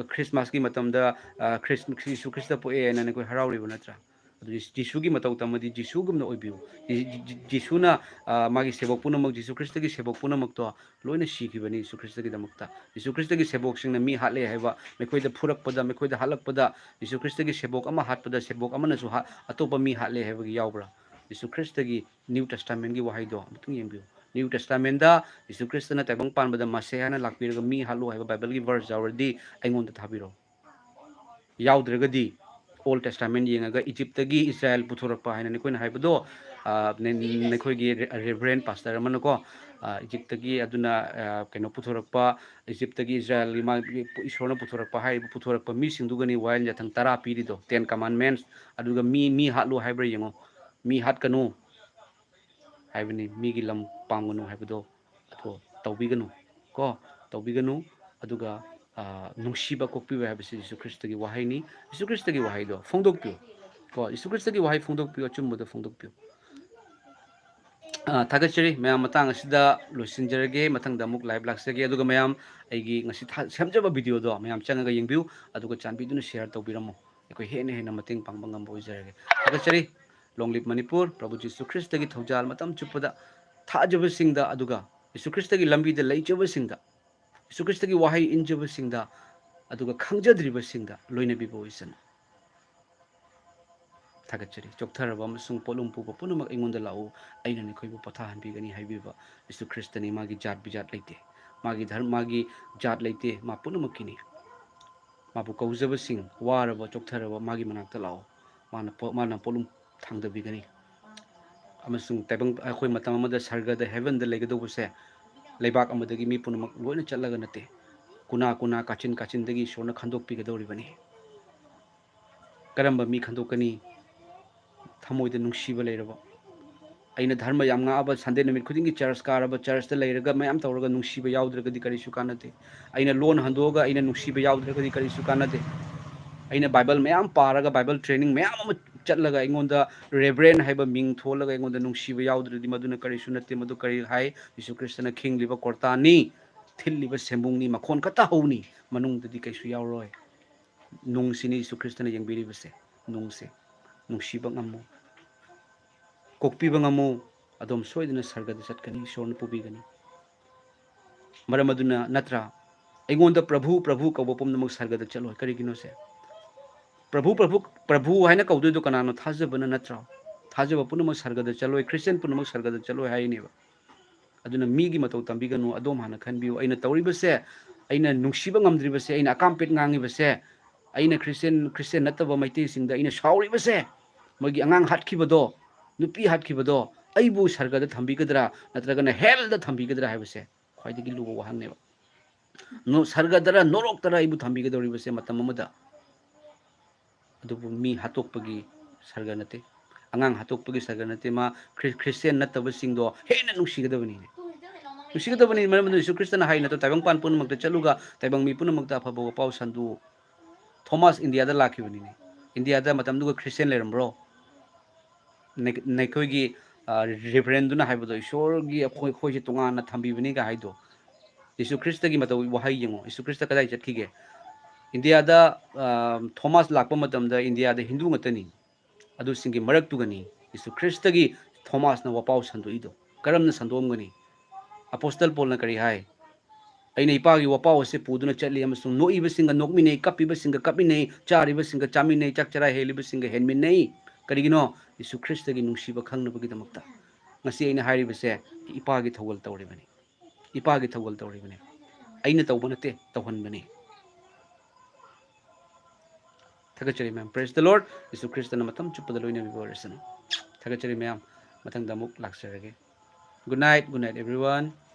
ꯈ꯭ꯔꯤꯁꯃꯥꯁꯀꯤ ꯃꯇꯝꯗ, ꯑ, ꯈ꯭ꯔꯤꯁ-, ꯖꯤꯁꯨ ꯈ꯭ꯔꯤꯁꯇ ꯄꯣꯛꯑꯦ ꯍꯥꯏꯅ ꯅꯈꯣꯏ ꯍꯔꯥꯎꯔꯤꯕ ꯅꯠꯇ꯭ꯔꯥ?" ꯑꯗꯨ ꯖꯤꯁꯨꯒꯤ ꯃꯇꯧ ꯇꯝꯃꯗꯤ ꯖꯤꯁꯨꯒꯨꯝꯅ ꯑꯣꯏꯕꯤꯌꯨ꯫ ꯖꯤ-, ꯖꯤ-, ꯖꯤꯁꯨꯅ, ꯑ, ꯃꯥꯒꯤ ꯁꯦꯕꯣꯛ ꯄꯨꯝꯅꯃꯛ, ꯖꯤꯁꯨ ꯈ꯭ꯔꯤꯁꯇꯒꯤ ꯁꯦꯕꯣꯛ ꯄꯨꯝꯅꯃꯛꯇꯣ ꯂꯣꯏꯅ ꯁꯤꯈꯤꯕꯅꯤ ꯖꯤꯁꯨ ꯈ꯭ꯔꯤꯁꯇꯒꯤꯗꯃꯛꯇ꯫ ꯖꯤꯁꯨ ꯈ꯭ꯔꯤꯁꯇꯒꯤ ꯁꯦꯕꯣꯛꯁꯤꯡꯅ ꯃꯤ ꯍꯥꯠꯂꯦ ꯍꯥꯏꯕ, ꯃꯈꯣꯏꯗ ꯐꯨꯔꯛꯄꯗ, ꯃꯈꯣꯏꯗ ꯍꯥꯠꯂꯛꯄꯗ, ꯖꯤꯁꯨ ꯈ꯭ꯔꯤꯁꯇꯒꯤ ꯁꯦꯕꯣꯛ ꯑꯃ ꯍꯥꯠꯄꯗ ꯁꯦꯕꯣꯛ ꯑꯃꯅꯁꯨ ꯍꯥ-, ꯑꯇꯣꯞꯄ ꯃꯤ ꯍꯥꯠꯂꯦ ꯍꯥꯏꯕꯒꯤ ꯌꯥꯎꯕ꯭ꯔꯥ? ꯖꯤꯁꯨ ꯈ꯭ꯔꯤꯁꯇꯒꯤ ꯅ꯭ꯌꯨ ꯇꯦꯁꯇꯥꯃꯦꯟꯒꯤ ꯋꯥꯍꯩꯗꯣ ꯑꯃꯨꯛꯇꯪ ꯌꯦꯡꯕꯤꯌꯨ꯫ ꯅ꯭ꯌꯨ ꯇꯦꯁꯇꯥꯃꯦꯟꯗ ꯖꯤꯁꯨ ꯈ꯭ꯔꯤꯁꯇꯅ ꯇꯥꯏꯕꯪ ꯄꯥꯟꯕꯗ ꯃꯁꯤꯍꯥꯅ ꯂꯥꯛꯄꯤꯔꯒ ꯃꯤ ꯍꯥꯠꯂꯨ ꯍꯥꯏꯕ ꯕꯥꯏꯕꯜꯒꯤ ꯚꯔꯁ ꯌꯥꯎꯔꯗꯤ ꯑꯩꯉꯣꯟꯗ ꯊꯥꯕꯤꯔꯛꯑꯣ꯫ ꯌꯥꯎꯗ꯭ꯔꯒꯗꯤ ꯑꯣꯜ ꯇꯦꯁꯇꯥꯃꯦꯟ ꯌꯦꯡꯉꯒ ꯏꯖꯤꯞꯇꯒꯤ ꯏꯁꯔꯥꯌꯦꯜ ꯄꯨꯊꯣꯔꯛꯄ ꯍꯥꯏꯅ ꯅꯈꯣꯏꯅ ꯍꯥꯏꯕꯗꯣ, ꯑ, ꯅ-, ꯅꯈꯣꯏꯒꯤ ꯔꯦ-, ꯔꯦꯚꯔꯦꯟ ꯄꯥꯁꯇꯔ ꯑꯃꯅꯀꯣ, ꯑ, ꯏꯖꯤꯞꯇꯒꯤ ꯑꯗꯨꯅ, ꯑ, ꯀꯩꯅꯣ ꯄꯨꯊꯣꯔꯛꯄ, ꯏꯖꯤꯞꯇꯒꯤ ꯏꯁꯔꯥꯌꯦꯜꯒꯤ ꯃꯥꯒꯤ ꯏꯁꯣꯔꯅ ꯄꯨꯊꯣꯔꯛꯄ ꯍꯥꯏꯔꯤꯕ ꯄꯨꯊꯣꯔꯛꯄ ꯃꯤꯁꯤꯡꯗꯨꯒꯅꯤ ꯋꯥꯌꯦꯜ ꯌꯥꯊꯪ ꯇꯔꯥ ꯄꯤꯔꯤꯗꯣ, ꯇꯦꯟ ꯀꯃꯥꯟꯃꯦꯟꯁ꯫ ꯑꯗꯨꯒ ꯃꯤ, ꯃꯤ ꯍꯥꯠꯂꯨ ꯍꯥꯏꯕ꯭ꯔꯥ ꯌꯦꯡꯉꯣ, ꯃꯤ ꯍꯥꯠꯀꯅꯨ ꯍꯥꯏꯕꯅꯤ, ꯃꯤꯒꯤ ꯂꯝ ꯄꯥꯝꯒꯅꯨ ꯍꯥꯏꯕꯗꯣ ꯑꯗꯣ ꯇꯧꯕꯤꯒꯅꯨ, ꯀꯣ, ꯇꯧꯕꯤꯒꯅꯨ꯫ ꯑꯗꯨꯒ, ꯑ, ꯅꯨꯡꯁꯤꯕ ꯀꯣꯛꯄꯤꯌꯨ ꯍꯥꯏꯕꯁꯤ ꯖꯤꯁꯨ ꯈ꯭ꯔꯤꯁꯇꯒꯤ ꯋꯥꯍꯩꯅꯤ꯫ ꯖꯤꯁꯨ ꯈ꯭ꯔꯤꯁꯇꯒꯤ ꯋꯥꯍꯩꯗꯣ ꯐꯣꯡꯗꯣꯛꯄꯤꯌꯨ, ꯀꯣ, ꯖꯤꯁꯨ ꯈ꯭ꯔꯤꯁꯇꯒꯤ ꯋꯥꯍꯩ ꯐꯣꯡꯗꯣꯛꯄꯤꯌꯨ, ꯑꯆꯨꯝꯕꯗꯣ ꯐꯣꯡꯗꯣꯛꯄꯤꯌꯨ꯫ ꯑ, ꯊꯥꯒꯠꯆꯔꯤ ꯃꯌꯥꯝ, ꯃꯇꯥꯡ ꯑꯁꯤꯗ ꯂꯣꯏꯁꯤꯟꯖꯔꯒꯦ꯫ ꯃꯊꯪꯗ ꯑꯃꯨꯛ ꯂꯥꯏꯚ ꯂꯥꯛꯆꯒꯦ꯫ ꯑꯗꯨꯒ ꯃꯌꯥꯝ, ꯑꯩꯒꯤ ꯉꯁꯤ ꯊꯥ-, ꯁꯦꯝꯖꯕ ꯚꯤꯗꯤꯑꯣꯗꯣ ꯃꯌꯥꯝ ꯆꯪꯉꯒ ꯌꯦꯡꯕꯤꯌꯨ, ꯑꯗꯨꯒ ꯆꯥꯟꯕꯤꯗꯨꯅ ꯁꯤꯌꯔ ꯇꯧꯕꯤꯔꯝꯃꯣ꯫ ꯑꯩꯈꯣꯏ ꯍꯦꯟꯅ ꯍꯦꯟꯅ ꯃꯇꯦꯡ ꯄꯥꯡꯕ ꯉꯝꯕ ꯑꯣꯏꯖꯔꯒꯦ꯫ ꯊꯥꯒꯠꯆꯔꯤ꯫ Long live Manipur. ꯄ꯭ꯔꯚꯨ ꯖꯤꯁꯨ ꯈ꯭ꯔꯤꯁꯇꯒꯤ ꯊꯧꯖꯥꯜ ꯃꯇꯝ ꯆꯨꯞꯄꯗ ꯊꯥꯖꯕꯁꯤꯡꯗ, ꯑꯗꯨꯒ ꯖꯤꯁꯨ ꯈ꯭ꯔꯤꯁꯇꯒꯤ ꯂꯝꯕꯤꯗ ꯂꯩꯖꯕꯁꯤꯡꯗ, ꯖꯤꯁꯨ ꯈ꯭ꯔꯤꯁꯇꯒꯤ ꯋꯥꯍꯩ ꯏꯟꯖꯕꯁꯤꯡꯗ, ꯑꯗꯨꯒ ꯈꯪꯖꯗ꯭ꯔꯤꯕꯁꯤꯡꯗ ꯂꯣꯏꯅꯕꯤꯕ ꯑꯣꯏꯁꯅꯨ꯫ ꯊꯥꯒꯠꯆꯔꯤ꯫ "ꯆꯣꯛꯊꯔꯕ ꯑꯃꯁꯨꯡ ꯄꯣꯠꯂꯨꯝ ꯄꯨꯕ ꯄꯨꯝꯅꯃꯛ ꯑꯩꯉꯣꯟꯗ ꯂꯥꯛꯎ, ꯑꯩꯅ ꯅꯈꯣꯏꯕꯨ ꯄꯣꯊꯥꯍꯟꯕꯤꯒꯅꯤ" ꯍꯥꯏꯕꯤꯕ ꯖꯤꯁꯨ ꯈ꯭ꯔꯤꯁꯇꯅꯤ꯫ ꯃꯥꯒꯤ ꯖꯥꯠ ꯕꯤꯖꯥꯠ ꯂꯩꯇꯦ, ꯃꯥꯒꯤ ꯙꯔꯃ, ꯃꯥꯒꯤ ꯖꯥꯠ ꯂꯩꯇꯦ, ꯃꯥ ꯄꯨꯝꯅꯃꯛꯀꯤꯅꯤ꯫ ꯃꯥꯕꯨ ꯀꯧꯖꯕꯁꯤꯡ, ꯋꯥꯔꯕ, ꯆꯣꯛꯊꯔꯕ, ꯃꯥꯒꯤ ꯃꯅꯥꯛꯇ ꯂꯥꯛꯑꯣ, ꯃꯥꯅ ꯄꯣ-, ꯃꯥꯅ ꯄꯣꯠꯂꯨꯝ ꯊꯥꯡꯗꯕꯤꯒꯅꯤ꯫ ꯑꯃꯁꯨꯡ ꯇꯥꯏꯕꯪ, ꯑꯩꯈꯣꯏ ꯃꯇꯝ ꯑꯃꯗ ꯁꯔꯒꯗ, ꯍꯦꯚꯦꯟꯗ ꯂꯩꯒꯗꯧꯕꯁꯦ ꯂꯩꯕꯥꯛ ꯑꯃꯗꯒꯤ ꯃꯤ ꯄꯨꯝꯅꯃꯛ ꯂꯣꯏꯅ ꯆꯠꯂꯒ ꯅꯠꯇꯦ, ꯀꯨꯅꯥ ꯀꯨꯅꯥ, ꯀꯥꯆꯤꯟ ꯀꯥꯆꯤꯟꯗꯒꯤ ꯏꯁꯣꯔꯅ ꯈꯟꯗꯣꯛꯄꯤꯒꯗꯧꯔꯤꯕꯅꯤ꯫ ꯀꯔꯝꯕ ꯃꯤ ꯈꯟꯗꯣꯛꯀꯅꯤ? ꯊꯃꯣꯏꯗ ꯅꯨꯡꯁꯤꯕ ꯂꯩꯔꯕ, ꯑꯩꯅ ꯙꯔꯃ ꯌꯥꯝ ꯉꯥꯛꯑꯕ, ꯁꯟꯗꯦ ꯅꯨꯃꯤꯠ ꯈꯨꯗꯤꯡꯒꯤ ꯆꯔꯆ ꯀꯥꯔꯕ, ꯆꯔꯆꯇ ꯂꯩꯔꯒ ꯃꯌꯥꯝ ꯇꯧꯔꯒ ꯅꯨꯡꯁꯤꯕ ꯌꯥꯎꯗ꯭ꯔꯒꯗꯤ ꯀꯔꯤꯁꯨ ꯀꯥꯟꯅꯗꯦ꯫ ꯑꯩꯅ ꯂꯣꯟ ꯍꯟꯗꯣꯛꯑꯒ ꯑꯩꯅ ꯅꯨꯡꯁꯤꯕ ꯌꯥꯎꯗ꯭ꯔꯒꯗꯤ ꯀꯔꯤꯁꯨ ꯀꯥꯟꯅꯗꯦ꯫ ꯑꯩꯅ ꯕꯥꯏꯕꯜ ꯃꯌꯥꯝ ꯄꯥꯔꯒ ꯕꯥꯏꯕꯜ ꯇ꯭ꯔꯦꯅꯤꯡ ꯃꯌꯥꯝ ꯑꯃ ꯆꯠꯂꯒ ꯑꯩꯉꯣꯟꯗ ꯔꯦꯚꯔꯦꯟ ꯍꯥꯏꯕ ꯃꯤꯡ ꯊꯣꯜꯂꯒ ꯑꯩꯉꯣꯟꯗ ꯅꯨꯡꯁꯤꯕ ꯌꯥꯎꯗ꯭ꯔꯗꯤ ꯃꯗꯨꯅ ꯀꯔꯤꯁꯨ ꯅꯠꯇꯦ꯫ ꯃꯗꯨ ꯀꯔꯤ ꯍꯥꯏ? ꯌꯤꯁꯨ ꯈ꯭ꯔꯤꯁꯇꯅ ꯈꯤꯡꯂꯤꯕ ꯀꯣꯔꯇꯥꯅꯤ, ꯊꯤꯜꯂꯤꯕ ꯁꯦꯝꯕꯨꯡꯅꯤ, ꯃꯈꯣꯟ ꯈꯛꯇ ꯍꯧꯅꯤ, ꯃꯅꯨꯡꯗꯗꯤ ꯀꯩꯁꯨ ꯌꯥꯎꯔꯣꯏ꯫ ꯅꯨꯡꯁꯤꯅꯤ ꯌꯤꯁꯨ ꯈ꯭ꯔꯤꯁꯇꯅ ꯌꯦꯡꯕꯤꯔꯤꯕꯁꯦ, ꯅꯨꯡꯁꯦ꯫ ꯅꯨꯡꯁꯤꯕ ꯉꯝꯃꯨ, ꯀꯣꯛꯄꯤꯕ ꯉꯝꯃꯨ, ꯑꯗꯣꯝ ꯁꯣꯏꯗꯅ ꯁꯔꯒꯗ ꯆꯠꯀꯅꯤ, ꯏꯁꯣꯔꯅ ꯄꯨꯕꯤꯒꯅꯤ꯫ ꯃꯔꯝ ꯑꯗꯨꯅ ꯅꯠꯇ꯭ꯔꯥ ꯑꯩꯉꯣꯟꯗ ꯄ꯭ꯔꯚꯨ, ꯄ꯭ꯔꯚꯨ ꯀꯧꯕ ꯄꯨꯝꯅꯃꯛ ꯁꯔꯒꯗ ꯆꯠꯂꯣꯏ? ꯀꯔꯤꯒꯤꯅꯣꯁꯦ? ꯄ꯭ꯔꯚꯨ, ꯄ꯭ꯔꯚꯨ, ꯄ꯭ꯔꯚꯨ ꯍꯥꯏꯅ ꯀꯧꯗꯣꯏꯗꯣ ꯀꯅꯥꯅꯣ? ꯊꯥꯖꯕꯅ ꯅꯠꯇ꯭ꯔꯣ? ꯊꯥꯖꯕ ꯄꯨꯝꯅꯃꯛ ꯁꯔꯒꯗ ꯆꯠꯂꯣꯏ, ꯈ꯭ꯔꯤꯁꯇꯤꯌꯥꯟ ꯄꯨꯝꯅꯃꯛ ꯁꯔꯒꯗ ꯆꯠꯂꯣꯏ ꯍꯥꯏꯔꯤꯅꯦꯕ꯫ ꯑꯗꯨꯅ ꯃꯤꯒꯤ ꯃꯇꯧ ꯇꯝꯕꯤꯒꯅꯨ, ꯑꯗꯣꯝ ꯍꯥꯟꯅ ꯈꯟꯕꯤꯌꯨ꯫ ꯑꯩꯅ ꯇꯧꯔꯤꯕꯁꯦ, ꯑꯩꯅ ꯅꯨꯡꯁꯤꯕ ꯉꯝꯗ꯭ꯔꯤꯕꯁꯦ, ꯑꯩꯅ ꯑꯀꯥꯝꯄꯦꯠ ꯉꯥꯡꯉꯤꯕꯁꯦ, ꯑꯩꯅ ꯈ꯭ꯔꯤꯁꯇꯤꯌꯥꯟ, ꯈ꯭ꯔꯤꯁꯇꯤꯌꯥꯟ ꯅꯠꯇꯕ ꯃꯩꯇꯩꯁꯤꯡꯗ ꯑꯩꯅ ꯁꯥꯎꯔꯤꯕꯁꯦ, ꯃꯣꯏꯒꯤ ꯑꯉꯥꯡ ꯍꯥꯠꯈꯤꯕꯗꯣ, ꯅꯨꯄꯤ ꯍꯥꯠꯈꯤꯕꯗꯣ, ꯑꯩꯕꯨ ꯁꯔꯒꯗ ꯊꯝꯕꯤꯒꯗ꯭ꯔꯥ ꯅꯠꯇ꯭ꯔꯒꯅ ꯍꯦꯜꯗ ꯊꯝꯕꯤꯒꯗ꯭ꯔꯥ ꯍꯥꯏꯕꯁꯦ ꯈ꯭ꯋꯥꯏꯗꯒꯤ ꯂꯨꯕ ꯋꯥꯍꯪꯅꯦꯕ꯫ ꯅꯣ-, ꯁꯔꯒꯗꯔ ꯅꯣꯔꯣꯛꯇꯔ ꯑꯩꯕꯨ ꯊꯝꯕꯤꯒꯗꯧꯔꯤꯕꯁꯦ ꯃꯇꯝ ꯑꯃꯗ? ꯑꯗꯨꯕꯨ ꯃꯤ ꯍꯥꯠꯇꯣꯛꯄꯒꯤ ꯁꯔꯒ ꯅꯠꯇꯦ, ꯑꯉꯥꯡ ꯍꯥꯠꯇꯣꯛꯄꯒꯤ ꯁꯔꯒ ꯅꯠꯇꯦ, ꯃꯥ ꯈ꯭ꯔꯤ-, ꯈ꯭ꯔꯤꯁꯇꯤꯌꯥꯟ ꯅꯠꯇꯕꯁꯤꯡꯗꯣ ꯍꯦꯟꯅ ꯅꯨꯡꯁꯤꯒꯗꯕꯅꯤꯅꯦ꯫ ꯅꯨꯡꯁꯤꯒꯗꯕꯅꯤ꯫ ꯃꯔꯝ ꯑꯗꯨꯅ ꯌꯤꯁꯨ ꯈ꯭ꯔꯤꯁꯇꯅ ꯍꯥꯏ ꯅꯠꯇ꯭ꯔꯣ, "ꯇꯥꯏꯕꯪꯄꯥꯟ ꯄꯨꯝꯅꯃꯛꯇ ꯆꯠꯂꯨꯒ ꯇꯥꯏꯕꯪ ꯃꯤ ꯄꯨꯝꯅꯃꯛꯇ ꯑꯐꯕ ꯋꯥꯄꯥꯎ ꯁꯟꯗꯣꯛꯎ"? ꯊꯣꯃꯥꯁ ꯏꯟꯗꯤꯌꯥꯗ ꯂꯥꯛꯈꯤꯕꯅꯤꯅꯦ꯫ ꯏꯟꯗꯤꯌꯥꯗ ꯃꯇꯝꯗꯨꯒ ꯈ꯭ꯔꯤꯁꯇꯤꯌꯥꯟ ꯂꯩꯔꯝꯕ꯭ꯔꯣ? ꯅ-, ꯅꯈꯣꯏꯒꯤ, ꯑ, ꯔꯦꯚꯔꯦꯟꯗꯨꯅ ꯍꯥꯏꯕꯗꯣ, "ꯏꯁꯣꯔꯒꯤ ꯑꯩꯈꯣꯏ, ꯑꯩꯈꯣꯏꯁꯦ ꯇꯣꯉꯥꯟꯅ ꯊꯝꯕꯤꯕꯅꯤꯒ" ꯍꯥꯏꯗꯣ꯫ ꯌꯤꯁꯨ ꯈ꯭ꯔꯤꯁꯇꯒꯤ ꯃꯇꯧ ꯋꯥꯍꯩ ꯌꯦꯡꯉꯣ꯫ ꯌꯤꯁꯨ ꯈ꯭ꯔꯤꯁꯇ ꯀꯗꯥꯏ ꯆꯠꯈꯤꯒꯦ? ꯏꯟꯗꯤꯌꯥꯗ, ꯑ, ꯊꯣꯃꯥꯁ ꯂꯥꯛꯄ ꯃꯇꯝꯗ ꯏꯟꯗꯤꯌꯥꯗ ꯍꯤꯟꯗꯨ ꯉꯥꯛꯇꯅꯤ꯫ ꯑꯗꯨꯁꯤꯡꯒꯤ ꯃꯔꯛꯇꯨꯒꯅꯤ ꯌꯤꯁꯨ ꯈ꯭ꯔꯤꯁꯇꯒꯤ ꯊꯣꯃꯥꯁꯅ ꯋꯥꯄꯥꯎ ꯁꯟꯗꯣꯛꯏꯗꯣ꯫ ꯀꯔꯝꯅ ꯁꯟꯗꯣꯛꯑꯝꯒꯅꯤ? ꯑꯄꯣꯁꯇꯜ ꯄꯣꯜꯅ ꯀꯔꯤ ꯍꯥꯏ? "ꯑꯩꯅ ꯏꯄꯥꯒꯤ ꯋꯥꯄꯥꯎ ꯑꯁꯤ ꯄꯨꯗꯨꯅ ꯆꯠꯂꯤ ꯑꯃꯁꯨꯡ ꯅꯣꯛꯏꯕꯁꯤꯡꯒ ꯅꯣꯛꯃꯤꯟꯅꯩ, ꯀꯞꯄꯤꯕꯁꯤꯡꯒ ꯀꯞꯃꯤꯟꯅꯩ, ꯆꯥꯔꯤꯕꯁꯤꯡꯒ ꯆꯥꯃꯤꯟꯅꯩ, ꯆꯥꯛ ꯆꯔꯥ ꯍꯦꯜꯂꯤꯕꯁꯤꯡꯒ ꯍꯦꯟꯃꯤꯟꯅꯩ"꯫ ꯀꯔꯤꯒꯤꯅꯣ? ꯌꯤꯁꯨ ꯈ꯭ꯔꯤꯁꯇꯒꯤ ꯅꯨꯡꯁꯤꯕ ꯈꯪꯅꯕꯒꯤꯗꯃꯛꯇ꯫ ꯉꯁꯤ ꯑꯩꯅ ꯍꯥꯏꯔꯤꯕꯁꯦ ꯏꯄꯥꯒꯤ ꯊꯧꯒꯜ ꯇꯧꯔꯤꯕꯅꯤ꯫ ꯏꯄꯥꯒꯤ ꯊꯧꯒꯜ ꯇꯧꯔꯤꯕꯅꯤ꯫ ꯑꯩꯅ ꯇꯧꯕ ꯅꯠꯇꯦ, ꯇꯧꯍꯟꯕꯅꯤ꯫ ꯊꯥꯒꯠꯆꯔꯤ ꯃꯌꯥꯝ꯫ Praise the Lord꯫ ꯌꯤꯁꯨ ꯈ꯭ꯔꯤꯁꯇꯅ ꯃꯇꯝ ꯆꯨꯞꯄꯗ ꯂꯣꯏꯅꯕꯤꯕ ꯑꯣꯏꯔꯁꯅꯨ꯫ ꯊꯥꯒꯠꯆꯔꯤ ꯃꯌꯥꯝ꯫ ꯃꯊꯪꯗ ꯑꯃꯨꯛ ꯂꯥꯛꯆꯔꯒꯦ꯫ Good night, good night everyone꯫